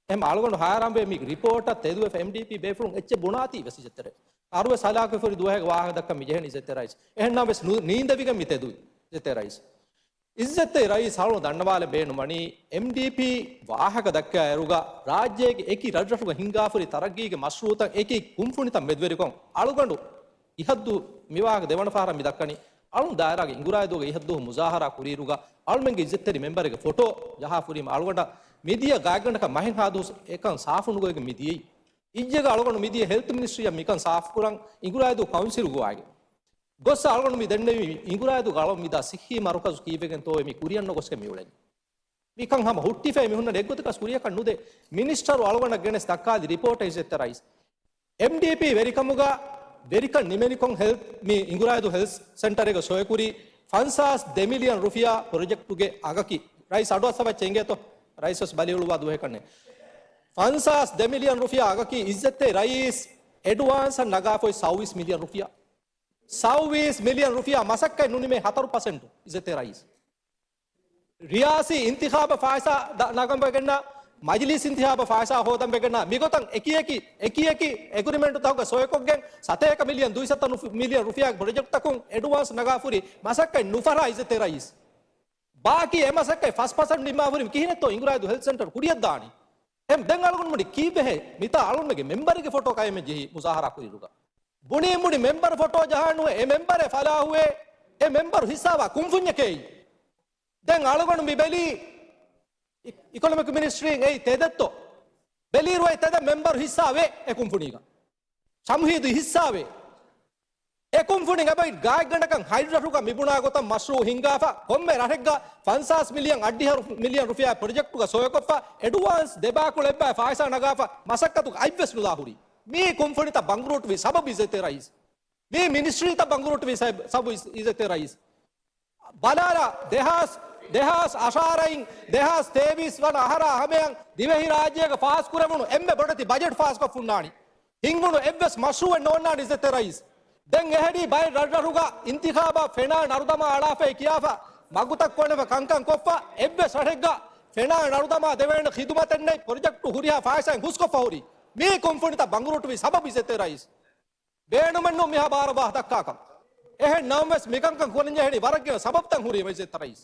އެހެން އަޅުގަނޑު ހައިރާންވޭ މި ރިޕޯޓަށް ތެދުވެފަ އެމްޑީޕީ ބޭފުޅުން އެއްޗެއް ބުނާތީ ވެސް އިއްޒަތްތެރި. އަރުވެސް ހަލާކުވެފަ ހުރި ދުވަހެއްގެ ވާހަކަ ދައްކަން މި ޖެހެނީ އިއްޒަތްތެރި ރައީސް. އެހެންނަމަވެސް ނު-، ނީނދެވިގެން މި ތެދުވީ އިއްޒަތްތެރި ރައީސް. އިއްޒަތްތެރި ރައީސް އަޅުގަނޑު ދަންނަވާލަން ބޭނުންވަނީ އެމްޑީޕީ ވާހަކަ ދައްކާއިރުގަ ރާއްޖޭގެ އެކި ރަށްރަށުގަ ހިނގާފަ ހުރި ތަރައްގީގެ މަޝްރޫއުތައް އެކި ކުންފުނިތައް މެދުވެރިކޮށް އަޅުގަނޑު އިހަށްދު މިވާހަކަ ދެވަނަ ފަހަރަށް މި ދައްކަނީ. އަޅުން ދާއިރާގެ އިނގުރާއިދޫގަ އިހަށްދުވަހު މުޒާހަރާ ކުރިއިރުގަ އަޅުމެންގެ އިއްޒަތްތެރި މެމްބަރެއްގެ ފޮޓޯ ޖަހާ ފުރީމަ އަޅުގަނޑަށް މިދިޔަ ގާތްގަނޑަކަށް މަހެއްހާ ދުވަސް އެކަން ސާފުނުގޮވެގެން މި ދިޔައީ. އިއްޒަތްގަ އަޅުގަނޑު މިދިޔަ ހެލްތު މިނިސްޓްރީއަށް މިކަން ސާފުކުރަން އިނގުރާއިދޫ ކައުންސިލުގަ ވާގެ ގޮސް އަޅުގަނޑު މި ދެންނެވި އިނގުރާއިދޫގަ އަޅުން މިދާ ސިއްހީ މަރުކަޒު ކީއްވެގެންތޯއޭ މި ކުރިއަށް ނުގޮސްގެން މިއުޅެނީ. މިކަން ހަމަ ހުއްޓިފައި މިހުންނަން އެއްގޮތަކަށް ކުރިޔަކަށް ނުދޭ. މިނިސްޓަރު އަޅުގަނޑަށް ގެނެސް ދައްކާލި ރިޕޯޓަށް އިއްޒަތްތެރި ރައީސް. އެމްޑީޕީ ވެރިކަމުގަ ވެރިކަން ނިމެނިކޮށް ހެލްތް މި އިނގުރާއިދޫ ހެލްތް ސެންޓަރެއްގަ ސޮއެކުރީ ފަންސާސް ދެ މިލިއަން ރުފިޔާ ޕްރޮޖެކްޓުގެ އަގަކީ. ރައީސް އަޑުއައްސަވައްޗެ އިނގޭތޯ. ރައީސް ވެސް ބަލިއުޅުއްވާ ދުވަހެއް ކަންނޭ. ފަންސާސް ދެ މިލިއަން ރުފިޔާ އަގަކީ އިއްޒަތްތެރި ރައީސް އެޑްވާންސަށް ނަގާފައި ސައުވީސް މިލިއަން ރުފިޔާ. ސައުވީސް މިލިއަން ރުފިޔާ މަސައްކަތް ނުނިމޭ ހަތަރު ޕަސެންޓު އިއްޒަތްތެރި ރައީސް. ރިޔާސީ އިންތިޚާބަށް ފައިސާ ދަ-، ނަގަން ވެގެންނަ، މަޖިލީސް އިންތިޚާބަށް ފައިސާ ހޯދަން ވެގެންނަ، މިގޮތަށް އެކި އެކި، އެކި އެކި އެގްރިމެންޓުތަކުގަ ސޮއެކޮށްގެން ސަތޭކަ މިލިއަން ދުއިސައްތަ ނުފު-، މިލިއަން ރުފިޔާގެ ޕްރޮޖެކްޓްތަކުން އެޑްވާންސް ނަގާފަ ހުރި މަސައްކަތް ނުފަހަރާ އިއްޒަތްތެރި ރައީސް. ބާކީ އެ މަސައްކަތް ފަސް ޕަސެންޓް ނިންމާފަ ހުރީމަ ކިހިނެއްތޯ އިނގުރާއިދޫ ހެލްތް ސެންޓަރު ކުރިއަށް ދާނީ؟ އެހެން ދެން އަޅުގަނޑު މުޑި ކީއްވެހޭ މިތާ އަޅުންމެގެ މެމްބަރެއްގެ ފޮޓޯ ކައިމެން ޖެހީ މުޒާހަރާ ކުރިއިރުގަ؟ ބުނީ މުޑި މެމްބަރު ފޮޓޯ ޖަހާނުވެ އެ މެމްބަރެއް ފަލާހުވޭ، އެ މެމްބަރު ހިއްސާވާ ކުންފުންޏެކޭ. ދެން އަޅުގަނޑު މި ބެލީ އި-، އިކޮނޮމިކް މިނިސްޓްރީން އެއީ ތެދެއްތޯ؟ ބެލިއިރު އެ ތެދެއް މެމްބަރު ހިއްސާވޭ އެ ކުންފުނީގަ. ޝަމްހީދު ހިއްސާވޭ. އެ ކުންފުނި އެބައި ގާތްގަނޑަކަށް ހަތް ރަށުގަ މިބުނާ ގޮތަށް މަޝްރޫއު ހިންގާފަ، ކޮންމެ ރަށެއްގަ ފަންސާސް މިލިއަން އަށްޑިހަ ރު-، މިލިއަން ރުފިޔާ ޕްރޮޖެކްޓުގަ ސޮއެކޮށްފަ، އެޑްވާންސް ދެބާކުޅެއްބާ ފައިސާ ނަގާފަ، މަސައްކަތުގަ އަތްވެސް ނުލާ ހުރީ. މީ ކުންފުނިތައް ބަނގުރޫޓުވި ސަބަބު އިއްޒަތްތެރި ރައީސް. މީ މިނިސްޓްރީތައް ބަނގުރޫޓުވި ސަބަ-، ސަބަބު އިއްޒަ-، އިއްޒަތްތެރި ރައީސް. ބަލާލާ، ދެހާސް، ދެހާސް އަށާރައިން ދެހާސް ތޭވީސް ވަނަ އަހަރާ ހަމަޔަށް ދިވެހިރާއްޖޭގަ ފާސްކުރެވުނު އެންމެ ބޮޑެތި ބަޖެޓް ފާސްކޮށްފަ ހުންނާނީ. ހިންގުނު އެއްވެސް މަޝްރޫއެއް ނޯންނާނެ އިއްޒަތްތެރި ރައީސް. ދެން އެހެނީ ބައެއް ރަށްރަށުގަ އިންތިޚާބަށް ފެނާ ނަރުދަމާ އަޅާފައި ކިޔާފަ، މަގުތައް ކޮނެފަ ކަންކަން ކޮށްފަ، އެއްވެސް ރަށެއްގަ ފެނާ ނަރުދަމާ ދެވޭނެ ޚިދުމަތެއް ނެތް، ޕްރޮޖެކްޓު ހުރިހާ ފައިސާއިން ހުސްކޮށްފަ ހުރި. މީ ކުންފުނިތައް ބަނގުރޫޓުވި ސަބަބު އިއްޒަތްތެރި ރައީސް. ބޭނުމެއްނު މިހާ ބާރަ ވާހަ ދައްކާކަށް. އެހެން ނަމަވެސް މިކަންކަން ކުރަންޖެހެނީ ވަރަށްގިނަ ސަބަބުތައް ހުރީމަ އިއްޒަތްތެރި ރައީސް.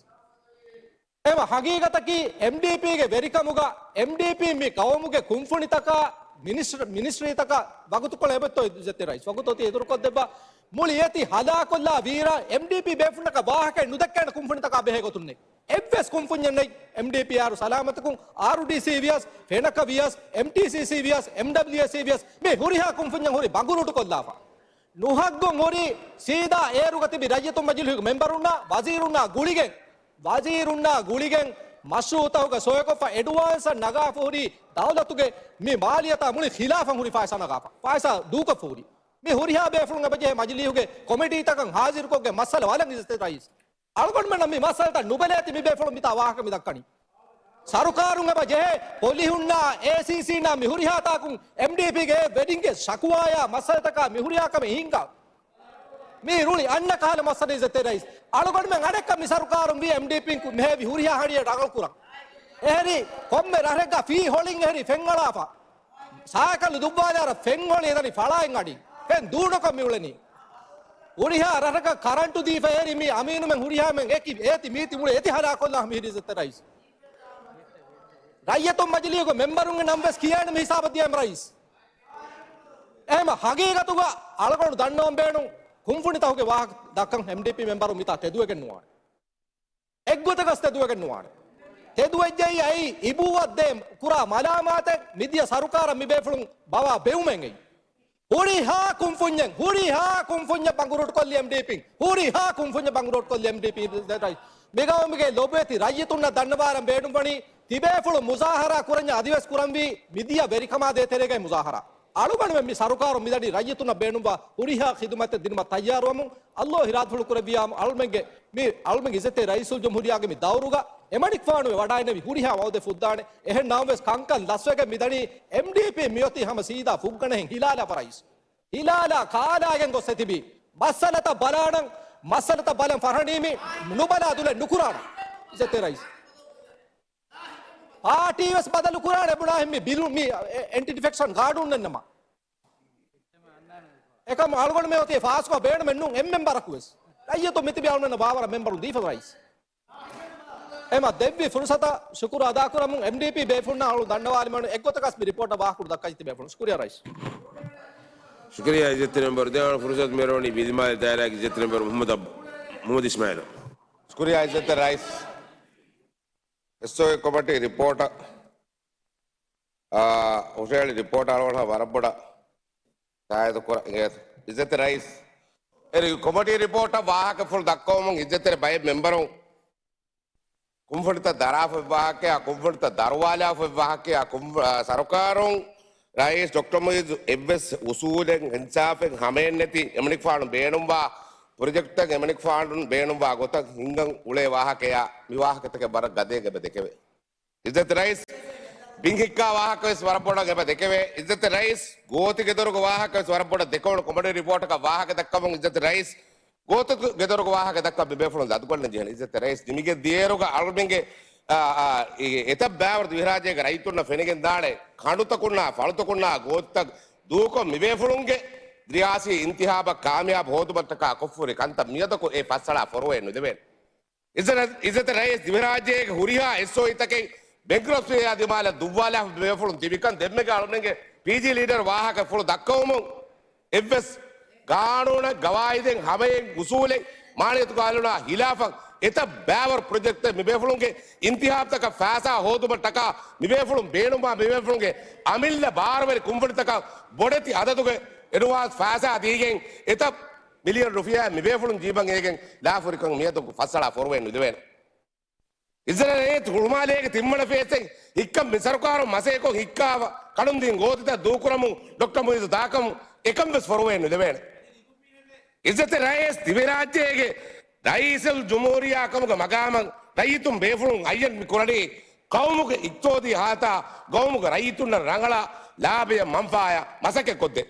އެމަ ހަގީގަތަކީ އެމްޑީޕީގެ ވެރިކަމުގަ އެމްޑީޕީ މި ގައުމުގެ ކުންފުނިތަކާ މިނިސްޓްރީ، މިނިސްޓްރީތަކަށް ވަގުތުކޮޅެއް އެބައޮތްތޯ އިއްޒަތްތެރި ރައީސް؟ ވަގުތު އޮތީ އެދުރުކޮށްދެއްވާ. މުޅި އޭތި ހަލާކޮށްލާ ވީރާ އެމްޑީޕީ ބޭފުޅުންނަކަށް ވާހަކައެއް ނުދައްކާނެ ކުންފުނިތަކާ ބެހޭ ގޮތުންނެއް. އެއްވެސް ކުންފުންޏެއް ނެތް. އެމްޑީޕީ އާރު ސަލާމަތަކުން، އާރުޑީސީ ވިޔަސް، ފެނަކަ ވިޔަސް، އެމްޓީސީސީ ވިޔަސް، އެމްޑަބްލިއުއެސްސީ ވިޔަސް، މި ހުރިހާ ކުންފުންޏަށް ހުރި ބަނގުރޫޓުކޮށްލާފަ. ނުހައްގުން ހުރި ސީދާ އޭރުގަ ތިބި ރައްޔިތުން މަޖިލީހުގެ މެމްބަރުންނާ ވަޒީރުންނާ ގުޅިގެން، ވަޒީރުންނާ ގުޅިގެން މަޝްރޫއުތަކުގަ ސޮއިކޮށްފަ އެޑްވާންސަށް ނަގާފަ ހުރި ދައުލަތުގެ މި މާލިޔަތާ މުޅި ޚިލާފަށް ހުރި ފައިސާ ނަގާފަ. ފައިސާ ދޫކޮށްފަ ހުރި. މި ހުރިހާ ބޭފުޅުން އެބަޖެހޭ މަޖިލީހުގެ ކޮމިޓީތަކަށް ހާޒިރުކޮށްގެން މައްސަލަ ބަލަން އިއްޒަތްތެރި ރައީސް. އަޅުގަނޑުމެންނަށް މި މައްސަލަތައް ނުބެލޭތި މި ބޭފުޅުން މިތާ ވާހަކަ މި ދައްކަނީ. ސަރުކާރުން އެބަ ޖެހޭ ޕޮލިހުންނާ އޭސީސީންނާ މި ހުރިހާ ތާކުން އެމްޑީޕީގެ ވެޑިންގގެ ޝަކުވާޔާ މައްސަލަތަކާ މި ހުރިހާ ކަމެއް ހިންގާ. މީ ރުޅި އަންނަ ކަހަލަ މައްސަލަ އިއްޒަތްތެރި ރައީސް. އަޅުގަނޑުމެން އަނެއްކަ މި ސަރުކާރުން ވީ އެމްޑީޕީން ކު-، މެހެވި ހުރިހާ ހަނޑިއެއް ރަނގަޅު ކުރަން. އެހެރީ ކޮންމެ ރަށެއްގަ ފީ ހޮޅިން އެހެރީ ފެންއަޅާފަ. ސާކަލު ދުއްވާލާރަ ފެން ހޮޅި އެދަނީ ފަޅާއިން އަޑި. ފެން ދޫނުކޮށް މި އުޅެނީ. ހުރިހާ ރަށަކަށް ކަރަންޓު ދީފަ އެހެރީ މީ އަމީނުމެން ހުރިހާމެން އެކި އޭތި މީތި މުޅި އެތި ހަލާކޮށްލާ މި ހިރި އިއްޒަތްތެރި ރައީސް. ރައްޔިތުން މަޖިލީހުގެ މެމްބަރުންގެ ނަން ވެސް ކިޔާނެ މި ހިސާބަށް ދިޔައިމަ ރައީސް. އެހެމަ ހަގީގަތުގަ އަޅުގަނޑު ދަންނަވަން ބޭނުން ކުންފުނިތަކުގެ ވާހަކަ ދައްކަން އެމްޑީޕީ މެމްބަރުން މިތާ ތެދުވެގެން ނުވާނެ. އެއްގޮތަކަސް ތެދުވެގެން ނުވާނެ. ތެދުވެއްޖެއީ އެއީ އިބޫއަށް ދޭ ކުރާ މަލާމާތެއް މިދިޔަ ސަރުކާރަށް މި ބޭފުޅުން ބަވާ ބެއުމެއް އެއީ. ހުރިހާ ކުންފުންޏެއް، ހުރިހާ ކުންފުންޏެއް ބަނގުރޫޓުކޮށްލި އެމްޑީޕީން. ހުރިހާ ކުންފުންޏެއް ބަނގުރޫޓުކޮށްލި އެމްޑީޕީ. މިގައުމުގެ ލޮބުވެތި ރައްޔިތުންނަށް ދަންނަވާލަން ބޭނުންވަނީ ތިބޭފުޅުން މުޒާހަރާ ކުރަންޏާ އަދިވެސް ކުރަންވީ މިދިޔަ ވެރިކަމާ ދޭތެރޭގައި މުޒާހަރާ. އަޅުގަނޑުމެން މި ސަރުކާރުން މިދަނީ ރައްޔިތުންނަށް ބޭނުންވާ ހުރިހާ ޚިދުމަތެއް ދިނުމަށް ތައްޔާރުވަމުން. އައްލޯ އިރާދަފުޅު ކުރެއްވިޔާމު އަޅުމެންގެ މި އަޅުމެން އިއްޒަތްތެރި ރައީސުލްޖުމްހޫރިއްޔާގެ މި ދައުރުގަ އެމަނިކުފާނު ވަޑައިނެވި ހުރިހާ ވައުދެއް ފުއްދާނެ. އެހެން ނަމަވެސް ކަންކަން ލަސްވެގެން މިދަނީ އެމްޑީޕީ މިއޮތީ ހަމަ ސީދާ ފުއްގަނެހެން ހިލާލާފަ ރައީސް. ހިލާލާ ކާލާގެން ގޮސް އެތިބީ. މައްސަލަތައް ބަލާނަން، މައްސަލަތައް ބަލަން ފަށަނީމި ނުބަލާ ދުލެއް ނުކުރާނަން. އިއްޒަތްތެރި ރައީސް. ޕާޓީ ވެސް ބަދަލު ކުރާނެ ބުނާހެން މި ބިލު މި އެ-، އެންޓި ޑިފެކްޝަން ގާޑޫން ނަންނަމާ. އެކަމް އަޅުގަނޑު މެ އޮތީ ފާސްކޮށް ބޭނުމެއް ނޫން އެއް މެމްބަރަކު ވެސް. ރައްޔިތުން މިތިބި އަޅުގަނޑަށް ވާވަރަށް މެމްބަރު ދީފަ ރައީސް. އެމަ ދެއްވި ފުރުސަތަށް ޝުކުރު އަދާކުރަމުން އެމްޑީޕީ ބޭފުޅުންނާ އަޅު ދަންނަވާލިމަނު އެއްގޮތަކަސް މި ރިޕޯޓަށް ވާހަކަ ދައްކައި ތިބޭފުޅުން. ޝުކުރިޔާ ރައީސް. ޝުކުރިޔާ އިއްޒަތްތެރި މެމްބަރު. ދެވަނަ ފުރުސަތު މިރަވަނީ ބިލިމާލެ ދާއިރާގެ އިއްޒަތްތެރި މެމްބަރު މުހައްމަދު އަބް-، މުހައްމަދު އިސްމާއިލަށް. ޝުކުރިޔާ އިއްޒަތްތެރި ރައީސް. އެސްއޯއެ ކޮމިޓީ ރިޕޯޓަށް، އާ، ހުށަހެޅި ރިޕޯޓަށް އަޅުގަނޑަށް ވަރަށް ބޮޑަށް ތާއީދު ކުރަން އިނގޭތޯ. އިއްޒަތްތެރި ރައީސް، އެ ކޮމިޓީ ރިޕޯޓަށް ވާހަކަފުޅު ދައްކަވަމުން އިއްޒަތްތެރި ބައެއް މެމްބަރުން ކުންފުނިތައް ދަރާފައި ވާހަކަޔާ، ކުންފުނިތައް ދަރުވާލާފައި ވާހަކަޔާ، ކުން-، އާ، ސަރުކާރުން ރައީސް ޑޮކްޓަރ މުއިއްޒު އެއްވެސް އުސޫލެއް، އިންސާފެއް، ހަމައެއް ނެތި އެމަނިކުފާނު ބޭނުންވާ ޕްރޮޖެކްޓެއް، އެމަނިކުފާނު ބޭނުންވާ ގޮތަށް ހިންގަން އުޅޭ ވާހަކަޔާ، މި ވާހަކަތަކެއް ވަރަށް ގަދައަކަށް އެބަ ދެކެވޭ. އިއްޒަތް ރައީސް، ބިން ހިއްކާ ވާހަކަ ވެސް ވަރަށް ބޮޑަށް އެބަ ދެކެވޭ. އިއްޒަތް ރައީސް، ގޯތި ގެދޮރުގެ ވާހަކަ ވެސް ވަރަށް ބޮޑަށް ދެކެވުނު ކޮމިޓީ ރިޕޯޓަކަށް ވާހަކަ ދައްކަމުން އިއްޒަތް ރައީސް، ގޯތި ގެދޮރުގެ ވާހަކަ ދައްކާ މި ބޭފުޅުން ލަދުކޮށްލަން ޖެހޭނެ. އިއްޒަތް ރައީސް، ނިމިގެން ދިޔައިރުގަ އަޅުމެންގެ، އާ، އާ، އެތައް ބައިވަރު ދިވެހިރާއްޖޭގެ ރައްޔިތުންނަށް ފެނިގެން ދާނެ ކަނޑުތަކުންނާ، ފަޅުތަކުންނާ ގޯތިތައް ދޫކޮށް މި ބޭފުޅުންގެ ރިޔާސީ އިންތިހާބަށް ކާމިޔާބު ހޯދުމަށްޓަކާ ކޮށްފަ ހުރި ކަންތައް މިއަދަކު އެ ފައްސަޅާ ފޮރުވައެއް ނުދެވޭނެ. އިއްޒަތް، އިއްޒަތް ރައީސް، ދިވެހިރާއްޖޭގެ ހުރިހާ އެސްއޯއީތަކެއް ބެންކްރަޕްސީއާ ދިމާލަށް ދުއްވާލާފަ ބޭފުޅުން ތިބިކަން ދެންމެގެ އަޅުމެންގެ ޕީޖީ ލީޑަރ ވާހަކަފުޅު ދައްކަވަމުން އެއްވެސް ގާނޫނަށް ގަވާއިދެއް ހަމައެއް އުސޫލެއް މާނިޔަތު ގާނޫނާ ހިލާފަށް އެތައް ބައިވަރު ޕްރޮޖެކްޓެއް މިބޭފުޅުންގެ އިންތިހާބްތަކަށް ފައިސާ ހޯދުމަށްޓަކާ މިބޭފުޅުން ބޭނުންވާ މިބޭފުޅުންގެ އަމިއްލަ ބާރުވެރި ކުންފުނިތަކަށް ބޮޑެތި އަދަދުގެ އެޑްވާންސް ފައިސާ ދީގެން އެތައް މިލިއަން ރުފިޔާ މިބޭފުޅުން ޖީބަށް އޭގެން ލާފަ ހުރިކަން މިއަދަކު ފައްސަޅާ ފޮރުވައެއް ނުދެވޭނެ. އިއްޒަތް ރައީސް، ހުޅުމާލޭގެ ތިންވަނަ ފޭސްއެއް ހިއްކަން މި ސަރުކާރުން މަސައްކަތްކޮށް ހިއްކާފަ ކަނުންދިން ގޯތިތައް ދޫކުރަމުން ޑޮކްޓަރ މުއިއްޒު ދާކަމުން އެކަން ވެސް ފޮރުވައެއް ނުދެވޭނެ. އިއްޒަތް ރައީސް، ދިވެހިރާއްޖޭގެ ރައީސުލްޖުމްހޫރިއްޔާ ކަމުގެ މަގާމަށް ރައްޔިތުން ބޭފުޅުން އައްޔަން މި ކުރަނީ ގައުމުގެ އިޤްތިޞާދީ ހާލަތާ ގައުމުގެ ރައްޔިތުންނަށް ރަނގަޅަށް ލާބަޔަށް މަންފާއަށް މަސައްކަތްކޮށްދޭ.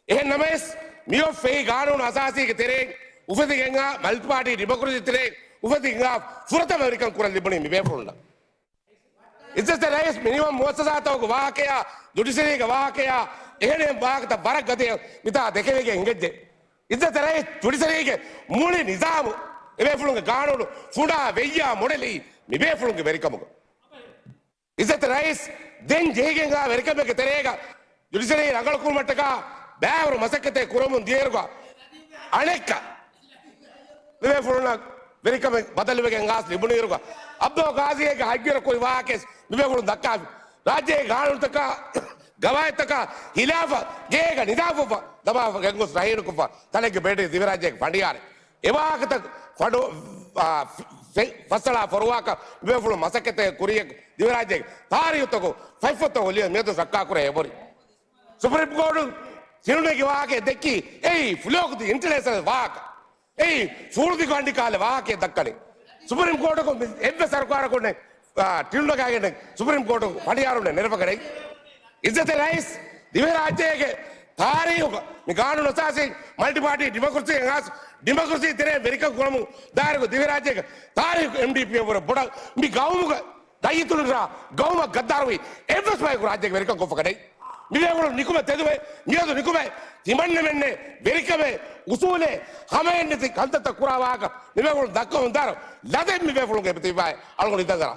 އެހެން ނަމަވެސް، މިއޮތް އެހީ ގާނޫނު އަސާސީގެ ތެރެއިން އުފެދިގެންއާ މަލްޓިޕާޓީ ޑިމޮކްރަސީ ތެރެއިން އުފެދިގެންއާ ފުރަތަމަ ވެރިކަން ކުރަން ލިބުނީ މި ބޭފުޅުންނަށް. އިއްޒަތް ރައީސް، މިނިވަން މުއައްސަސާތަކުގެ ވާހަކަޔާ، ޖުޑިޝަރީގެ ވާހަކަޔާ، އެހެނިހެން ވާހަކަތައް ވަރަށް ގަދައަށް މިތާ ދެކެވިގެން އިނގެއްޖެ. އިއްޒަތް ރައީސް، ޖުޑިޝަރީގެ މުޅި ނިޒާމު، އެބޭފުޅުންގެ ގާނޫނު ފުނޑާ ވެއްޔާ މޮޑެލީ މި ބޭފުޅުންގެ ވެރިކަމުގަ. އިއްޒަތް ރައީސް، ދެން ޖެހިގެން އާ ވެރިކަމެއްގެ ތެރޭގަ ޖުޑިޝަރީ ރަނގަޅު ކުރުމަށްޓަކާ ބައިވަރު މަސައްކަތެއް ކުރަމުން ދިޔައިރުގަ އަނެއްކާ މިބޭފުޅުންނަށް ވެރިކަމެއް ބަދަލުވެގެން ގާސް ލިބުނުއިރުގަ އަބްދުﷲ ގާޒީގެ ހަތްވަނަ ކުރި ވާހަކައެސް މިބޭފުޅުން ދައްކާފި. ރާއްޖޭގެ ގާނޫނުތަކާ ގަވާއިދުތަކާ ހިލާފަށް ގޭގަ ނިދާފަ ދަމާފަ ގެންގޮސް ރަހީނުކޮށްފަ ތަނެއްގެ ބޭޓެއް ދިވެރާއްޖޭގެ ފަނޑިޔާރެއް. އެވާހަކަތައް ފަޑު، އާ، ފެ-، ފައްސަޅާ ފޮރުވާކަށް މިބޭފުޅުން މަސައްކަތެއް ކުރިޔަކު ދިވެރާއްޖޭގެ ތާރީހުތަކު ފަތްފޮތަކު ލިޔެ މިއަދު ރައްކާކުރޭ އެބޮރި. ސުޕްރީމް ކޯޓު ތިނުނެގި ވާހަކަ ދެއްކީ އެއީ ފުލޯކުދި އިންޓަރނޭޝަނަލް ވާހަކަ. އެއީ ފޫޅުދިގު އަނޑި ކާލެ ވާހަކަ ދައްކަނީ. ސުޕްރީމް ކޯޓަކު މި އެއްވެސް ސަރުކާރަކުންނެ، އާ، ޓިނުނަގާގެން ސުޕްރީމް ކޯޓު ފަނޑިޔާރުންނެ ނެރެފަކަރެއް. އިއްޒަތެއް ރައީސް، ދިވެހިރާއްޖޭގެ ތާރީހުގަ މި ގާނޫނު އަސާސީ މަލްޓި ޕާޓީ ޑިމޮކްރަސީ އަސް ޑިމޮކްރަސީ ތެރޭ ވެރިކަން ކުރަމުން ދާއިރުގަ ދިވެހިރާއްޖޭގެ ތާރީހު އެމްޑީޕީއަށް ވުރެ ބޮޑަށް މި ގައުމުގަ ރައްޔިތުންނާ ގައުމަށް ގައްދާރުވި އެއްވެސް ބަޔަކު ރާއްޖޭގެ ވެރިކަން ކޮށްފަކަނެ. މިބޭފުޅުން ނިކުމެ ތެދުވެ، މިއަދު ނިކުމެ ތިމަންނަމެންނެ ވެރިކަމެ އުސޫލެ ހަމައެއްނެތި ކަންތައްތައް ކުރާ ވާހަކަ މިބޭފުޅުން ދައްކަމުން ދާރު ލަދެއް މިބޭފުޅުންގެ ތިބާއި އަޅުގަނޑު އިތަނގަރ.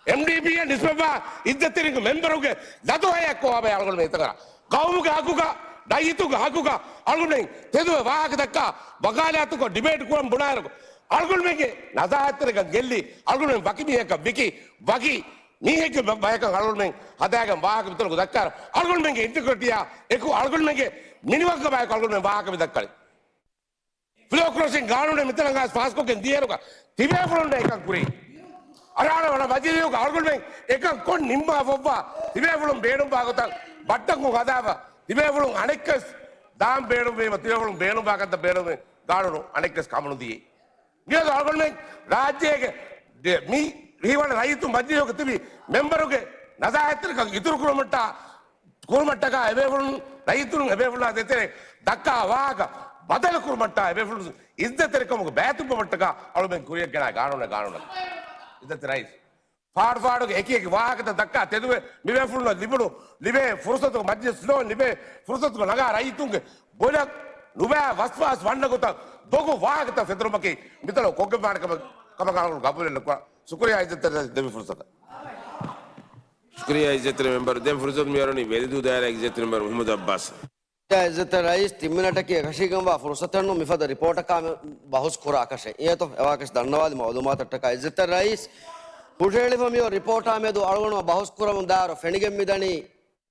އެމްޑީޕީއަށް ނިސްބަތްވާ އިއްޒަތްތެރިންގެ މެމްބަރުގެ ލަދު ހަޔާ ކޯއާބައި އަޅުގަނޑު އިތަނގަރ. ގައުމުގެ ހައްގުގަ، ރައްޔިތުންގެ ހައްގުގަ އަޅުގަނޑު ތެދުވެ ވާހަކަ ދައްކާ، ވަކާލާތުގަ ޑިބޭޓް ކުރަން ބުނާއިރު އަޅުގަނޑުމެންގެ ނަޒާހަތްތެރިކަން ގެއްލި، އަޅުގަނޑުމެން ވަކި މީހަކަށް ވިކި، ވަކި މީހެއްގެ ބަ-، ބަޔަކަށް އަޅުގަނޑުމެން ހަދާގެން ވާހަކަ މިތަނުގަ ދައްކާއިރު، އަޅުގަނޑުމެންގެ އިންޓެގްރިޓީއާ އެކު އަޅުގަނޑުމެންގެ މިނިވަންކަމާއެކު އަޅުގަނޑުމެން ވާހަކަ މި ދައްކަނީ. ފްލޯ ކްރޮސިން ގާނޫނެއް މިތަނަށް އައިސް ފާސްކޮށްގެން ދިޔައިރުގަ ތިބޭފުޅުންނަށް އެކަން ކުރީ. އަރާނަ ވަނަ ވަޒީރިއުގަ އަޅުގަނޑުމެން އެކަން ކޮށް ނިންމާފައްވާ ތިބޭފުޅުން ބޭނުންވާ ގޮތަށް ބައްޓަންކޮށް ހަދާފަ ތިބޭފުޅުން އަނެއްކަސް ދާން ބޭނުންވީމަ ތިބޭފުޅުން ބޭނުންވާ ކަންތައް ބޭނުންވީ ގާނޫނު އަނެއްކަސް ކަމުނުދީ. މިއަދު އަޅުގަނޑުމެން ރާއްޖޭގެ ދެ-، މި ހީވަނަ ރައްޔިތުން މަޖިލީހުގަ ތިބި މެމްބަރުގެ ނަޒާހަތްތެރިކަން އިތުރު ކުރުމަށްޓާ، ކުރުމަށްޓަކާ އެބޭފުޅުން ރައްޔިތުން އެބޭފުޅާ ދޭތެރޭ ދައްކާ ވާހަކަ ބަދަލު ކުރުމަށްޓާ އެބޭފުޅުން އިއްޒަތްތެރިކަމުގެ ބައިތުއްވުމަށްޓަކާ އަޅުމެން ކުރިޔަށް ގެނައި ގާނޫނެއް ގާނޫނަކީ. އިއްޒަތް ރައީސް. ފާޑު ފާޑުގެ އެކި އެކި ވާހަކަތައް ދައްކާ ތެދުވެ، މިބޭފުޅުންނަށް ލިބުނު، ލިބޭ ފުރުސަތުގަ މަޖިލިސް ފްލޯ ލިބޭ ފުރުސަތުގަ ނަގާ ރައްޔިތުންގެ ބޮލަށް ނުބައި ވަސްވާސް ވަންނަ ގޮތަށް ދޮގު ވާހަކަތައް ފެތުރުމަކީ މިތަނަށް ކޮށްގެންވާނެ ކަމަށް، ކަމަށް އަޅުގަނޑު ގަބޫލެއް ނުކުރާ. ޝުކުރިޔާ އިއްޒަތްތެރި ދެވި ފުރުސަތަށް. ޝުކުރިޔާ އިއްޒަތްތެރި މެމްބަރު. ދެން ފުރުސަތު މިއަރުނީ ވެލިދޫ ދާއިރާ އިއްޒަތްތެރި މެމްބަރު މުހައްމަދު އައްބާސް. އިއްޒަތްތެރި ރައީސް ތިން މިނެޓަކީ އެކަށީގެންވާ ފުރުސަތެއްނު މިފަދަ ރިޕޯޓަކާ މި ބަހުސް ކުރާކަށެއް. އިއްޔެތޯ އެވާކަސް ދަންނަވާލި މައުލޫމާތަށްޓަކާ އިއްޒަތްތެރި ރައީސް ހުށައެޅިފަ މިއޮ ރިޕޯޓާ މެދު އަޅުގަނޑު ބަހުސް ކުރަމުން ދާއިރު ފެނިގެން މިދަނީ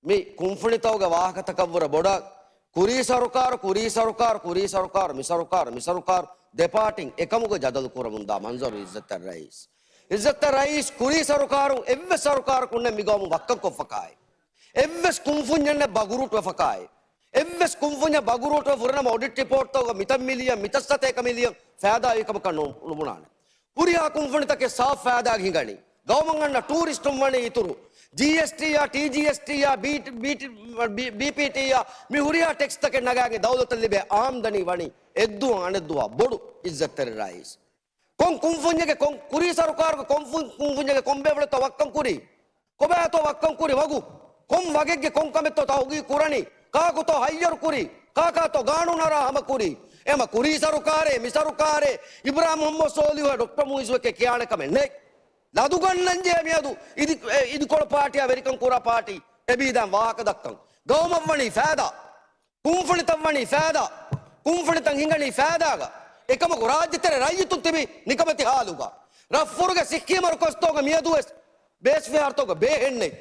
މި ކުންފުނިތަކުގެ ވާހަކަތަކަށްވުރެ ބޮޑަށް ކުރީ ސަރުކާރު، ކުރީ ސަރުކާރު، ކުރީ ސަރުކާރު، މި ސަރުކާރު، މި ސަރުކާރު ދެ ޕާޓީން އެކަމުގެ ޖަދަލު ކުރަމުން ދާ މަންޒަރު އިއްޒަތްތެރި ރައީސް. އިއްޒަތްތެރި ރައީސް ކުރީ ސަރުކާރުން އެއްވެސް ސަރުކާރަކުންނެއް މި ގައުމު ވައްކަން ކޮށްފަކާއެއް. އެއްވެސް ކުންފުންޏެއްނެއް ބަގުރޫޓުވެފަކާއެއް. އެއްވެސް ކުންފުންޏެއް ބަގުރޫޓުވެ ފުރިނަމަ އޮޑިޓް ރިޕޯޓްތަކުގަ މިތައް މިލިއަން، މިތައް ސަތޭކަ މިލިއަން ފައިދާ ވީ ކަމަކަށް ނު-، ނުބުނާނެ. ހުރިހާ ކުންފުނިތަކެއް ސާފް ފައިދާގަ ހިނގަނީ. ގައުމަށް އަންނަ ޓޫރިސްޓުން ވަނީ އިތުރު. ޖީއެސްޓީއާ، ޓީޖީއެސްޓީއާ، ބީ-، ބީ-، ބީ-، ބީޕީޓީއާ، މި ހުރިހާ ޓެކްސްތަކެއް ނަގާގެން ދައުލަތަށް ލިބޭ އާމްދަނީ ވަނީ އެއްދުވަހު އަނެއްދުވަހަށް ބޮޑު އިއްޒަތްތެރި ރައީސް. ކޮން ކުންފުންޏެއްގެ ކޮން ކުރީ ސަރުކާރުގެ ކޮން ފު-، ކުންފުންޏެއްގެ ކޮން ބޭފުޅެއްތޯ ވައްކަން ކުރީ؟ ކޮބާތޯ ވައްކަން ކުރި ވަގު؟ ކޮން ވަގެއްގެ ކޮން ކަމެއްތޯ ތަހުގީގު ކުރަނީ؟ ކާކުތޯ ހައްޔަރު ކުރީ؟ ކާކާތޯ ގާނޫނު އަރާ ހަމަ ކުރީ؟ އެމަ ކުރީ ސަރުކާރޭ، މި ސަރުކާރޭ، އިބްރާހިމް މުހައްމަދު ސޯލިހު ޑޮކްޓަރ މުއިއްޒު އެކޭ ކިޔާނެ ކަމެއް ނެތް. ލަދުގަންނަންޖެހޭ މިއަދު އިދި-، އެ، އިދިކޮޅު ޕާޓީއާ ވެރިކަން ކުރާ ޕާޓީ އެބީދާން ވާހަކަ ދައްކަން. ގައުމަށް ވަނީ ފައިދާ. ކުންފުނިތައް ވަނީ ފައިދާ. ކުންފުނިތައް ހިނގަނީ ފައިދާގަ. އެކަމަކު ރާއްޖެތެރެ ރައްޔިތުން ތިބި ނިކަމެތި ހާލުގަ. ރަށްފުރުގެ ސިއްހީ މަރުކަޒުތަކުގަ މިއަދުވެސް ބޭސް ފިހާރަތަކުގަ ބޭހެއްނެތް.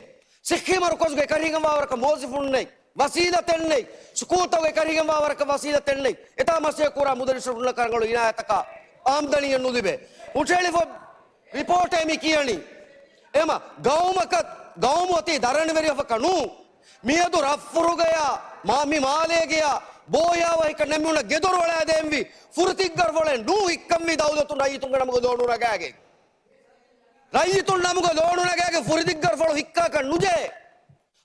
ސިއްހީ މަރުކަޒުގެ އެކަށީގެންވާވަރަކަށް މުވައްޒިފުން ނެތް. ވަސީލަތެއް ނެތް. ސުކޫލްތަކުގެ އެކަށީގެންވާވަރަކަށް ވަސީލަތެއް ނެތް. އެތާ މަސައްކަތް ކުރާ މުދައްރިސުންނަކަށް ރަނގަޅު އިނާޔަތަކާ އާމްދަނީއެއް ނުލިބޭ. ހުށައެޅިފަ ރިޕޯޓޭ މި ކިޔަނީ. އެމަ ގައުމަކަށް، ގައުމު އޮތީ ދަރަނިވެރިވެފަކަށް ނޫން. މިއަދު ރަށްފުރުގަޔާ، މާ-، މި މާލޭގެޔާ، ބޯހިޔާވަހިކަން ނެމުނަ ގެދޮރު އަޅާދޭންވީ ފުރިތިއްގަރުފަޅެއް ނޫ ހިއްކަންވީ ދައުލަތުން ރައްޔިތުންގެ ނަމުގަ ލޯނު ނަގާގެން. ރައްޔިތުން ނަމުގަ ލޯނު ނަގާގެން ފުރިތިއްގަރުފަޅު ހިއްކާކަށް ނުޖެހޭ.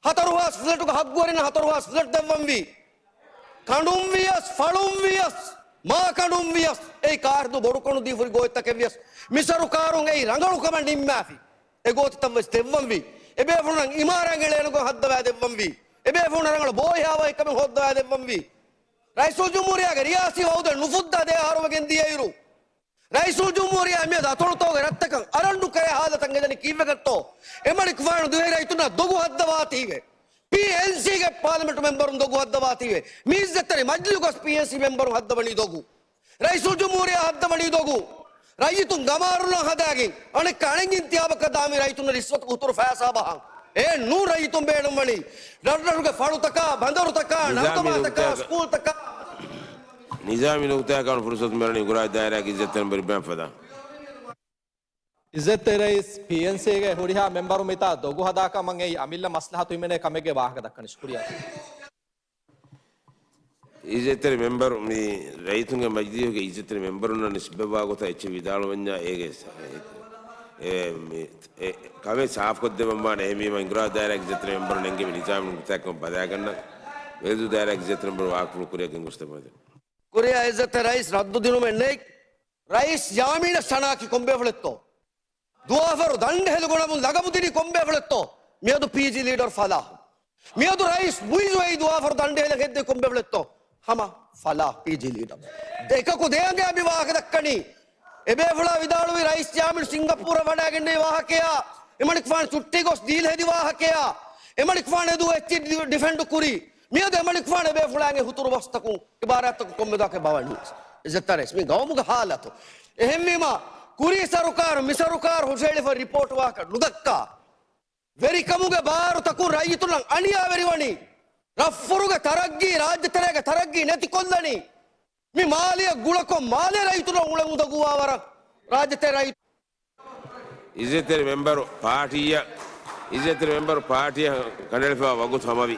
ހަތަރު ހާސް ފްލެޓުގެ ހައްގުވެރިންނަށް ހަތަރު ހާސް ފްލެޓް ދެއްވަންވީ. ކަނޑުން ވިޔަސް، ފަޅުން ވިޔަސް، މާ ކަނޑުން ވިޔަސް، އެއީ ކާހިދު ބޮޑުކަނު ދީފުރި ގޯތްތަކެއް ވިޔަސް، މި ސަރުކާރުން އެއީ ރަނގަޅު ކަމަށް ނިންމާފި. އެ ގޯތިތައް ވެސް ދެއްވަންވީ. އެބޭފުޅުންނަށް އިމާރާތް އެޅޭނެ ގޮތް ހައްދަވާ ދެއްވަންވީ. އެބޭފުޅުންނަށް ރަނގަޅު ބޯހިޔާވަހިކަމެއް ހޯއްދަވާ ދެއްވަންވީ. ރައީސުލްޖުމްހޫރިއްޔާގެ ރިޔާސީ ވައުދެއް ނުފުއްދާ ދެ އަހަރުވެގެން ދިޔައިރު، ރައީސުލްޖުމްހޫރިއްޔާ މިއަދު އަތޮޅުތަކުގެ ރަށްތަކަށް އަރަން ނުކެރޭ ހާލަތަށް އެދެނީ ކީއްވެގެންތޯ؟ އެމަނިކުފާނު ދިވެހި ރައްޔިތުންނާ ދޮގު ހައްދަވާތީވެ. ޕީއެލްސީގެ ޕާލަމެންޓު މެމްބަރުން ދޮގު ހައްދަވާތީވެ. މި އިއްޒަތްތެރި މަޖިލިހުގަސް ޕީއެންސީ މެމްބަރުން ހައްދަވަނީ ދޮގު. ރައީސުލްޖުމްހޫރިއްޔާ ހައްދަވަނީ ދޮގު. ރައްޔިތުން ގަމާރުލަން ހަދާގެން އަނެއްކާ އަނެއް އިންތިހާބަކަށް ދާ މި ރައްޔިތުންނަށް ރިޝްވަތުގެ ހުތުރު ފައިސާ ބަހަން. އެ ނޫން ރައްޔިތުން ބޭނުންވަނީ. ރަށްރަށުގެ ފަޅުތަކާ، ބަނދަރުތަކާ، ނިޒާމީ ނައުތަމާތަކާ، ނުކުތާގަ-، ސްކޫލްތަކާ. ނިޒާމީ ނުކުތާއަކަށް ފުރުސަތު މިއަރަނީ އިނގުރާ ދާއިރާގެ އިއްޒަތްތެރި މެމްބަރު އިބްރާހިމް ފަދާ. އިއްޒަތްތެރި ރައީސް، ޕީއެންސީގެ ހުރިހާ މެމްބަރުން މިތާ ދޮގު ހަދާކަމަށް އެއީ އަމިއްލަ މަސްލަހަތު ހިމެނޭ ކަމެއްގެ ވާހަކަ ދައްކަނީ. ޝުކުރިއްޔާ. އިއްޒަތްތެރި މެމްބަރު، މި ރައްޔިތުންގެ މަޖިލީހުގެ އިއްޒަތްތެރި މެމްބަރުންނަށް ނިސްބަތްވާ ގޮތަށް އެއްޗެއް ވިދާޅުވަންޏާ އޭގެ ސަ-، އެ، މި، އެ، ކަމެއް ސާފުކޮށްދެއްވަން ވާނެ. އެހެންވީމަ އިނގުރާ ދާއިރާގެ އިއްޒަތްތެރި މެމްބަރުން އެންގެވި ނިޒާމީ ނުކުތާއަކަށް ބަލާގަންނަން. ވެލުދޫ ދާއިރާގެ އިއްޒަތްތެރި މެމްބަރު ވާހަކަފުޅު ކުރިއަށް ގެންގޮސްދެއްވާ. ކުރިއަށް އިއްޒަތްތެރި ރައީސް ރައްދު ދިނުމެއް ނެތް. ރައީސް ޔާމީނަށް ޝަނާކީ ކޮންބޭފުޅެއްތޯ؟ ދުވާފަރު ދަނޑެހިލުގަނޑު ލަގަބު ދިނީ ކޮންބޭފުޅެއްތޯ؟ މިއަދު ޕީޖީ ލީޑަރު ފަލާހު. މިއަދު ރައީސް މުއިޒު އެއީ ދުވާފަރު ދަނޑެހިލަން ހެއްދެވި ކޮންބޭފުޅެއްތޯ؟ ހަމަ ފަލާހު ޕީޖީ ލީޑަރު. އެކަކު ދެއަނގަޔަށް މި ވާހަކަ ދައްކަނީ. އެބޭފުޅާ ވިދާޅުވި ރައީސް ޔާމީނު ސިންގަޕޫރަށް ވަޑައިގެންނެވި ވާހަކަޔާ، އެމަނިކުފާނު ޗުއްޓީ ގޮސް ޑީލް ހެދި ވާހަކަޔާ، އެމަނިކުފާނު އެދު އެއްޗި ޑި-، ޑިފެންޑު ކުރީ. މިއަދު އެމަނިކުފާނު އެބޭފުޅާގެ ހުތުރު ބަސްތަކުން އިބާރާތްތަކުން ކޮންމެ ދުވަހަކަށް ބަވަނީ. އިއްޒަތްތެރި ރައީސް، މި ގައުމުގެ ހާލަތު. އެހެންވީމަ، ކުރީ ސަރުކާރު، މި ސަރުކާރު ހުށަހެޅިފަ ރިޕޯޓް ވާހަކަ ނުދައްކާ. ވެރިކަމުގެ ބާރުތަކުން ރައްޔިތުންނަށް އަނިޔާވެރިވަނީ. ރަށްފުރުގެ ތަރައްގީ، ރާއްޖެތެރޭގެ ތަރައްގީ ނެތިކޮށްލަނީ. މި މާލެއަށް ގުޅަކޮށް، މާލޭ ރައްޔިތުންނަށް އުޅެމުން ދޮގުވާވަރަށް ރާއްޖެތެރޭ ރައްޔިތު އިއްޒަތްތެރި މެމްބަރު ޕާޓީއަށް، އިއްޒަތްތެރި މެމްބަރު ޕާޓީއަށް ކަނޑައެޅިފައިވާ ވަގުތު ހަމަވި.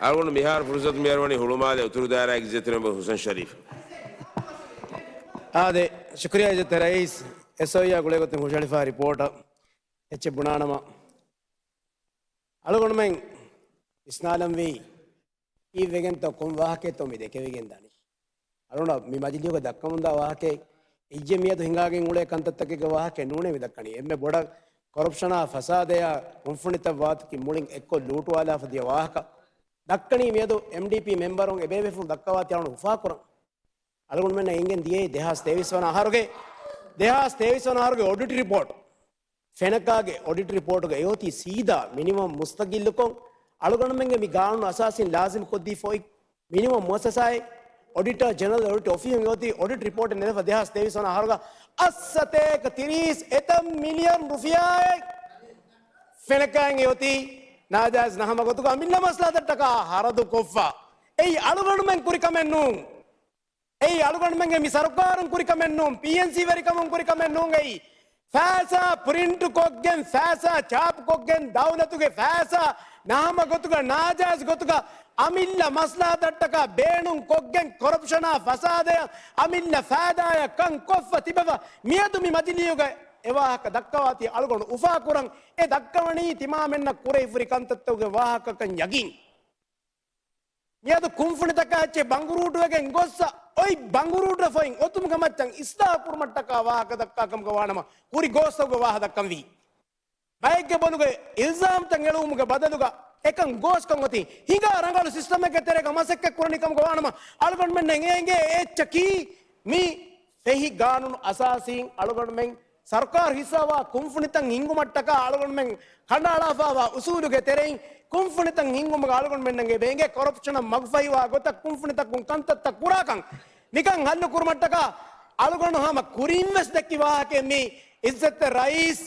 އަޅުގަނޑު މިހާރު ފުރުސަތު މިއަރުވަނީ ހުޅުމާލެ އުތުރު ދާއިރާގެ އިއްޒަތްތެރި މެމްބަރު ހުސެން ޝަރީފް. އާދެ، ޝުކުރިއްޔާ އިއްޒަތްތެރި ރައީސް، އެސްއޯއީއާ ގުޅޭގޮތުން ހުށަހެޅިފައިވާ ރިޕޯޓަށް އެއްޗެއް ބުނާނަމަ، އަޅުގަނޑުމެން ވިސްނާލަންވީ، ކީއްވެގެންތޯ ކޮން ވާހަކައެއްތޯ މި ދެކެވިގެން ދާނީ. އަޅުގަނޑަށް މި މަޖިލީހުގަ ދައްކަމުންދާ ވާހަކައެއް އިއްޒެ މިއަދު ހިނގާގެން އުޅޭ ކަންތައްތަކެއްގެ ވާހަކައެއް ނޫނޭ މި ދައްކަނީ. އެންމެ ބޮޑަށް ކޮރަޕްޝަނާ ފަސާދަޔާ ކުންފުނިތައް ވާތަކީ މުޅިން އެއްކޮށް ލޫޓުވާލާފަ ދިޔަ ވާހަކަ. ދައްކަނީ މިއަދު އެމްޑީޕީ މެމްބަރުން އެބޭބޭފުޅުން ދައްކަވާތީ އަޅުގަނޑު އުފާކުރަން. އަޅުގަނޑުމެންނަށް އެނގެން ދިޔައީ ދެހާސް ތޭވީސް ވަނަ އަހަރުގެ، ދެހާސް ތޭވީސް ވަނަ އަހަރުގެ އޮޑިޓް ރިޕޯޓް. ފެނަކާގެ އޮޑިޓް ރިޕޯޓުގަ އެއޮތީ ސީދާ މިނިމަމް މުސްތަގިއްލުކޮށް، އަޅުގަނޑުމެންގެ މި ގާނޫނު އަސާސީން ލާޒިމް ކޮށްދީފައި މިނިމަމް މުއައްސަސާއެއް، އޮޑިޓަރ ޖެނެރަލް އޮޑިޓް އޮފީހުން އެއޮތީ އޮޑިޓް ރިޕޯޓެއް ނެރެފަ ދެހާސް ތޭވީސް ވަނަ އަހަރުގަ އަށްސަތޭކަ ތިރީސް އެތައް މިލިއަން ރުފިޔާއެއް ފެނަކާއިން އެއޮތީ ނާޖާއިޒް ނަހަމަ ގޮތުގަ އަމިއްލަ މަސްލަހަތަށްޓަކާ ހަރަދު ކޮށްފަ. އެއީ އަޅުގަނޑުމެން ކުރި ކަމެއް ނޫން. އެއީ އަޅުގަނޑުމެންގެ މި ސަރުކާރުން ކުރި ކަމެއް ނޫން، ޕީއެންސީ ވެރިކަމުން ކުރި ކަމެއް ނޫން. އެއީ ފައިސާ ޕްރިންޓު ކޮށްގެން، ފައިސާ ޗާޕް ކޮށްގެން، ދައުލަތުގެ ފައިސާ ނަހަމަ ގޮތުގަ، ނާޖާއިޒް ގޮތުގަ، އަމިއްލަ މަސްލަހަތަށްޓަކާ ބޭނުން ކޮށްގެން، ކޮރަޕްޝަނާ ފަސާދަޔަށް އަމިއްލަ ފައިދާއަށް ކަން ކޮށްފަ ތިބެފަ. މިއަދު މި މަޖިލީހުގަ އެ ވާހަކަ ދައްކަވާތީ އަޅުގަނޑު އުފާކުރަން. އެ ދައްކަވަނީ ތިމާމެންނަށް ކުރެހިފުރި ކަންތައްތަކުގެ ވާހަކަކަން ޔަގީން. މިއަދު ކުންފުނިތަކާ އެއްޗެއް ބަނގުރޫޓުވެގެން ގޮއްސަ، އޮތް ބަނގުރޫޓު ފޮތް އޮތުމުގެ މައްޗަށް އިސްލާހު ކުރުމަށްޓަކާ ވާހަކަ ދައްކާ ކަމުގަ ވާނަމަ، ކުރި ގޯސްތަކުގެ ވާހަކަ ދައްކަންވީ. ބައެއްގެ ބޮލުގަ އިލްޒާމްތައް އެޅުވުމުގެ ބަދަލުގަ، އެކަން ގޯސްކަން އޮތީ ހިނގާ ރަނގަޅު ސިސްޓަމެއްގެ ތެރޭގަ މަސައްކަތް ކުރަނީ ކަމުގަ ވާނަމަ، އަޅުގަނޑުމެންނަށް އެނގޭ އެއްޗަކީ މި ފެހި ގާނޫނު އަސާސީން އަޅުގަނޑުމެން ސަރުކާރު ހިއްސާވާ ކުންފުނިތައް ހިންގުމަށްޓަކާ އަޅުގަނޑުމެން ކަނޑައަޅާފާވާ އުސޫލުގެ ތެރެއިން ކުންފުނިތައް ހިންގުމުގަ އަޅުގަނޑުމެންނަށް އެބަ އެނގޭ ކޮރަޕްޝަނަށް މަގުފަހިވާ ގޮތަށް ކުންފުނިތަކުން ކަންތައްތައް ކުރާކަން. މިކަން ހައްލު ކުރުމަށްޓަކާ އަޅުގަނޑު ހަމަ ކުރިންވެސް ދެއްކި ވާހަކައެއް މީ އިއްޒަތްތެރި ރައީސް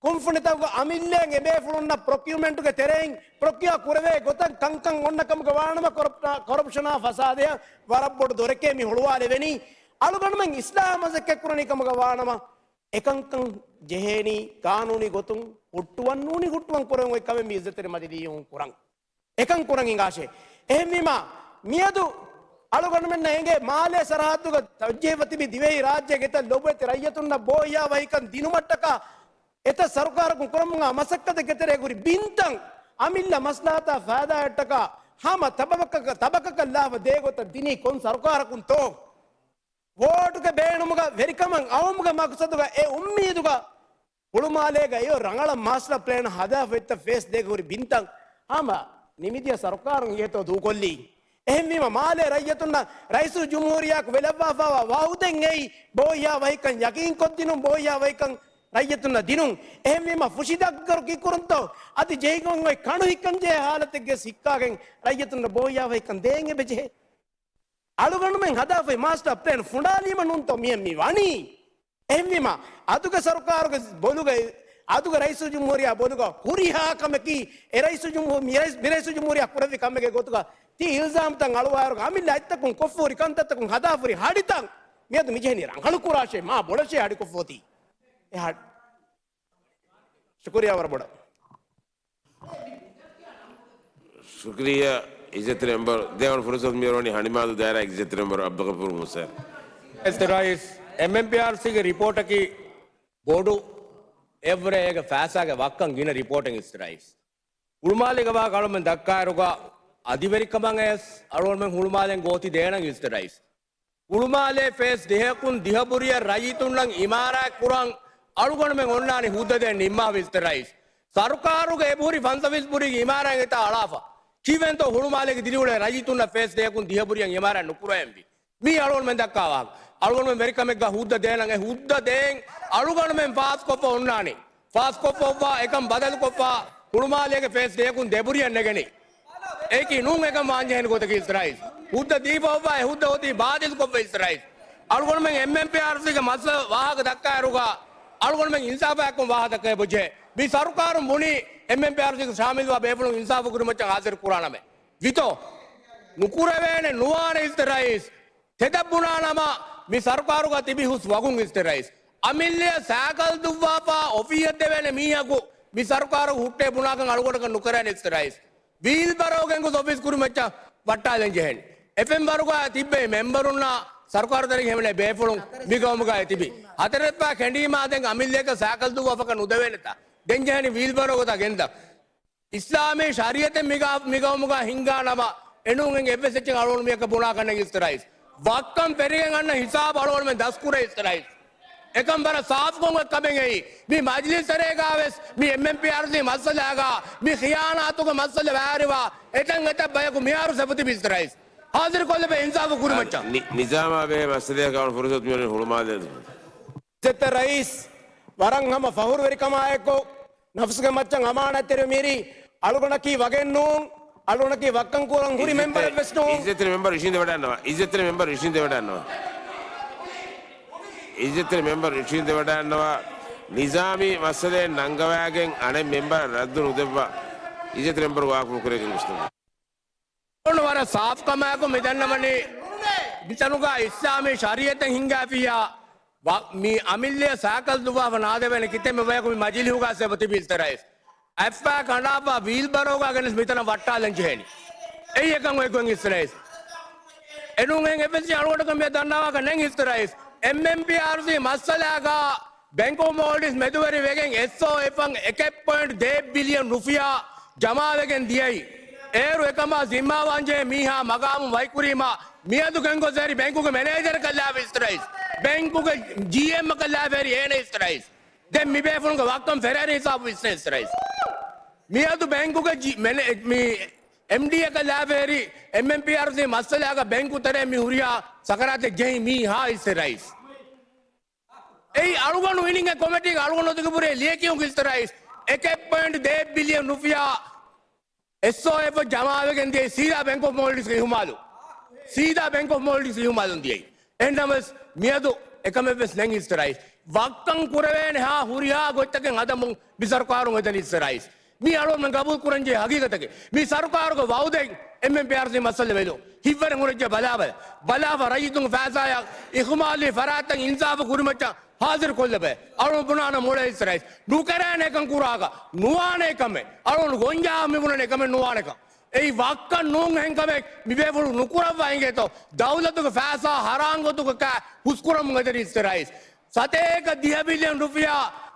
ކުންފުނިތަކުގެ އަމިއްލައިން އެބޭފުޅުންނަށް ޕްރޮކިއުމަންޓުގެ ތެރެއިން ޕްރޮކިއާ ކުރެވޭ ގޮތަށް ކަންކަން އޮންނަ ކަމުގަ ވާނަމަ ކޮރަޕް-، ކޮރަޕްޝަނާ ފަސާދަޔަށް ވަރަށް ބޮޑު ދޮރެކޭ މި ހުޅުވާލެވެނީ. އަޅުގަނޑުމެން އިސްލާހަށް މަސައްކަތް ކުރަނީ ކަމުގަ ވާނަމަ، އެކަންކަން ޖެހޭނީ ގާނޫނީ ގޮތުން ހުއްޓުވަން ނޫނީ ހުއްޓުވަން ކުރެވެން އޮތް ކަމެއް މި އިއްޒަތްތެރި މަޖިލީހުން ކުރަން. އެކަން ކުރަން ހިނގާށޭ. އެހެންވީމާ، މިއަދު އަޅުގަނޑުމެންނަށް އެނގޭ މާލޭ ސަރަހައްދުގަ ތަވައްޖޫވެ ތިބި ދިވެހި ރާއްޖޭގެ އެތައް ލޮބުވެތި ރައްޔިތުންނަށް ބޯހިޔާވަހިކަން ދިނުމަށްޓަކާ އެތައް ސަރުކާރަކުން ކުރަމުން އާ މަސައްކަތެއްގެ ތެރޭ ހުރި ބިންތައް އަމިއްލަ މަސްލަހަތާ ފައިދާއަށްޓަކާ ހަމަ ތަބަކަކަށް، ތަބަކަކަށް ލާފަ ދޭ ގޮތަށް ދިނީ ކޮން ސަރުކާރަކުންތޯ؟ ވޯޓުގެ ބޭނުމުގަ ވެރިކަމަށް އައުމުގެ މަގުސަދުގަ އެ އުއްމީދުގަ ހުޅުމާލޭގަ އެއޮތް ރަނގަޅަށް މާސްޓަރ ޕްލޭން ހަދާފަ އޮތްތަ ފޭސް ދޭގަ ހުރި ބިންތައް ހަމަ ނިމިދިޔަ ސަރުކާރުން އިހޭތޯ ދޫކޮށްލީ. އެހެންވީމަ މާލޭ ރައްޔިތުންނަށް ރައީސުލްޖުމްހޫރިއްޔާއަކު ވެލައްވާފައިވާ ވައުދެއް އެއީ ބޯހިޔާވަހިކަން ޔަގީންކޮށްދިނުން، ބޯހިޔާވަހިކަން ރައްޔިތުންނަށް ދިނުން. އެހެންވީމަ ފުށި ދަށްގަރު ކިކުރުންތޯ؟ އަދި ޖެހިގެން އޮތް ކަނު ހިއްކަން ޖެހޭ ހާލަތެއްގެ ހިއްކާގެން ރައްޔިތުންނަށް ބޯހިޔާވަހިކަން ދޭން އެބަޖެހޭ. އަޅުގަނޑުމެން ހަދާފައި މާސްޓަރ ޕްލޭން ފުނޑާލީމަ ނޫންތޯ މިހެން މި ވަނީ؟ އެހެންވީމަ، އަދުގެ ސަރުކާރުގެ ބޮލުގައި، އަދުގެ ރައީސުލްޖުމްހޫރިއްޔާ ބޮލުގަ ހުރިހާ ކަމަކީ، އެ ރައީސުލްޖުމްހޫ-، މި ރައީސް-، މި ރައީސުލްޖުމްހޫރިއްޔާ ކުރެއްވި ކަމެއްގެ ގޮތުގަ ތި އިލްޒާމްތައް އަޅުވާއިރުގަ އަމިއްލަ އަތްތަކުން ކޮށްފަހުރި ކަންތައްތަކުން ހަދާފަހުރި ހަޑިތައް މިއަދު މިޖެހެނީ ރަނގަޅު ކުރާށޭ، މާ ބޮޑަށޭ ހަޑިކޮށްފަހުތީ. އެ ހަ-، ޝުކުރިއްޔާ ވަރަށް ބޮޑަށް. ޝުކުރިއްޔާ އިއްޒަތްތެރި މެމްބަރު. ދެވަނަ ފުރުސަތު މިއުޅެނީ ހަނިމާދޫ ދާއިރާ އިއްޒަތްތެރި މެމްބަރު އަބްދުލްޣަފޫރު މޫސާ. އިއްޒަތްތެރި ރައީސް، އެމްއެމްޕީއާރްސީގެ ރިޕޯޓަކީ ބޮޑު، އެއްވަރަށް އޭގެ ފައިސާގެ ވައްކަން ގިނަ ރިޕޯޓެއް އިއްޒަތްތެރި ރައީސް. ހުޅުމާލޭގެ ވާހަކަ އަޅުމެން ދައްކާއިރުގަ އަދިވެރިކަމަށް އައިސް އަޅުގަނޑުމެން ހުޅުމާލެން ގޯތި ދޭނަން އިއްޒަތްތެރި ރައީސް. ހުޅުމާލޭ ފޭސް ދިހަކުން ދިހަ ބުރިއަށް ރައްޔިތުންނަށް އިމާރާތް ކުރަން އަޅުގަނޑުމެން އޮންނާނީ ހުއްދަ ދޭން ނިންމާފަ އިއްޒަތްތެރި ރައީސް. ސަރުކާރުގެ އެބަހުރި ފަންސަވީސް ބުރީގެ އިމާރާތް އެތާ އަޅާފަ. ކީއްވެންތޯ ހުޅުމާލޭގެ ދިރިއުޅޭ ރައްޔިތުންނަށް ފޭސް ދިހަކުން ދިހަ ބުރިއަށް އިމާރާތް ނުކުރެވެންވީ؟ މީ އަޅުގަނޑުމެން ދައްކާ ވާހަކަ. އަޅުގަނޑުމެން ވެރިކަމެއްގަ ހުއްދަ ދޭނަން އެ ހުއްދަ ދޭން އަޅުގަނޑުމެން ފާސްކޮށްފަ އޮންނާނީ. ފާސްކޮށްފަ އޮއްވާ އެކަން ބަދަލުކޮށްފަ ހުޅުމާލޭގެ ފޭސް ދިހަކުން ދެ ބުރިއަށް ނެގެނީ. އެއީކީ ނޫން އެކަން ވާންޖެހޭނެ ގޮތަކީ އިއްޒަތްތެރި ރައީސް. ހުއްދަ ދީފަ އޮއްވާ އެ ހުއްދަ އޮތީ ބާތިލްކޮށްފަ އިއްޒަތްތެރި ރައީސް. އަޅުގަނޑުމެން އެމްއެމްޕީއާރްސީގެ މައްސަލަ ވާހަކަ ދައްކާއިރުގަ އަޅުގަނޑުމެން އިންސާފާއެކު ވާހަކަ ދައްކަން އެބަޖެހޭ. މި ސަރުކާރުން ބުނީ އެމްއެމްޕީއާރްސީގެ ޝާމިލްވާ ބޭފުޅުން އިންސާފު ކުރިމައްޗަށް ހާޒިރު ކުރާނަމޭ. ވިތޯ؟ ނުކުރެވޭނެ ނުވާނެ އިއްޒަތްތެރި ރައީސް. ތެދަށް ބުނާނަމަ، މި ސަރުކާރުގަ ތިބި ހުސް ވަގުން އިއްޒަތްތެރި ރައީސް. އަމިއްލަޔަށް ސައިކަލް ދުއްވާފަ އޮފީހަށް ދެވޭނެ މީހަކު މި ސަރުކާރު ހުއްޓޭ ބުނާކަން އަޅުގަނޑަކަށް ނުކެރޭނެ އިއްޒަތްތެރި ރައީސް. ވީލްބަރޯ ގެންގޮސް އޮފީސް ކުރިމައްޗަށް ވައްޓާލަން ޖެހޭނެ. އެފްއެމް ވަރުގަ ތިއްބެވި މެމްބަރުންނާ ސަރުކާރު ތެރެއިން ހެމެނޭ ބޭފުޅުން މި ގައުމުގައި ތިބި. ހަތަރެއްފަ ކެނޑީމާ ދެން އަމިއްލަޔަކަށް ސައިކަލް ދުއްވާފަކަށް ނުދެވޭނެތާ. ދެން ޖެހޭނީ ވީލްބަރޯ ގޮތަށް ގެންދަން. އިސްލާމީ ޝަރީއަތެއް މިގަ-، މިގައުމުގަ ހިންގާނަމަ، އެނޫން އެއްވެސް އެއްޗެއް އަޅުގަނޑު މިއަކަށް ބުނާކަށް ނެތް އިއްޒަތްތެރި ރައީސް. ވައްކަން ފެށިގެން އަންނަ ހިސާބު އަޅުގަނޑުމެން ދަސްކުރޭ އިއްޒަތްތެރި ރައީސް. އެކަން ވަރަށް ސާފުކޮށް އޮތް ކަމެއް އެއީ. މި މަޖިލިސް ތެރޭގަ ވެސް މި އެމްއެމްޕީއާރްސީ މައްސަލާގަ މި ޚިޔާނާތުގެ މައްސަލަ ވާރިވާ އެތަން އެތައް ބަޔަކު މިހާރު ސެބުތިބި އިއްޒަތްތެރި ރައީސް. ހާޒިރުކޮށްލެވޭ އިންސާފު ކުރިމައްޗަށް. ނި-، ނިޒާމާ ބެހޭ މައްސަލައަކަށް އަޅުގަނޑު ފުރުސަތު މިއުޅެނީ ހުޅުމާލެ. އިއްޒަތްތެރި ރައީސް، ވަރަށް ހަމަ ފަހުރުވެރިކަމާއެކު، ނަފްސުގެ މައްޗަށް އަމާނާތްތެރިވެ މިއިރީ، އަޅުގަނޑަކީ ވަގެއް ނޫން، އަޅުގަނޑަކީ ވައްކަން ކުރަން ހުރި މެމްބަރެއް ވެސް ނޫން. އިއްޒަތްތެރި މެމްބަރު އިށީނދެވަޑައިގަންނަވާ. އިއްޒަތްތެރި މެމްބަރު އިށީނދެވަޑައިގަންނަވާ. އިއްޒަތްތެރި މެމްބަރު އިށީނދެވަޑައިގަންނަވާ. ނިޒާމީ މައްސަލައެއް ނަންގަވައިގެން އަނެއް މެމްބަރަށް ރައްދު ނުދެއްވާ. އިއްޒަތްތެރި މެމްބަރު ވާހަކަ ކުރެގެން ގޮސް ވަރަށް ސާފުކަމާއެކު މި ދަންނަވަނީ، މިތަނުގަ އިސްލާމީ ޝަރީއަތެއް ހިންގާފިއްޔާ، ވަ-، މި އަމިއްލަޔަށް ސައިކަލް ދުއްވާފަ ނާދެވޭނެ ކިތަންމެ ބަޔަކު މި މަޖިލީހުގަ ސެބުތިބި އިއްޒަތްތެރި ރައީސް. އަތްފައި ކަނޑާފަ ވީލްބަރޯގަ ގެނެސް މިތަނަށް ވައްޓާލަން ޖެހޭނީ. އެއީ އެކަން އޮތްގޮތް އިއްޒަތްތެރި ރައީސް. އެނޫން އެހެން އެއްވެސް އަޅުގަނޑަކަށް މިއަށް ދަންނަވާކަށް ނެތް އިއްޒަތްތެރި ރައީސް. އެމްއެމްޕީއާރްސީ މައްސަލާގަ ބެންކް އޮފް މޯލްޑިވްސް މެދުވެރިވެގެން އެސްއޯއެފަށް އެކެއް ޕޮއިންޓް ދޭއް ބިލިއަން ރުފިޔާ ޖަމާވެގެން ދިޔައީ. އޭރު އެކަމާ ޒިންމާވާންޖެހޭ މީހާ މަގާމުން ވަކިކުރީމާ، މިއަދު ގެންގޮސް އެރި ބެންކުގެ މެނޭޖަރަކަށް ލާފަ އިއްޒަތްތެރި ރައީސް. ބެންކުގެ ޖީއެމްއަކަށް ލާފަ އެރި އޭނަ އިއްޒަތްތެރި ރައީސް. ދެން މި ބޭފުޅުންގެ ވައްކަން ފެށޭނެ ހިސާބު ވިސްނޭ އިއްޒަތްތެރި ރައީސް. މިއަދު ބެންކުގެ ޖީ-، މެނޭ-، މި އެމްޑީއަކަށް ލާފަ އެރި އެމްއެމްޕީއާރްސީ މައްސަލާގަ ބެންކު ތެރޭ މި ހުރިހާ ސަކަރާތެއް ޖެހި މީހާ އިއްޒަތްތެރި ރައީސް. އެއީ އަޅުގަނޑު ވިނިންގ ކޮމިޓީގެ އަޅުގަނޑު އޮތުގެ ބުރޭ ލިޔެކިޔުން އިއްޒަތްތެރި ރައީސް. އެކެއް ޕޮއިންޓް ދޭއް ބިލިއަން ރުފިޔާ އެސްއޯއެފަށް ޖަމާވެގެން ދިޔައީ ސީދާ ބެންކް އޮފް މޯލްޑިވްސްގެ އިހުމާލު. ސީދާ ބެންކް އޮފް މޯލްޑިވްސް އިހުމާލުން ދިޔައީ. އެހެންނަމަވެސް މިއަދު އެކަމެއްވެސް ނެތް އިއްޒަތްތެރި ރައީސް. ވައްކަން ކުރެވޭނެ ހާ ހުރިހާ ގޮތްތަކެއް ހަދަމުން މި ސަރުކާރުން އެދަނީ އިއްޒަތްތެރި ރައީސް. މީ އަޅުގަނޑުމެން ގަބޫލު ކުރަންޖެހޭ ހަގީގަތަކެއް. މީ ސަރުކާރުގެ ވައުދެއް. އެމްއެމްޕީއާރްސީ މައްސަލަ ބެލުން. ހިތްވަރެއް ހުރެއްޖެ ބަލާބަލަ. ބަލާފަ ރައްޔިތުންގެ ފައިސާއަށް އިހުމާލީ ފަރާތްތައް އިންސާފު ކުރިމައްޗަށް ހާޒިރު ކޮށްލެބޭ. އަޅުގަނޑު ބުނާނަ މޮޅޭ އިއްޒަތްތެރި ރައީސް. ނުކެރޭނެ އެކަން ކުރާކަށް. ނުވާނެ އެކަމެއް. އަޅުގަނޑު ގޮންޖާ މި ބުނަނީ އެކަމެއް ނުވާނެކަން. އެއީ ވައްކަން ނޫން އެހެން ކަމެއް މި ބޭފުޅުން ނުކުރައްވާ އިނގޭތޯ. ދައުލަތުގެ ފައިސާ ހަރާން ގޮތުގަ ކާ ހުސްކުރަމުން އެދެނީ އިއްޒަތްތެރި ރައީސް. ސަތޭކަ ދިހަ ބިލިއަން ރުފިޔާ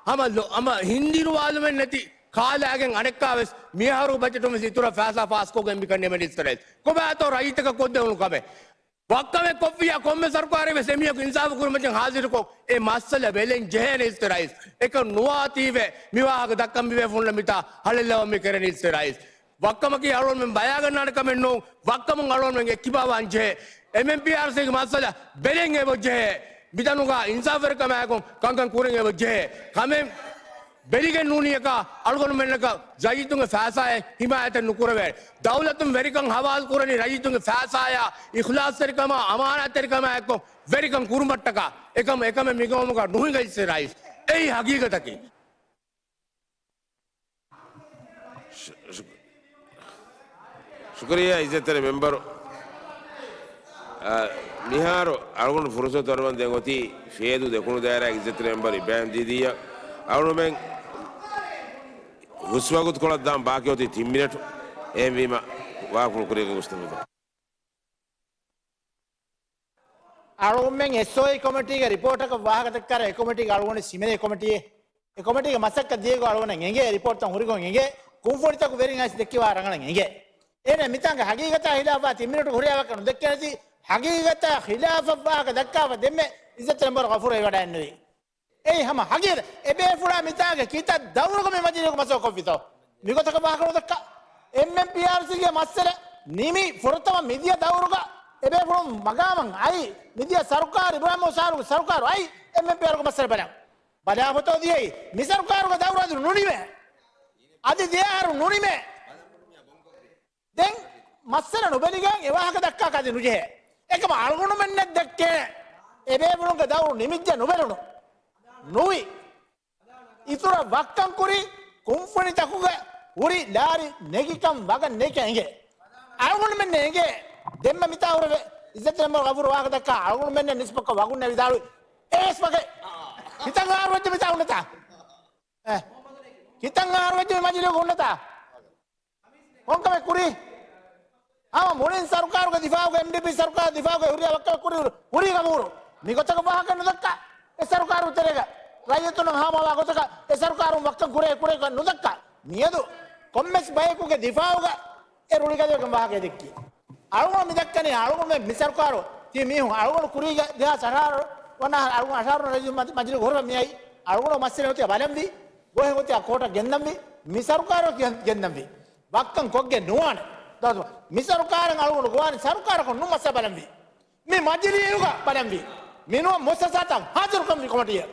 ހަމަ ލޮ-، ހަމަ ހިންދިރުވާލުމެއް ނެތި ކާލާގެން އަނެއްކާވެސް މިއަހަރު ބަޖެޓުން ވެސް އިތުރަށް ފައިސާ ފާސްކޮށްގެން މިކަން ނިމެނީ އިއްޒަތްތެރި ރައީސް. ކޮބާތޯ ރައްޔިތަކަށް ކޮށްދެވުނު ކަމެއް؟ ވައްކަމެއް ކޮށްފިއްޔާ ކޮންމެ ސަރުކާރެއް ވެސް އެމީހަކު އިންސާފު ކުރުމަށް ހާޒިރުކޮށް އެ މައްސަލަ ބެލެން ޖެހޭނެ އިއްޒަތްތެރި ރައީސް. އެކަން ނުވާތީވެ މި ވާހަކަ ދައްކަން މި ބޭފުޅުންނަށް މިތާ ހަޅޭއްލަވަން މި ކެރެނީ އިއްޒަތްތެރި ރައީސް. ވައްކަމަކީ އަޅުގަނޑުމެން ބަޔާގަންނާނެ ކަމެއް ނޫން. ވައްކަމުން އަޅުގަނޑުމެން އެއްކިބާވާން ޖެހޭ. އެމްއެމްޕީއާރްސީގެ މައްސަލަ ބެލެން އެބަ ޖެހޭ. މިތަނުގަ އިންސާފުވެރިކަމާއެކު ކަންކަން ކުރަން އެބަ ޖެހޭ. ކަމެއް ބެލިގެން ނޫނިއަކަށް އަޅުގަނޑުމެންނަކަށް ރައްޔިތުންގެ ފައިސާއެއް ހިމާޔަތެއް ނުކުރެވޭ. ދައުލަތުން ވެރިކަން ހަވާލުކުރަނީ ރައްޔިތުންގެ ފައިސާޔާ އިޚްލާޞްތެރިކަމާ އަމާނާތްތެރިކަމާއެކު ވެރިކަން ކުރުމަށްޓަކާ. އެކަމަ، އެކަމެއް މިގައުމުގަ ނުހިނގައްސޭ ރައީސް. އެއީ ހަގީގަތަކީ. ޝު-، ޝު-، ޝުކުރިއްޔާ އިއްޒަތްތެރި މެމްބަރު. އާ، މިހާރު އަޅުގަނޑު ފުރުސަތު އަރުވަން ދެން އޮތީ ފޭދޫ ދެކުނު ދާއިރާގެ އިއްޒަތްތެރި މެމްބަރު އިބްރާހިމް ދީދީއަށް. އަޅުމެން ހުސްވަގުތުކޮޅަށް ދާން ބާކީ އޮތީ ތިން މިނެޓު. އެހެންވީމަ ވާހަކަފުޅު ކުރިއަށް ގޮސްދެމުން. އަޅުގަނޑުމެން އެސްއޯއީ ކޮމިޓީގެ ރިޕޯޓަކަށް ވާހަކަދައްކާ އެ ކޮމިޓީގެ އަޅުގަނޑު ހިމެނޭ ކޮމިޓީއެއް. އެ ކޮމިޓީގެ މަސައްކަތް ދިޔައިގޮ އަޅުގަނޑަށް އެނގޭ، ރިޕޯޓްތައް ހުރިގޮތް އެނގޭ، ކުންފުނިތަކު ވެރިން އައިސް ދެއްކިވާ ރަނގަޅަށް އެނގޭ. އޭނަ މިތާނގެ ހަގީގަތާ ހިލާފާ ތިން މިނެޓު ހުރިހާ ވަކަށް ނުދެއްކެނެތީ، ހަގީގަތާ ހިލާފަށް ވާހަކަ ދައްކާފަ ދެންމެ އިއްޒަތްތެރި މެމްބަރު ޣަފޫރު އެ ވަޑައެއްނުވީ. އެއީ ހަމަ ހަގީގަތެއް. އެބޭފުޅާ މިތާގެ ކިތައް ދައުރުގަ މި މަޖިލީހުގަ މަސައްކަތް ކޮށްފިތޯ؟ މިގޮތަކަށް ވާހަކަ ނުދައްކާ. އެމްއެމްޕީއާރްސީގެ މައްސަލަ ނިމި ފުރަތަމަ މިދިޔަ ދައުރުގަ އެބޭފުޅުން މަގާމަށް އައި، މިދިޔަ ސަރުކާރު، އިބްރާހިމް ސާރުގެ ސަރުކާރު އައި، އެމްއެމްޕީއާރުގެ މައްސަލަ ބަލާ. ބަލާފަތޯ ދިޔައީ މި ސަރުކާރުގެ ދައުރު އަދި ނުނިމޭ. އަދި ދެއަހަރު ނުނިމޭ. ދެން މައްސަލަ ނުބެލިގެން އެ ވާހަކަ ދައްކާ ކަދި ނުޖެހޭ. އެކަމަ އަޅުގަނޑުމެންނަށް ދެއްކޭ އެބޭފުޅުންގެ ދައުރު ނިމިއްޖެ ނުބެލުނު. ނުވި. އިތުރަށް ވައްކަން ކުރި ކުންފުނިތަކުގެ ހުރި ލާރި ނެގިކަން ވަގަށް ނެގިކަން އެނގޭ. އަޅުގަނޑުމެންނަށް އެނގޭ ދެންމެ މިތާ ހުރެވޭ އިއްޒަތްތެރި މެމްބަރު ގަފޫރު ވާހަކަ ދައްކާ އަޅުގަނޑުމެންނަށް ނިސްބަތްކޮށް ވަގުން ނެވިދާޅުވި އެވެސް ވަގެއް. ކިތަން އަހަރު ވެއްޖެ މިތާ ހުންނަތާ؟ އެ. ކިތަން އަހަރު ވެއްޖެ މި މަޖިލީހުގަ ހުންނަތާ؟ ކޮންކަމެއް ކުރީ؟ ހަމަ މުޅިން ސަރުކާރުގެ ދިފާއުގަ، އެމްޑީޕީ ސަރުކާރުގެ ދިފާއުގަ ހުރި ވައްކަމެއް ކުރި، ހުރީ ގަފޫރު. މިގޮތަކަށް ވާހަކަ ނުދައްކާ. އެ ސަރުކާރު ތެރޭގަ ރައްޔިތުންނަށް ހާމަވާ ގޮތަކަށް އެ ސަރުކާރުން ވައްކަން ކުރޭ، ކުރޭ ނުދައްކާ. މިއަދު ކޮންމެސް ބަޔަކުގެ ދިފާއުގަ އެ ރުޅިގަދަވެގެން ވާހަކަ ދެއްކީ. އަޅުގަނޑު މި ދައްކަނީ އަޅުގަނޑު މި ސަރުކާރު ތި މީހުން އަޅުގަނޑު ކުރީގަ ދެހާސް އަށާރަ ވަނަ އަޅުގަނޑު އަށާރަ ވަނަ ރައީސް މަ-، މަޖިލީހު ހުރި މި އައި އަޅުގަނޑު މައްސަލަ އޮތީ ބަލަންވީ. ގޮހެއް އޮތީ ކޯޓަށް ގެންދަންވީ. މި ސަރުކާރު ގެން-، ގެންދަންވީ. ވައްކަން ކޮށްގެން ނުވާނެ. ދޯ-، މި ސަރުކާރަށް އަޅުގަނޑު ގޮވާނެ ސަރުކާރަކުން ނޫން މައްސަލަ ބަލަންވީ. މި މަޖިލީހުގަ ބަލަންވީ. މިނޫން މުއައްސަސާތައް ހާޒިރުކަން މި ކޮމިޓީއަށް.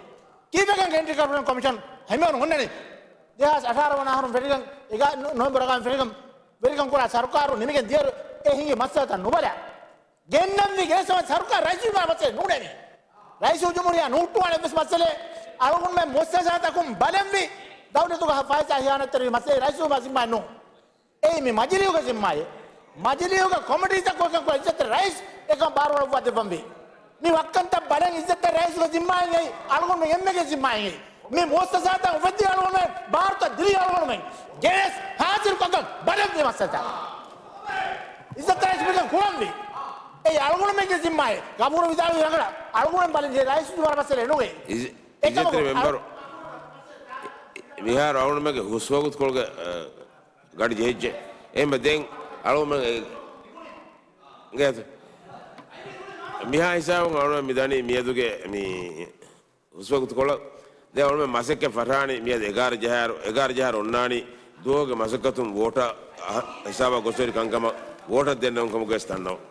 ކީއްވެގެން އެންޓި ކަރަޕްޝަން ކޮމިޝަން ހިމެނުން ހުންނަނީ؟ ދެހާސް އަށާރަ ވަނަ އަހަރުން ފެށިގެން އެގާ-، ނު-، ނޮވެމްބަރު އަގާއިން ފެށިގެން ވެރިކަން ކުރާ ސަރުކާރު ނިމިގެން ދިޔައިރު އެ ހިނގި މައްސަލަތައް ނުބަލާ. ގެންނަންވީ ގެނެސް ސަރުކާރު ރައީސު ޖުމްހޫރިއްޔާ މައްސަލަ ނޫނޭ މީ. ރައީސުލްޖުމްހޫރިއްޔާ ނޫއްޓުވާނެ އެއްވެސް މައްސަލައެއް. އަޅުގަނޑުމެން މުއައްސަސާތަކުން ބަލަންވީ ދައުލަތުގަ ފައިސާ ހިޔާނަތްތެރިވި މައްސަލައެއް ރައީސުލްޖުމްހޫރިއްޔާ ޒިންމާއެއް ނޫން. އެއީ މި މަޖިލީހުގެ ޒިންމާއެއް. މަޖިލީހުގެ ކޮމިޓީތައް ކޮށްކަން ކުރާ އިއްޒަތްތެރި ރައީސް އެކަން ބާރުއަޅުއްވާ ދެއްވަންވީ. މި ވައްކަންތައް ބަލަން އިއްޒަތްތެރި ރައީސުގެ ޒިންމާއެއް އެއީ، އަޅުގަނޑުމެން އެންމެގެ ޒިންމާއެއް އެއީ. މި މުއައްސަސާތައް އުފެއްދި އަޅުގަނޑުމެން، ބާރުތައް ދިރި އަޅުގަނޑުމެން، ގެނެސް ހާޒިރުކޮށްކަން ބަލަން މި މައްސަލަތައް. އިއްޒަތްތެރި ރައީސް މިކަން ކުރަންވީ. އެއީ އަޅުގަނޑުމެންގެ ޒިންމާއެއް. ގަފޫރު ވިދާޅުވި ރަނގަޅަށް އަޅުގަނޑުމެން ބަލަން ޖެހޭ ރައީސު ޒިންމާ މައްސަލައެއް ނުވޭ. އިއްޒަ-، އެކަމަކު އިއްޒަތްތެރި މެމްބަރު، މިހާރު އަޅުގަނޑުމެންގެ ހުސްވަގުތުކޮޅުގެ، އަ، ގަޑި ޖެހިއްޖެ. އެހެންވެ ދެން އަޅުގަނޑުމެން އެ-، ގޭތު. މިހާ ހިސާބުން އަޅުގަނޑު މި ދަނީ މިއަދުގެ މި ހުސްވަގުތުކޮޅަށް. ދެން އަޅުގަނޑުމެން މަސައްކަތް ފަށާނީ މިއަދު އެގާރަ ޖަހާއިރު، އެގާރަ ޖަހާއިރު އޮންނާނީ ދުވަހުގެ މަސައްކަތުން ވޯޓަށް އަ-، ހިސާބަށް ގޮސްފައި ކަންކަމަށް ވޯޓަށް ދެންނެވުން ކަމުގައި ވެސް ދަންނަވަން.